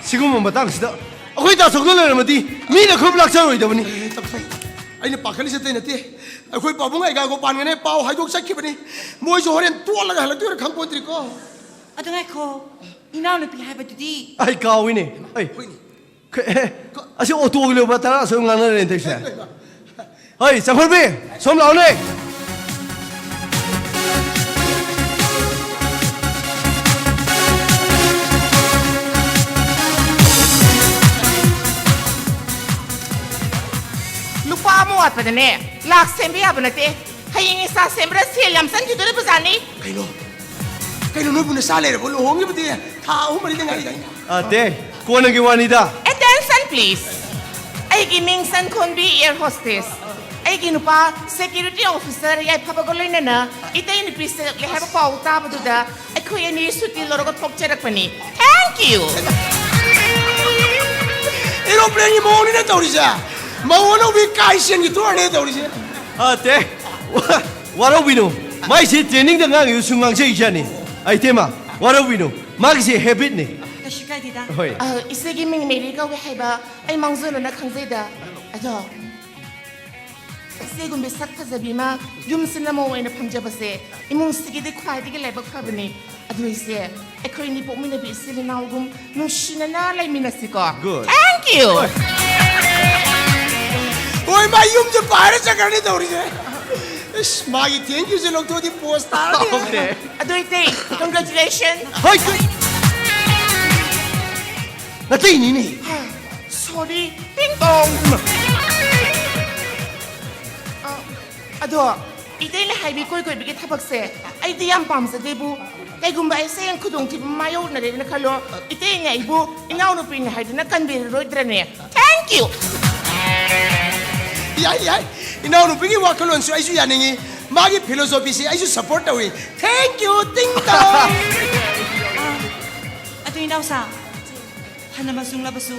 ꯁꯤꯒꯨꯝꯕ ꯃꯇꯥꯡꯁꯤꯗ ꯑꯩꯈꯣꯏ ꯇꯥꯆꯧꯗ ꯂꯩꯔꯝꯃꯗꯤ ꯃꯤꯅ ꯈꯨꯝ ꯂꯥꯛꯆꯔꯣꯏꯗꯕꯅꯤ꯫ ꯑꯦ, ꯇꯞꯊꯩ꯫ ꯑꯩꯅ ꯄꯥꯈꯠꯂꯤꯁꯦ ꯑꯇꯩ ꯅꯠꯇꯦ꯫ ꯑꯩꯈꯣꯏ ꯄꯥꯕꯨꯡ ꯑꯩꯒꯥꯒꯣ ꯄꯥꯟꯒꯅꯦ ꯄꯥꯎ ꯍꯥꯏꯗꯣꯛ ꯆꯠꯈꯤꯕꯅꯤ꯫ ꯃꯣꯏꯁꯨ ꯍꯣꯔꯦꯟ ꯇꯣꯠꯂꯒ ꯍꯜꯂꯛꯇꯣꯏꯔꯥ ꯈꯪꯄꯣꯟꯇ꯭ꯔꯤꯀꯣ꯫ ꯑꯗꯨ ꯉꯥꯏꯈꯣ, ꯏꯅꯥꯎꯅꯨꯄꯤ ꯍꯥꯏꯕꯗꯨꯗꯤ? ꯑꯩ ꯀꯥꯎꯏꯅꯦ꯫ ꯑꯩ, ꯍꯣꯏꯅꯦ꯫ ꯀ-, ꯑꯦ, ꯑꯁꯤ ꯑꯣꯇꯣꯒꯤ ꯂꯨꯄꯥ ꯇꯔꯥꯁꯨ ꯉꯥꯡꯅꯔꯦ ꯇꯧꯁꯦ꯫ ꯍꯣꯏ, ꯆꯪꯈꯣꯜꯕꯤ, ꯁꯣꯝ ꯂꯥꯛꯑꯣꯅꯦ꯫ ꯂꯨꯄꯥ ꯑꯃ ꯋꯥꯠꯄꯗꯅꯦ ꯂꯥꯛ ꯁꯦꯝꯕ ꯌꯥꯕ ꯅꯠꯇꯦ꯫ ꯍꯌꯦꯡ ꯏꯁꯥ ꯁꯦꯝꯕꯗ ꯁꯦꯜ ꯌꯥꯝ ꯆꯪꯈꯤꯗꯣꯔꯤꯕꯖꯥꯠꯅꯤ꯫ ꯀꯩꯅꯣ? ꯀꯩꯅꯣ, ꯅꯣꯏꯕꯨ ꯅꯆꯥ ꯂꯩꯔꯕꯣ? ꯂꯨꯍꯣꯡꯈꯤꯕꯗꯤ ꯊꯥ ꯑꯍꯨꯝ ꯃꯔꯤꯗ ꯉꯥꯏꯔꯤꯗꯥꯏꯅꯦ? ꯑꯇꯦ, ꯀꯣꯟꯅꯒꯤ ꯋꯥꯅꯤꯗ꯫ Attention please. ꯑꯩꯒꯤ ꯃꯤꯡ ꯁꯟꯈꯣꯟꯕꯤ, air hostess꯫ ꯑꯩꯒꯤ ꯅꯨꯄꯥ security officer ꯌꯥꯏꯐꯕꯒ ꯂꯣꯏꯅꯅ ꯏꯇꯩ ꯅꯨꯄꯤ ꯁꯦꯜꯂꯛꯂꯦ ꯍꯥꯏꯕ ꯄꯥꯎ ꯇꯥꯕꯗꯨꯗ ꯑꯩꯈꯣꯏ ꯑꯅꯤ ꯁꯨꯇꯤ ꯂꯧꯔꯒ ꯊꯣꯛꯆꯔꯛꯄꯅꯤ꯫ Thank you. ꯑꯦꯔꯣꯄ꯭ꯂꯦꯟꯒꯤ ꯃꯑꯣꯡꯅꯤꯅ ꯇꯧꯔꯤꯁꯦ꯫ ꯃꯧ ꯑꯅꯧꯕꯤ ꯀꯥꯏ ꯆꯦꯟꯒꯤ ꯇꯣꯔꯅꯦ ꯇꯧꯔꯤꯁꯦ꯫ ꯑꯇꯦ, ꯋꯥ-, ꯋꯥꯔꯧꯕꯤꯅꯨ꯫ ꯃꯥꯏꯁꯤ trainingꯗ ꯉꯥꯡꯉꯤꯕꯁꯨ ꯉꯥꯡꯖꯩꯖꯥꯠꯅꯤ꯫ ꯑꯩ ꯏꯇꯩꯃ, ꯋꯥꯔꯧꯕꯤꯅꯨ꯫ ꯃꯥꯒꯤꯁꯤ habitꯅꯤ꯫ ꯀꯩꯁꯨ ꯀꯥꯏꯗꯦꯗ꯫ ꯍꯣꯏ꯫ ꯑ, ꯏꯆꯦꯒꯤ ꯃꯤꯡ ꯃꯦꯔꯤ ꯀꯧꯋꯦ ꯍꯥꯏꯕ ꯑꯩ ꯃꯥꯡꯖꯧꯅꯅ ꯈꯪꯖꯩꯗ꯫ ꯑꯗꯣ ꯏꯆꯦꯒꯨꯝꯕꯤ ꯁꯛ ꯐꯖꯕꯤ ꯑꯃ ꯌꯨꯝꯁꯤꯅ ꯃꯧ ꯑꯣꯏꯅ ꯐꯪꯖꯕꯁꯦ ꯏꯃꯨꯡꯁꯤꯒꯤꯗꯤ ꯈ꯭ꯋꯥꯏꯗꯒꯤ ꯂꯥꯏꯕꯛ ꯐꯕꯅꯤ꯫ ꯑꯗꯨ ꯏꯆꯦ, ꯑꯩꯈꯣꯏ ꯑꯅꯤ ꯄꯣꯛꯃꯤꯟꯅꯕꯤ ꯏꯆꯤꯜ ꯏꯅꯥꯎꯒꯨꯝ ꯅꯨꯡꯁꯤꯅꯅ ꯂꯩꯃꯤꯟꯅꯁꯤꯀꯣ꯫ Good. Thank you. ꯍꯣꯏ, ꯃꯥ ꯌꯨꯝꯁꯦ ꯄꯥꯏꯔ ꯆꯠꯈ꯭ꯔꯅꯤ ꯇꯧꯔꯤꯁꯦ꯫ ꯏꯁ, ꯃꯥꯒꯤ thank you ꯁꯦ ꯂꯧꯊꯣꯛꯑꯗꯤ ꯄꯣꯁ ꯇꯥꯔꯅꯤ꯫ Okay. ꯑꯗꯨ ꯏꯇꯩ, congratulation. ꯍꯣꯏ, ꯀ-, ꯅꯇꯩꯅꯤꯅꯦ꯫ Sorry, ꯇꯤꯡ ꯇꯣꯡ꯫ ꯑ, ꯑꯗꯣ, ꯏꯇꯩꯅ ꯍꯥꯏꯕꯤ ꯀꯣꯏ ꯀꯣꯏꯕꯒꯤ ꯊꯕꯛꯁꯦ ꯑꯩꯗꯤ ꯌꯥꯝ ꯄꯥꯝꯖꯗꯦꯕꯨ꯫ ꯀꯩꯒꯨꯝꯕ ꯑꯩꯁꯦ ꯍꯌꯦꯡ ꯈꯨꯗꯣꯡꯊꯤꯕ ꯃꯥꯌꯣꯛꯅꯔꯦꯅ ꯈꯜꯂꯣ, ꯏꯇꯩꯅ ꯑꯩꯕꯨ ꯏꯅꯥꯎꯅꯨꯄꯤꯅꯤ ꯍꯥꯏꯗꯨꯅ ꯀꯟꯕꯤꯔꯔꯣꯏꯗ꯭ꯔꯅꯦ? Thank you. ꯌꯥꯏ, ꯌꯥꯏ꯫ ꯏꯅꯥꯎꯅꯨꯄꯤꯒꯤ ꯋꯥꯈꯜꯂꯣꯟꯁꯨ ꯑꯩꯁꯨ ꯌꯥꯅꯤꯡꯉꯤ꯫ ꯃꯥꯒꯤ philosophy ꯁꯦ ꯑꯩꯁꯨ support ꯇꯧꯏ꯫ Thank you, ꯇꯤꯡ ꯇꯣꯡ꯫ ꯑꯥ, ꯑꯗꯨ ꯏꯅꯥꯎꯁꯥ, ꯐꯅ ꯃꯆꯨꯡꯂꯕꯁꯨ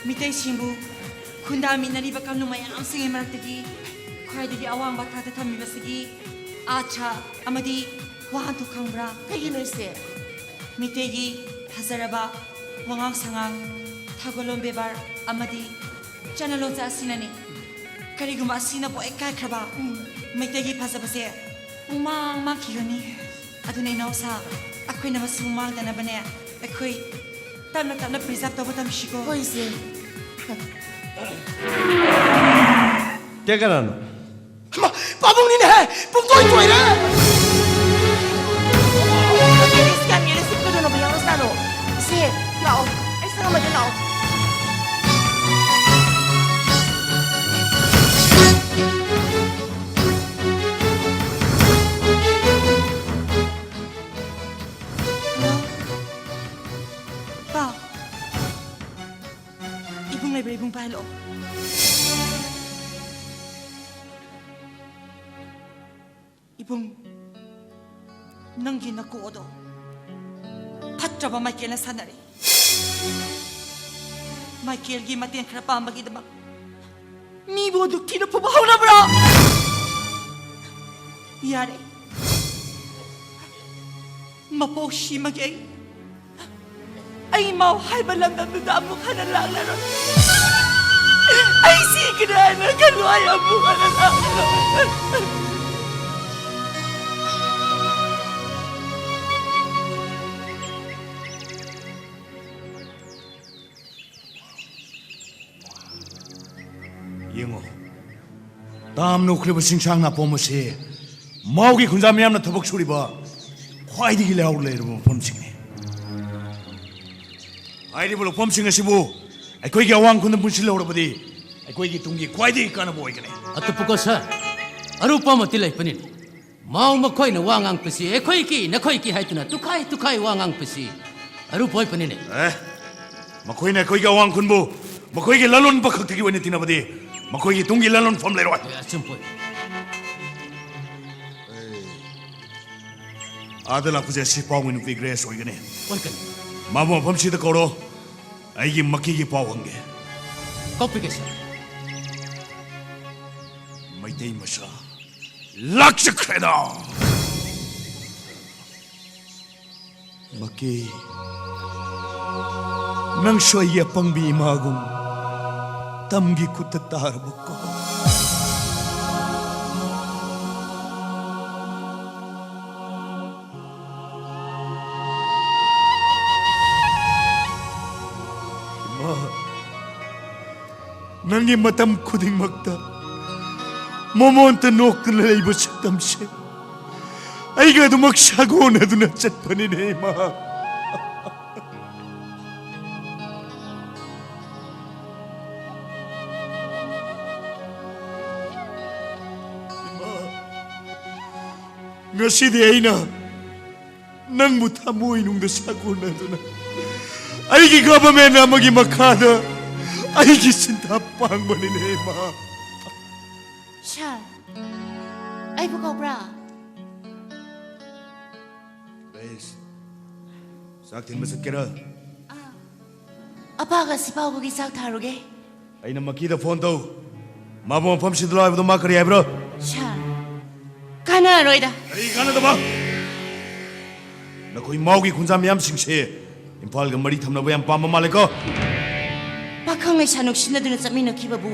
ꯃꯤꯇꯩꯁꯤꯡꯕꯨ ꯈꯨꯟꯗꯥꯃꯤꯟꯅꯔꯤꯕ ꯀꯥꯡꯂꯨꯞ ꯃꯌꯥꯝꯁꯤꯡꯒꯤ ꯃꯔꯛꯇꯒꯤ ꯈ꯭ꯋꯥꯏꯗꯒꯤ ꯑꯋꯥꯡꯕ ꯊꯥꯛꯇ ꯊꯝꯃꯤꯕꯁꯤꯒꯤ ꯑꯥꯔꯊ ꯑꯃꯗꯤ ꯋꯥꯍꯟꯊꯣꯛ ꯈꯪꯕ꯭ꯔꯥ? ꯀꯩꯒꯤꯅꯣ ꯏꯆꯦ? ꯃꯤꯇꯩꯒꯤ ꯐꯖꯔꯕ ꯋꯥꯉꯥꯡ ꯁꯉꯥꯡ, ꯊꯧꯒꯜꯂꯣꯟ ꯕꯦꯕꯥꯔ ꯑꯃꯗꯤ ꯆꯠꯅ ꯂꯣꯟꯆꯠ ꯑꯁꯤꯅꯅꯤ꯫ ꯀꯔꯤꯒꯨꯝꯕ ꯑꯁꯤꯅ ꯄꯣꯛꯑꯦꯛ ꯀꯥꯏꯈ꯭ꯔꯕ, ꯎꯝ, ꯃꯩꯇꯩꯒꯤ ꯐꯖꯕꯁꯦ ꯄꯨꯡꯃꯥꯡ ꯃꯥꯡꯈꯤꯒꯅꯤ꯫ ꯑꯗꯨꯅ ꯏꯅꯥꯎꯁꯥ, ꯑꯩꯈꯣꯏꯅ ꯃꯁꯤꯕꯨ ꯃꯥꯡꯗꯅꯕꯅꯦ, ꯑꯩꯈꯣꯏ ꯇꯞꯅ ꯇꯞꯅ preserve ꯇꯧꯕ ꯇꯝꯁꯤꯀꯣ꯫ ꯍꯣꯏ, ꯏꯆꯦ꯫ ꯀꯦ ꯀꯅꯥꯅꯣ? ꯍꯩꯃꯥ, ꯄꯥꯕꯨꯡꯅꯤꯅꯦꯍꯦ! ꯄꯨꯡꯇꯣꯏ ꯇꯣꯏꯔꯦ! ꯏꯁ, ꯌꯥꯝ ꯌꯦꯜꯂꯦ, ꯁꯤ ꯀꯩꯗꯧꯅꯕ ꯌꯥꯎꯔꯖꯥꯠꯅꯣ? ꯏꯆꯦ, ꯂꯥꯛꯑꯣ꯫ ꯑꯩ ꯁꯪꯉꯝꯃꯒꯦ, ꯂꯥꯛꯑꯣ꯫ ꯍꯜꯂꯣ? ꯄꯥ꯫ ꯏꯕꯨꯡ ꯂꯩꯕ꯭ꯔꯥ? ꯏꯕꯨꯡ ꯄꯥꯏꯍꯜꯂꯛꯑꯣ꯫ ꯏꯕꯨꯡ, ꯅꯪꯒꯤ ꯅꯀꯣꯛ ꯑꯗꯣ ꯐꯠꯇ꯭ꯔꯕ ꯃꯥꯏꯀꯦꯜꯅ ꯁꯥꯟꯅꯔꯦ꯫ ꯃꯥꯏꯀꯦꯜꯒꯤ ꯃꯇꯦꯡ ꯈꯔ ꯄꯥꯝꯕꯒꯤꯗꯃꯛ ꯃꯤꯕꯨ ꯑꯗꯨꯛ ꯊꯤꯅ ꯐꯨꯕ ꯍꯧꯔꯕ꯭ꯔꯥ? ꯌꯥꯔꯦ꯫ ꯃꯄꯣꯛ ꯁꯤꯃꯒꯤ ꯑꯩ, ꯑꯩ ꯃꯥꯎ ꯍꯥꯏꯕ ꯂꯝꯗꯝꯗꯨꯗ ꯑꯃꯨꯛ ꯍꯟꯅ ꯂꯥꯛꯂꯔꯣꯏ꯫ ꯑꯩ ꯁꯤꯈ꯭ꯔꯦ ꯍꯥꯏꯅ ꯈꯜꯂꯨ, ꯑꯩ ꯑꯃꯨꯛ ꯍꯟꯅ ꯂꯥꯛꯑꯔꯣꯏ꯫ ꯌꯦꯡꯉꯣ, ꯇꯥꯝꯅ ꯎꯈ꯭ꯔꯤꯕ ꯆꯤꯡꯁꯥꯡ ꯅꯥꯄꯣꯝ ꯑꯁꯤ ꯃꯥꯎꯒꯤ ꯈꯨꯟꯖꯥ ꯃꯤꯌꯥꯝꯅ ꯊꯕꯛ ꯁꯨꯔꯤꯕ ꯈ꯭ꯋꯥꯏꯗꯒꯤ ꯂꯩꯍꯥꯎ ꯂꯩꯔꯕ ꯃꯐꯝꯁꯤꯡꯅꯤ꯫ ꯍꯥꯏꯔꯤꯕ ꯂꯧꯐꯝꯁꯤꯡ ꯑꯁꯤꯕꯨ ꯑꯩꯈꯣꯏꯒꯤ ꯑꯋꯥꯡ ꯈꯨꯟꯗ ꯄꯨꯟꯁꯤꯜꯍꯧꯔꯕꯗꯤ ꯑꯩꯈꯣꯏꯒꯤ ꯇꯨꯡꯒꯤ ꯈ꯭ꯋꯥꯏꯗꯒꯤ ꯀꯥꯟꯅꯕ ꯑꯣꯏꯒꯅꯤ꯫ ꯑꯇꯣꯞꯄꯀꯣ ꯁꯥꯔ, ꯑꯔꯨꯕ ꯑꯃꯗꯤ ꯂꯩꯕꯅꯤꯅꯦ꯫ ꯃꯥꯎ ꯃꯈꯣꯏꯅ ꯋꯥ ꯉꯥꯡꯕꯁꯤ ꯑꯩꯈꯣꯏꯒꯤ, ꯅꯈꯣꯏꯒꯤ ꯍꯥꯏꯗꯨꯅ ꯇꯨꯈꯥꯏ ꯇꯨꯈꯥꯏ ꯋꯥ ꯉꯥꯡꯕꯁꯤ ꯑꯔꯨꯕ ꯑꯣꯏꯕꯅꯤꯅꯦ꯫ ꯑꯦ, ꯃꯈꯣꯏꯅ ꯑꯩꯈꯣꯏꯒꯤ ꯑꯋꯥꯡ ꯈꯨꯟꯕꯨ ꯃꯈꯣꯏꯒꯤ ꯂꯂꯣꯟꯕ ꯈꯛꯇꯒꯤ ꯑꯣꯏꯅ ꯇꯤꯟꯅꯕꯗꯤ ꯃꯈꯣꯏꯒꯤ ꯇꯨꯡꯒꯤ ꯂꯂꯣꯟꯐꯝ ꯂꯩꯔꯣꯏ꯫ ꯑꯦ, ꯑꯆꯨꯝꯕ ꯑꯣꯏ꯫ ꯑꯥꯗ ꯂꯥꯛꯄꯁꯦ ꯑꯁꯤ ꯄꯥꯎꯒꯤ ꯅꯨꯄꯤ ꯒ꯭ꯔꯦꯁ ꯑꯣꯏꯒꯅꯤ꯫ ꯑꯣꯏꯒꯅꯤ꯫ ꯃꯥꯕꯨ ꯃꯐꯝꯁꯤꯗ ꯀꯧꯔꯣ, ꯑꯩꯒꯤ ꯃꯀꯤꯒꯤ ꯄꯥꯎ ꯍꯪꯒꯦ꯫ ꯀꯧꯕꯤꯒꯦ ꯁꯥꯔ꯫ ꯃꯩꯇꯩ ꯃꯆꯥ ꯂꯥꯛꯆꯈ꯭ꯔꯦꯗ꯫ ꯃꯀꯤ, ꯅꯪꯁꯨ ꯑꯩꯒꯤ ꯑꯄꯪꯕꯤ ꯏꯃꯥꯒꯨꯝ ꯇꯝꯒꯤ ꯈꯨꯠꯇ ꯇꯥꯔꯕꯀꯣ? ꯏꯃꯥ, ꯅꯪꯒꯤ ꯃꯇꯝ ꯈꯨꯗꯤꯡꯃꯛꯇ ꯃꯣꯃꯣꯟꯇ ꯅꯣꯛꯇꯨꯅ ꯂꯩꯕ ꯁꯛꯇꯝꯁꯦ ꯑꯩꯒ ꯑꯗꯨꯃꯛ ꯁꯥꯒꯣꯟꯅꯗꯨꯅ ꯆꯠꯄꯅꯤꯅꯦ, ꯏꯃꯥ꯫ ꯏꯃꯥ, ꯉꯁꯤꯗꯤ ꯑꯩꯅ ꯅꯪꯕꯨ ꯊꯃꯣꯏꯅꯨꯡꯗ ꯁꯥꯒꯣꯟꯅꯗꯨꯅ ꯑꯩꯒꯤ ꯒꯚꯔꯟꯃꯦꯟꯠ ꯑꯃꯒꯤ ꯃꯈꯥꯗ ꯑꯩꯒꯤ ꯁꯤꯟꯊꯥ ꯄꯥꯡꯕꯅꯤꯅꯦ, ꯏꯃꯥ꯫ ꯁꯥꯔ, ꯑꯩꯕꯨ ꯀꯧꯕ꯭ꯔꯥ? ꯒ꯭ꯔꯦꯁ, ꯆꯥꯛ ꯊꯤꯟꯕ ꯆꯠꯀꯦꯔꯥ? ꯑꯄꯥꯒ ꯁꯤꯄꯥꯎꯒꯒꯤ ꯆꯥꯛ ꯊꯥꯔꯨꯒꯦ꯫ ꯑꯩꯅ ꯃꯀꯤꯗ ꯐꯣꯟ ꯇꯧ꯫ ꯃꯥꯕꯨ ꯃꯐꯝꯁꯤꯗ ꯂꯥꯛꯑꯣ ꯍꯥꯏꯕꯗꯣ ꯃꯥ ꯀꯔꯤ ꯍꯥꯏꯕ꯭ꯔꯣ? ꯁꯥꯔ, ꯀꯥꯟꯅꯔꯣꯏꯗ꯫ ꯀꯔꯤ ꯀꯥꯟꯅꯗꯕ? ꯅꯈꯣꯏ ꯃꯥꯎꯒꯤ ꯈꯨꯟꯖꯥ ꯃꯤꯌꯥꯝꯁꯤꯡꯁꯦ ꯏꯝꯐꯥꯜꯒ ꯃꯔꯤ ꯊꯝꯅꯕ ꯌꯥꯝ ꯄꯥꯝꯕ ꯃꯥꯜꯂꯦꯀꯣ? ꯄꯥꯈꯪ ꯈꯪꯂꯩꯁꯥ ꯅꯨꯡꯁꯤꯅꯗꯨꯅ ꯆꯠꯃꯤꯟꯅꯈꯤꯕꯕꯨ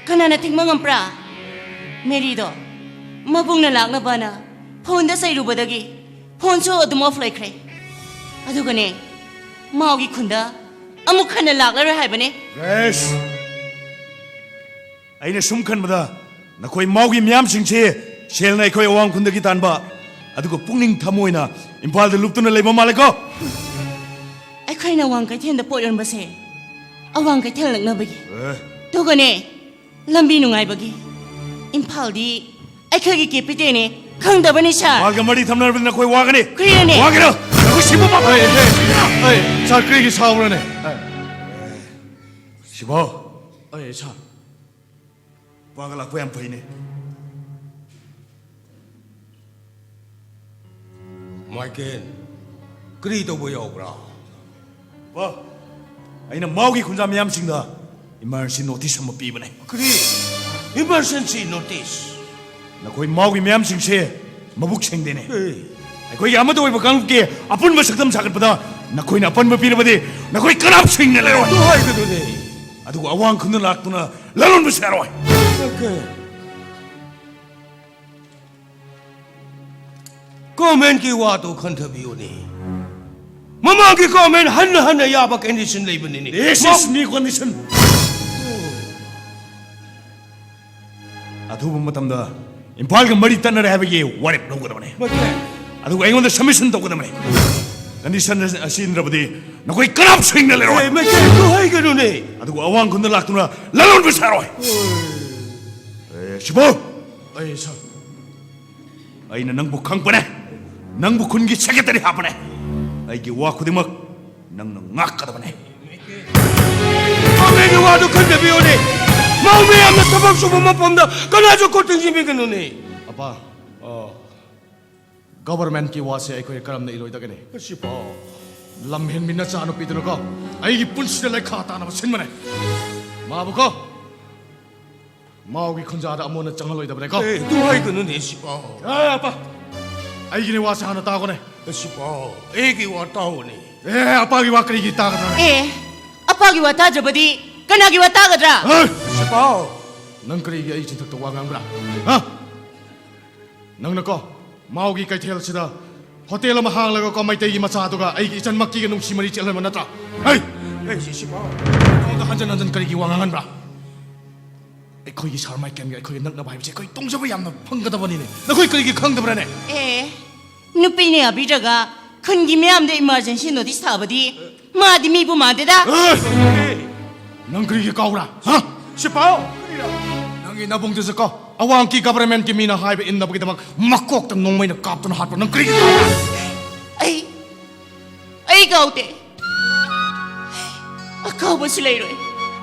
ꯀꯅꯥꯅ ꯊꯤꯡꯕ ꯉꯝꯕ꯭ꯔꯥ? ꯃꯦꯔꯤꯗꯣ ꯃꯕꯨꯡꯅ ꯂꯥꯛꯅꯕꯅ ꯐꯣꯟꯗ ꯆꯩꯔꯨꯕꯗꯒꯤ ꯐꯣꯟꯁꯨ ꯑꯗꯨꯝ ꯑꯣꯐ ꯂꯩꯈ꯭ꯔꯦ꯫ ꯑꯗꯨꯒꯅꯦ, ꯃꯥꯎꯒꯤ ꯈꯨꯟꯗ ꯑꯃꯨꯛ ꯍꯟꯅ ꯂꯥꯛꯂꯔꯣꯏ ꯍꯥꯏꯕꯅꯦ꯫ ꯔꯦꯁ! ꯑꯩꯅ ꯁꯨꯝ ꯈꯟꯕꯗ ꯅꯈꯣꯏ ꯃꯥꯎꯒꯤ ꯃꯤꯌꯥꯝꯁꯤꯡꯁꯦ ꯁꯦꯜꯅ ꯑꯩꯈꯣꯏ ꯑꯋꯥꯡ ꯈꯨꯟꯗꯒꯤ ꯇꯥꯟꯕ, ꯑꯗꯨꯒ ꯄꯨꯛꯅꯤꯡ ꯊꯃꯣꯏꯅ ꯏꯝꯐꯥꯜꯗ ꯂꯨꯞꯇꯨꯅ ꯂꯩꯕ ꯃꯥꯜꯂꯦꯀꯣ? ꯑꯩꯈꯣꯏꯅ ꯑꯋꯥꯡ ꯀꯩꯊꯦꯜꯗ ꯄꯣꯠ ꯌꯣꯟꯕꯁꯦ ꯑꯋꯥꯡ ꯀꯩꯊꯦꯜ ꯅꯛꯅꯕꯒꯤ, ꯑꯦ꯫ ꯑꯗꯨꯒꯅꯦ, ꯂꯝꯕꯤ ꯅꯨꯡꯉꯥꯏꯕꯒꯤ꯫ ꯏꯝꯐꯥꯜꯗꯤ ꯑꯩꯈꯣꯏꯒꯤ ꯀꯦꯄꯤꯇꯦꯜꯅꯦ, ꯈꯪꯗꯕꯅꯤ ꯁꯥꯔ? ꯏꯝꯐꯥꯜꯒ ꯃꯔꯤ ꯊꯝꯅꯔꯕꯗꯤ ꯅꯈꯣꯏ ꯋꯥꯒꯅꯤ꯫ ꯀꯔꯤꯅꯣꯅꯦ? ꯋꯥꯒꯅꯣ꯫ ꯅꯈꯣꯏ ꯁꯤꯕꯨ ꯄꯥꯝ- ꯑꯩ, ꯑꯩ, ꯑꯩ, ꯁꯥꯔ, ꯀꯔꯤꯒꯤ ꯁꯥꯎꯕ꯭ꯔꯅꯦ? ꯁꯤꯕꯥꯎ꯫ ꯑꯩ, ꯁꯥꯔ꯫ ꯅꯨꯄꯥꯒ ꯂꯥꯛꯄ ꯌꯥꯝ ꯐꯩꯅꯦ꯫ ꯃꯥꯏꯀꯦꯜ, ꯀꯔꯤ ꯇꯧꯕ ꯌꯥꯎꯕ꯭ꯔꯥ? ꯄꯥ, ꯑꯩꯅ ꯃꯥꯎꯒꯤ ꯈꯨꯟꯖꯥ ꯃꯤꯌꯥꯝꯁꯤꯡꯗ emergency notice ꯑꯃ ꯄꯤꯕꯅꯦ꯫ ꯀꯔꯤ? Emergency notice? ꯅꯈꯣꯏ ꯃꯥꯎꯒꯤ ꯃꯤꯌꯥꯝꯁꯤꯡꯁꯦ ꯃꯕꯨꯛ ꯁꯦꯡꯗꯦꯅꯦ꯫ ꯑꯦ꯫ ꯑꯩꯈꯣꯏꯒꯤ ꯑꯃꯠꯇ ꯑꯣꯏꯕ ꯀꯥꯡꯂꯨꯞꯀꯤ ꯑꯄꯨꯟꯕ ꯁꯛꯇꯝ ꯁꯥꯒꯠꯄꯗ ꯅꯈꯣꯏꯅ ꯑꯄꯟꯕ ꯄꯤꯔꯕꯗꯤ ꯅꯈꯣꯏ ꯀꯅꯥꯝ ꯁꯤꯡꯅ ꯂꯩꯔꯣꯏ꯫ ꯑꯗꯨ ꯍꯥꯏꯒꯅꯨꯅꯦ꯫ ꯑꯗꯨꯒ ꯑꯋꯥꯡ ꯈꯨꯟꯗ ꯂꯥꯛꯇꯨꯅ ꯂꯂꯣꯟꯕꯁꯨ ꯌꯥꯔꯣꯏ꯫ ꯃꯥꯏꯀꯦꯜ꯫ ꯒꯣꯔꯃꯦꯟꯒꯤ ꯋꯥꯗꯨ ꯈꯟꯊꯕꯤꯌꯨꯅꯦ꯫ ꯃꯃꯥꯡꯒꯤ ꯒꯣꯔꯃꯦꯟ ꯍꯟꯅ ꯍꯟꯅ ꯌꯥꯕ ꯀꯟꯗꯤꯁꯟ ꯂꯩꯕꯅꯤꯅꯦ꯫ This is new condition. ꯑꯊꯨꯕ ꯃꯇꯝꯗ ꯏꯝꯐꯥꯜꯒ ꯃꯔꯤ ꯇꯠꯅꯔꯦ ꯍꯥꯏꯕꯒꯤ ꯋꯥꯔꯦꯞ ꯂꯧꯒꯗꯕꯅꯦ꯫ ꯃꯥꯏꯀꯦꯜ꯫ ꯑꯗꯨꯒ ꯑꯩꯉꯣꯟꯗ ꯁꯕꯃꯤꯁꯟ ꯇꯧꯒꯗꯕꯅꯦ꯫ ꯀꯟꯗꯤꯁꯟ ꯑꯁꯤ ꯏꯟꯗ꯭ꯔꯕꯗꯤ ꯅꯈꯣꯏ ꯀꯅꯥꯝ ꯁꯤꯡꯅ ꯂꯩꯔꯣꯏ꯫ ꯑꯦ, ꯃꯥꯏꯀꯦꯜ, ꯑꯗꯨ ꯍꯥꯏꯒꯅꯨꯅꯦ꯫ ꯑꯗꯨꯒ ꯑꯋꯥꯡ ꯈꯨꯟꯗ ꯂꯥꯛꯇꯨꯅ ꯂꯂꯣꯟꯕ ꯁꯥꯔꯣꯏ꯫ ꯑꯦ, ꯁꯤꯕꯣ꯫ ꯑꯩ, ꯁꯥꯔ꯫ ꯑꯩꯅ ꯅꯪꯕꯨ ꯈꯪꯕꯅꯦ꯫ ꯅꯪꯕꯨ ꯈꯨꯟꯒꯤ ꯁꯦꯀ꯭ꯔꯦꯇꯔꯤ ꯍꯥꯞꯄꯅꯦ꯫ ꯑꯩꯒꯤ ꯋꯥ ꯈꯨꯗꯤꯡꯃꯛ ꯅꯪꯅ ꯉꯥꯛꯀꯗꯕꯅꯦ꯫ ꯒꯣꯔꯃꯦꯟꯒꯤ ꯋꯥꯗꯨ ꯈꯟꯊꯕꯤꯌꯨꯅꯦ꯫ ꯃꯧ ꯃꯌꯥꯝꯅ ꯊꯕꯛ ꯁꯨꯕ ꯃꯐꯝꯗ ꯀꯅꯥꯁꯨ ꯈꯨꯠ ꯊꯤꯡꯖꯤꯟꯕꯤꯒꯅꯨꯅꯦ꯫ ꯑꯄꯥ, ꯑ, ꯒꯣꯚꯔꯃꯦꯟꯠꯀꯤ ꯋꯥꯁꯦ ꯑꯩꯈꯣꯏ ꯀꯔꯝꯅ ꯏꯔꯣꯏꯗꯒꯅꯤ? ꯁꯤꯐꯥꯎ꯫ ꯂꯝꯍꯦꯟꯃꯤ ꯅꯆꯥꯅꯨꯄꯤꯗꯨꯅꯀꯣ ꯑꯩꯒꯤ ꯄꯨꯟꯁꯤꯗ ꯂꯩꯈꯥ ꯇꯥꯅꯕ ꯁꯤꯟꯕꯅꯦ꯫ ꯃꯥꯕꯨꯀꯣ ꯃꯥꯎꯒꯤ ꯈꯨꯟꯖꯥꯗ ꯑꯃꯨꯛ ꯍꯟꯅ ꯆꯪꯍꯜꯂꯣꯏꯗꯕꯅꯦꯀꯣ꯫ ꯑꯦ, ꯑꯗꯨ ꯍꯥꯏꯒꯅꯨꯅꯦ, ꯁꯤꯐꯥꯎ꯫ ꯑꯦ, ꯑꯄꯥ, ꯑꯩꯒꯤꯅꯦ ꯋꯥꯁꯦ ꯍꯥꯟꯅ ꯇꯥꯈꯣꯅꯦ꯫ ꯁꯤꯐꯥꯎ, ꯑꯩꯒꯤ ꯋꯥ ꯇꯥꯎꯅꯦ꯫ ꯑꯦ, ꯑꯄꯥꯒꯤ ꯋꯥ ꯀꯔꯤꯒꯤ ꯇꯥꯒꯗ꯭ꯔꯥ? ꯑꯦ, ꯑꯄꯥꯒꯤ ꯋꯥ ꯇꯥꯗ꯭ꯔꯕꯗꯤ ꯀꯅꯥꯒꯤ ꯋꯥ ꯇꯥꯒꯗ꯭ꯔꯥ? ꯁꯤꯄꯥꯎ! ꯅꯪ ꯀꯔꯤꯒꯤ ꯑꯩ ꯆꯤꯟꯊꯛꯇ ꯋꯥ ꯉꯥꯡꯕ꯭ꯔꯥ? ꯍꯥ? ꯅꯪꯅꯀꯣ, ꯃꯥꯎꯒꯤ ꯀꯩꯊꯦꯜꯁꯤꯗ ꯍꯣꯇꯦꯜ ꯑꯃ ꯍꯥꯡꯂꯒꯀꯣ, ꯃꯩꯇꯩꯒꯤ ꯃꯆꯥꯗꯨꯒ ꯑꯩꯒꯤ ꯏꯆꯟꯃꯛꯀꯤꯒ ꯅꯨꯡꯁꯤ ꯃꯔꯤ ꯆꯦꯜꯍꯟꯕ ꯅꯠꯇ꯭ꯔꯥ? ꯍꯩ! ꯑꯩ ꯁꯤ ꯁꯤꯄꯥꯎ! ꯑꯩꯉꯣꯟꯗ ꯍꯟꯖꯟ ꯍꯟꯖꯟ ꯀꯔꯤꯒꯤ ꯋꯥ ꯉꯥꯡꯍꯟꯕ꯭ꯔꯥ? ꯑꯩꯈꯣꯏꯒꯤ ꯁꯥꯔ ꯃꯥꯏꯀꯦꯜꯒ ꯑꯩꯈꯣꯏꯒ ꯅꯛꯅꯕ ꯍꯥꯏꯕꯁꯦ ꯑꯩꯈꯣꯏ ꯇꯣꯡꯖꯕ ꯌꯥꯝꯅ ꯐꯪꯒꯗꯕꯅꯤꯅꯦ꯫ ꯅꯈꯣꯏ ꯀꯔꯤꯒꯤ ꯈꯪꯗꯕ꯭ꯔꯥꯅꯦ? ꯑꯦ, ꯅꯨꯄꯤꯅ ꯌꯥꯕꯤꯗ꯭ꯔꯒ ꯈꯨꯟꯒꯤ ꯃꯤꯌꯥꯝꯗ emergency notice ꯊꯥꯕꯗꯤ ꯃꯥꯗꯤ ꯃꯤꯕꯨ ꯃꯥꯟꯗꯦꯗ꯫ ꯑꯦ! ꯅꯪ ꯀꯔꯤꯒꯤ ꯀꯥꯎꯕ꯭ꯔꯥ? ꯍꯥ? ꯁꯤꯄꯥꯎ! ꯅꯪꯒꯤ ꯅꯕꯨꯡꯗꯨꯁꯨ ꯀꯣ, ꯑꯋꯥꯡꯀꯤ governmentꯀꯤ ꯃꯤꯅ ꯍꯥꯏꯕ ꯏꯟꯅꯕꯒꯤꯗꯃꯛ ꯃꯀꯣꯛꯇ ꯅꯣꯡꯃꯩꯅ ꯀꯥꯞꯇꯨꯅ ꯍꯥꯠꯄ꯫ ꯅꯪ ꯀꯔꯤꯒꯤ ꯀꯥꯎꯕ꯭ꯔꯥ? ꯑꯩ, ꯑꯩ ꯀꯥꯎꯗꯦ꯫ ꯑꯀꯥꯎꯕꯁꯨ ꯂꯩꯔꯣꯏ꯫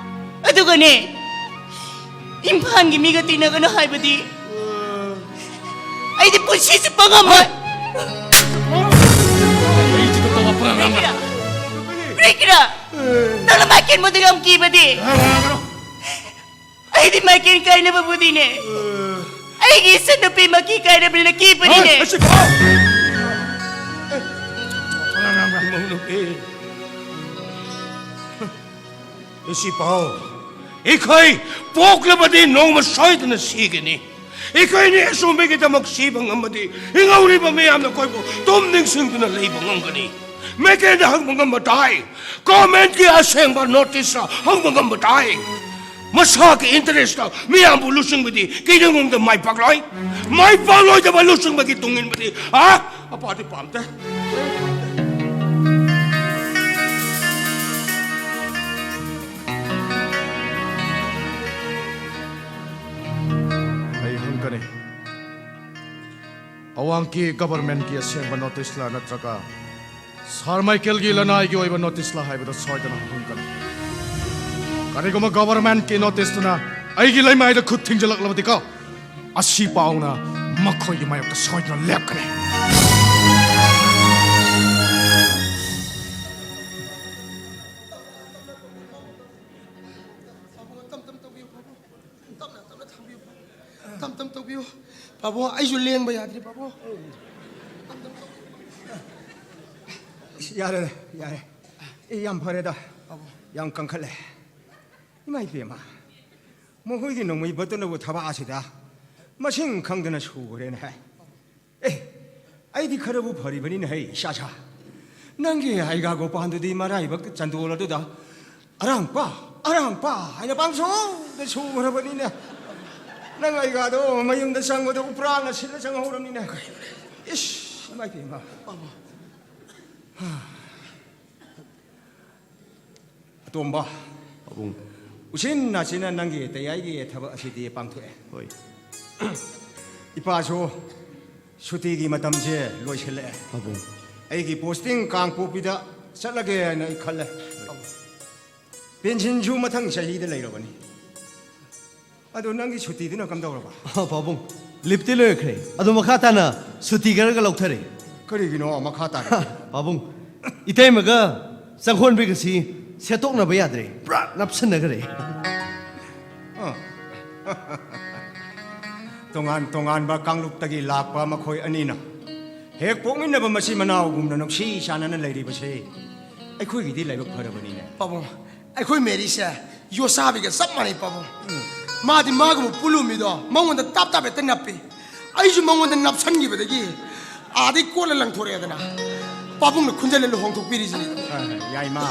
ꯑꯗꯨꯒꯅꯦ, ꯏꯝꯐꯥꯜꯒꯤ ꯃꯤꯒ ꯇꯤꯟꯅꯒꯅꯨ ꯍꯥꯏꯕꯗꯤ ꯑꯩꯗꯤ ꯄꯨꯟꯁꯤ ꯆꯨꯞꯄ ꯉꯝꯃꯣꯏ꯫ ꯑꯩ ꯆꯤꯡꯈꯠꯇꯕ ꯄꯉꯥꯡ ꯉꯥꯡꯕ꯫ ꯀꯔꯤꯒꯤꯔꯥ? ꯀꯔꯤꯒꯤꯔꯥ? ꯅꯪꯅ ꯃꯥꯏꯀꯦꯜ ꯃꯗꯨ ꯌꯥꯝ ꯀꯤꯕꯗꯤ? ꯉꯥꯡꯒꯅꯨ꯫ ꯑꯩꯗꯤ ꯃꯥꯏꯀꯦꯜ ꯀꯥꯏꯅꯕꯕꯨꯗꯤꯅꯦ, ꯑꯩꯒꯤ ꯏꯆꯟꯅꯨꯄꯤꯃꯛꯀꯤ ꯀꯥꯏꯅꯕꯅꯤꯅ ꯀꯤꯕꯅꯤꯅꯦ꯫ ꯑꯦ, ꯑꯁꯤ ꯄꯥꯎ! ꯑꯦ, ꯄꯉꯥꯡ ꯉꯥꯡꯕ꯫ ꯏꯃꯧ ꯅꯨꯄꯤ꯫ ꯑꯁꯤ ꯄꯥꯎ꯫ ꯑꯩꯈꯣꯏ ꯄꯣꯛꯂꯕꯗꯤ ꯅꯣꯡꯃ ꯁꯣꯏꯗꯅ ꯁꯤꯒꯅꯤ꯫ ꯑꯩꯈꯣꯏꯅꯤ ꯑꯆꯨꯝꯕꯒꯤꯗꯃꯛ ꯁꯤꯕ ꯉꯝꯃꯗꯤ ꯍꯤꯡꯍꯧꯔꯤꯕ ꯃꯤꯌꯥꯝꯅ ꯑꯩꯈꯣꯏꯕꯨ ꯇꯨꯝ ꯅꯤꯡꯁꯤꯡꯗꯨꯅ ꯂꯩꯕ ꯉꯝꯒꯅꯤ꯫ ꯃꯦꯀꯦꯟꯗ ꯍꯪꯕ ꯉꯝꯕ ꯇꯥꯏ꯫ ꯒꯣꯔꯃꯦꯟꯒꯤ ꯑꯁꯦꯡꯕ ꯅꯣꯇꯤꯁꯔ ꯍꯪꯕ ꯉꯝꯕ ꯇꯥꯏ꯫ ꯃꯁꯥꯒꯤ ꯏꯟꯇꯔꯦꯁꯇ ꯃꯤꯌꯥꯝꯕꯨ ꯂꯨꯆꯤꯡꯕꯗꯤ ꯀꯩꯗꯧꯅꯨꯡꯗ ꯃꯥꯏ ꯄꯥꯛꯂꯣꯏ꯫ ꯃꯥꯏ ꯄꯥꯛꯂꯣꯏꯗꯕ ꯂꯨꯆꯤꯡꯕꯒꯤ ꯇꯨꯡ ꯏꯟꯕꯗꯤ, ꯍꯥ? ꯑꯄꯥꯗꯤ ꯄꯥꯝꯗꯦ꯫ ꯑꯩ ꯍꯪꯒꯅꯤ꯫ ꯑꯋꯥꯡꯀꯤ ꯒꯕꯔꯃꯦꯟꯒꯤ ꯑꯁꯦꯡꯕ ꯅꯣꯇꯤꯁꯂ ꯅꯠꯇ꯭ꯔꯒ ꯁꯥꯔ ꯃꯥꯏꯀꯦꯜꯒꯤ ꯂꯅꯥꯏꯒꯤ ꯑꯣꯏꯕ ꯅꯣꯇꯤꯁꯂ ꯍꯥꯏꯕꯗꯨ ꯁꯣꯏꯗꯅ ꯍꯪꯒꯅꯤ꯫ ꯀꯔꯤꯒꯨꯝꯕ ꯒꯕꯔꯃꯦꯟꯒꯤ ꯅꯣꯇꯤꯁꯇꯨꯅ ꯑꯩꯒꯤ ꯂꯩꯃꯥꯏꯗ ꯈꯨꯠ ꯊꯤꯡꯖꯤꯜꯂꯛꯂꯕꯗꯤꯀꯣ, ꯑꯁꯤ ꯄꯥꯎꯅ ꯃꯈꯣꯏꯒꯤ ꯃꯥꯌꯣꯛꯇ ꯁꯣꯏꯗꯅ ꯂꯦꯞꯀꯅꯤ꯫ ꯇꯞꯅ ꯇꯞꯅ ꯊꯝꯕꯤꯌꯨ꯫ ꯇꯞ ꯇꯞ ꯇꯧꯕꯤꯌꯨ꯫ ꯄꯥꯕꯨꯡ, ꯑꯩꯁꯨ ꯂꯦꯡꯕ ꯌꯥꯗ꯭ꯔꯦ, ꯄꯥꯕꯨꯡ꯫ ꯌꯥꯔꯦ, ꯌꯥꯔꯦ꯫ ꯑꯩ ꯌꯥꯝ ꯐꯔꯦꯗ꯫ ꯄꯥꯕꯨꯡ꯫ ꯌꯥꯝ ꯀꯟꯈꯠꯂꯦ꯫ ꯏꯃꯥ ꯏꯕꯦꯝꯃ, ꯃꯈꯣꯏꯒꯤ ꯅꯣꯡꯃꯩ ꯕꯠꯇꯅꯕꯨ ꯊꯕꯛ ꯑꯁꯤꯗ ꯃꯁꯤꯡ ꯈꯪꯗꯅ ꯁꯨꯈ꯭ꯔꯦꯅꯦ꯫ ꯑꯦ, ꯑꯩꯗꯤ ꯈꯔꯕꯨ ꯐꯔꯤꯕꯅꯤꯅꯦ, ꯍꯩ, ꯏꯁꯥ ꯁꯥ꯫ ꯅꯪꯒꯤ ꯍꯩꯒꯥ ꯒꯣꯄꯥꯟꯗꯨꯗꯤ ꯃꯔꯥꯏꯕꯛ ꯆꯟꯗꯣꯜ ꯑꯗꯨꯗ "ꯑꯔꯥꯡꯄꯥ, ꯑꯔꯥꯡꯄꯥ" ꯍꯥꯏꯅ ꯄꯥꯡꯁꯨꯗ ꯁꯨꯈ꯭ꯔꯕꯅꯤꯅꯦ꯫ ꯅꯪ ꯍꯩꯒꯥꯗꯣ ꯃꯌꯨꯝꯗ ꯆꯪꯕꯗ ꯎꯄ꯭ꯔꯥꯡꯅ ꯁꯤꯜꯂ ꯆꯪꯍꯧꯔꯕꯅꯤꯅꯦ꯫ ꯏꯁ, ꯏꯃꯥ ꯏꯕꯦꯝꯃ꯫ ꯑꯇꯣꯝꯕ, ꯄꯥꯕꯨꯡ꯫ ꯎꯆꯤꯟ ꯅꯥꯆꯤꯟꯅ ꯅꯪꯒꯤ ꯇꯌꯥꯏꯒꯤ ꯊꯕꯛ ꯑꯁꯤꯗꯤ ꯄꯥꯡꯊꯣꯛꯑꯦ꯫ ꯍꯣꯏ꯫ ꯏꯄꯥꯁꯨ ꯁꯨꯇꯤꯒꯤ ꯃꯇꯝꯁꯦ ꯂꯣꯏꯁꯤꯜꯂꯛꯑꯦ꯫ ꯄꯥꯕꯨꯡ꯫ ꯑꯩꯒꯤ ꯄꯣꯁꯇꯤꯡ ꯀꯥꯡꯄꯣꯛꯄꯤꯗ ꯆꯠꯂꯒꯦ ꯍꯥꯏꯅ ꯑꯩ ꯈꯜꯂꯦ꯫ ꯄꯦꯟꯁꯤꯟꯁꯨ ꯃꯊꯪ ꯆꯍꯤꯗ ꯂꯩꯔꯕꯅꯤ꯫ ꯑꯗꯣ ꯅꯪꯒꯤ ꯁꯨꯇꯤꯗꯨꯅ ꯀꯝꯗꯧꯔꯕ? ꯑ, ꯄꯥꯕꯨꯡ, ꯂꯤꯞꯇꯤ ꯂꯣꯏꯈ꯭ꯔꯦ꯫ ꯑꯗꯣ ꯃꯈꯥ ꯇꯥꯅ ꯁꯨꯇꯤ ꯈꯔꯒ ꯂꯧꯊꯔꯦ꯫ ꯀꯔꯤꯒꯤꯅꯣ ꯃꯈꯥ ꯇꯥꯅ? ꯄꯥꯕꯨꯡ, ꯏꯇꯩꯃꯒ ꯆꯪꯈꯣꯟꯕꯤꯒꯁꯤ ꯁꯦꯠꯇꯣꯛꯅꯕ ꯌꯥꯗ꯭ꯔꯦ, ꯄꯨꯔꯥ ꯅꯞꯁꯤꯟꯅꯈ꯭ꯔꯦ꯫ ꯑ꯫ ꯇꯣꯉꯥꯟ ꯇꯣꯉꯥꯟꯕ ꯀꯥꯡꯂꯨꯞꯇꯒꯤ ꯂꯥꯛꯄ ꯃꯈꯣꯏ ꯑꯅꯤꯅ ꯍꯦꯛ ꯄꯣꯛꯃꯤꯟꯅꯕ ꯃꯆꯤꯟ ꯃꯅꯥꯎꯒꯨꯝꯅ ꯅꯨꯡꯁꯤ ꯆꯥꯟꯅꯅ ꯂꯩꯔꯤꯕꯁꯦ ꯑꯩꯈꯣꯏꯒꯤꯗꯤ ꯂꯥꯏꯕꯛ ꯐꯔꯕꯅꯤꯅꯦ꯫ ꯄꯥꯕꯨꯡ, ꯑꯩꯈꯣꯏ ꯃꯦꯔꯤꯁꯦ ꯌꯣꯁꯥꯕꯤꯒ ꯆꯞ ꯃꯥꯟꯅꯩ, ꯄꯥꯕꯨꯡ꯫ ꯃꯥꯗꯤ ꯃꯥꯒꯨꯝꯕ ꯄꯨꯜꯂꯨ ꯃꯤꯗꯣ ꯃꯉꯣꯟꯗ ꯇꯥꯞ ꯇꯥꯞ ꯍꯦꯛꯇ ꯅꯞꯄꯤ꯫ ꯑꯩꯁꯨ ꯃꯉꯣꯟꯗ ꯅꯞꯁꯟꯈꯤꯕꯗꯒꯤ ꯑꯥꯗꯩ ꯀꯣꯠꯂ ꯂꯪꯊꯣꯔꯛꯑꯦꯗꯅ꯫ ꯄꯥꯕꯨꯡꯅ ꯈꯨꯟꯖꯜꯂ ꯂꯨꯍꯣꯡꯊꯣꯛꯄꯤꯔꯤꯁꯤꯅꯤ꯫ ꯍꯣꯏ, ꯍꯣꯏ, ꯌꯥꯏꯃ꯫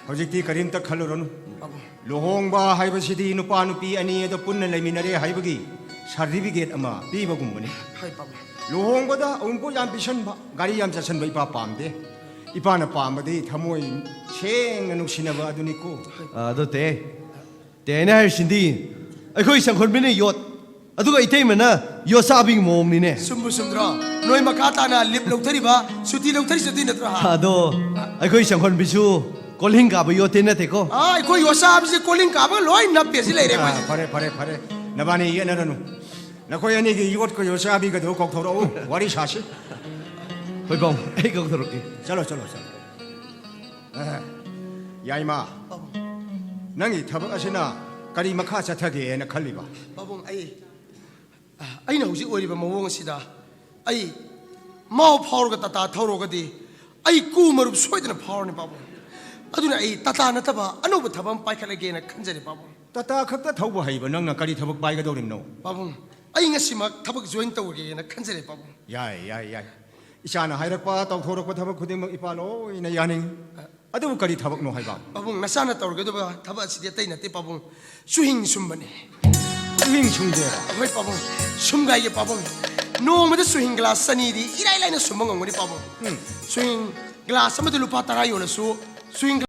ꯍꯧꯖꯤꯛꯇꯤ ꯀꯔꯤꯝꯇ ꯈꯜꯂꯨꯔꯅꯨ꯫ ꯄꯥꯕꯨꯡ꯫ ꯂꯨꯍꯣꯡꯕ ꯍꯥꯏꯕꯁꯤꯗꯤ ꯅꯨꯄꯥ ꯅꯨꯄꯤ ꯑꯅꯤ ꯑꯗꯨ ꯄꯨꯟꯅ ꯂꯩꯃꯤꯟꯅꯔꯦ ꯍꯥꯏꯕꯒꯤ ꯁꯥꯔꯇꯤꯐꯤꯀꯦꯠ ꯑꯃ ꯄꯤꯕꯒꯨꯝꯕꯅꯤ꯫ ꯍꯣꯏ, ꯄꯥꯕꯨꯡ꯫ ꯂꯨꯍꯣꯡꯕꯗ ꯑꯎꯟꯄꯣꯠ ꯌꯥꯝ ꯄꯤꯁꯟꯕ, ꯒꯥꯔꯤ ꯌꯥꯝ ꯆꯠꯁꯟꯕ ꯏꯄꯥ ꯄꯥꯝꯗꯦ꯫ ꯏꯄꯥꯅ ꯄꯥꯝꯕꯗꯤ ꯊꯃꯣꯏ ꯁꯦꯡꯅ ꯅꯨꯡꯁꯤꯅꯕ ꯑꯗꯨꯅꯤꯀꯣ꯫ ꯑ, ꯑꯗꯣ ꯇꯦ, ꯇꯦ, ꯑꯩꯅ ꯍꯥꯏꯔꯤꯁꯤꯗꯤ ꯑꯩꯈꯣꯏ ꯁꯪꯈꯣꯟꯕꯤꯅ ꯌꯣꯠ, ꯑꯗꯨꯒ ꯏꯇꯩꯃꯅ ꯌꯣꯠ ꯆꯥꯕꯤꯒꯤ ꯃꯑꯣꯡꯅꯤꯅꯦ꯫ ꯆꯨꯝꯕꯨ ꯆꯨꯝꯗ꯭ꯔꯣ? ꯅꯣꯏ ꯃꯈꯥ ꯇꯥꯅ ꯂꯤꯞ ꯂꯧꯊꯔꯤꯕ, ꯁꯨꯇꯤ ꯂꯧꯊꯔꯤꯁꯦ ꯑꯗꯨꯏ ꯅꯠꯇ꯭ꯔꯣ, ꯍꯥ? ꯑꯗꯣ ꯑꯩꯈꯣꯏ ꯁꯪꯈꯣꯟꯕꯤꯁꯨ ꯀꯣꯜꯍꯤꯡ ꯀꯥꯕ ꯌꯣꯠꯇꯤ ꯅꯠꯇꯦꯀꯣ꯫ ꯑꯥ, ꯑꯩꯈꯣꯏ ꯌꯣꯠ ꯆꯥꯕꯁꯦ ꯀꯣꯜꯍꯤꯡ ꯀꯥꯕꯒ ꯂꯣꯏ ꯅꯞꯄꯦ ꯁꯤ ꯂꯩꯔꯦ ꯑꯥ, ꯑꯩꯈꯣꯏꯁꯦ꯫ ꯐꯔꯦ, ꯐꯔꯦ, ꯐꯔꯦ꯫ ꯅꯕꯥꯅꯤ ꯌꯦꯠꯅꯔꯅꯨ꯫ ꯅꯈꯣꯏ ꯑꯅꯤꯒꯤ ꯌꯣꯠꯀ ꯌꯣꯠ ꯆꯥꯕꯤꯒꯗꯣ ꯀꯧꯊꯣꯔꯛꯎ, ꯋꯥꯔꯤ ꯁꯥꯁꯤ꯫ ꯍꯣꯏ, ꯄꯥꯕꯨꯡ, ꯑꯩ ꯀꯧꯊꯣꯔꯛꯀꯦ꯫ ꯆꯠꯂꯣ, ꯆꯠꯂꯣ, ꯆꯠꯂꯣ꯫ ꯑꯦ, ꯌꯥꯏꯃ, ꯄꯥꯕꯨꯡ꯫ ꯅꯪꯒꯤ ꯊꯕꯛ ꯑꯁꯤꯅ ꯀꯔꯤ ꯃꯈꯥ ꯆꯠꯊꯒꯦꯅ ꯈꯜꯂꯤꯕ? ꯄꯥꯕꯨꯡ, ꯑꯩ, ꯑꯩꯅ ꯍꯧꯖꯤꯛ ꯑꯣꯏꯔꯤꯕ ꯃꯑꯣꯡ ꯑꯁꯤꯗ ꯑꯩ ꯃꯥꯎ ꯐꯥꯎꯔꯒ ꯇꯥꯇꯥ ꯊꯧꯔꯒꯗꯤ ꯑꯩ ꯀꯨ ꯃꯔꯨꯞ ꯁꯣꯏꯗꯅ ꯐꯥꯎꯔꯅꯤ, ꯄꯥꯕꯨꯡ꯫ ꯑꯗꯨꯅ ꯑꯩ ꯇꯥꯇꯥ ꯅꯠꯇꯕ ꯑꯅꯧꯕ ꯊꯕꯛ ꯑꯃ ꯄꯥꯏꯈꯠꯂꯒꯦꯅ ꯈꯟꯖꯔꯦ, ꯄꯥꯕꯨꯡ꯫ ꯇꯥꯇꯥ ꯈꯛꯇ ꯊꯧꯕ ꯍꯩꯕ ꯅꯪꯅ ꯀꯔꯤ ꯊꯕꯛ ꯄꯥꯏꯒꯗꯧꯔꯤꯕꯅꯣ? ꯄꯥꯕꯨꯡ, ꯑꯩ ꯉꯁꯤꯃꯛ ꯊꯕꯛ join ꯇꯧꯔꯒꯦꯅ ꯈꯟꯖꯔꯦ, ꯄꯥꯕꯨꯡ꯫ ꯌꯥꯏ, ꯌꯥꯏ, ꯌꯥꯏ꯫ ꯏꯆꯥꯅ ꯍꯥꯏꯔꯛꯄ, ꯇꯧꯊꯣꯔꯛꯄ ꯊꯕꯛ ꯈꯨꯗꯤꯡꯃꯛ ꯏꯄꯥ ꯂꯣꯏꯅ ꯌꯥꯅꯤꯡꯏ꯫ ꯑꯗꯨꯕꯨ ꯀꯔꯤ ꯊꯕꯛꯅꯣ ꯍꯥꯏꯕ? ꯄꯥꯕꯨꯡ, ꯅꯆꯥꯅ ꯇꯧꯔꯒꯗꯕ ꯊꯕꯛ ꯑꯁꯤꯗꯤ ꯑꯇꯩ ꯅꯠꯇꯦ, ꯄꯥꯕꯨꯡ꯫ ꯆꯨꯍꯤꯡ ꯁꯨꯝꯕꯅꯤ꯫ ꯆꯨꯍꯤꯡ ꯁꯨꯝꯒꯦꯕ? ꯍꯣꯏ, ꯄꯥꯕꯨꯡ꯫ ꯁꯨꯝꯒꯥꯏꯒꯦ, ꯄꯥꯕꯨꯡ꯫ ꯅꯣꯡꯃꯗ ꯆꯨꯍꯤꯡ glass ꯆꯅꯤꯗꯤ ꯏꯔꯥꯏ ꯂꯥꯏꯅ ꯁꯨꯝꯕ ꯉꯝꯒꯅꯤ, ꯄꯥꯕꯨꯡ꯫ ꯎꯝ꯫ ꯆꯨꯍꯤꯡ glass ꯑꯃꯗ ꯂꯨꯄꯥ ꯇꯔꯥ ꯌꯣꯜꯂꯁꯨ, ꯆꯨꯍꯤꯡ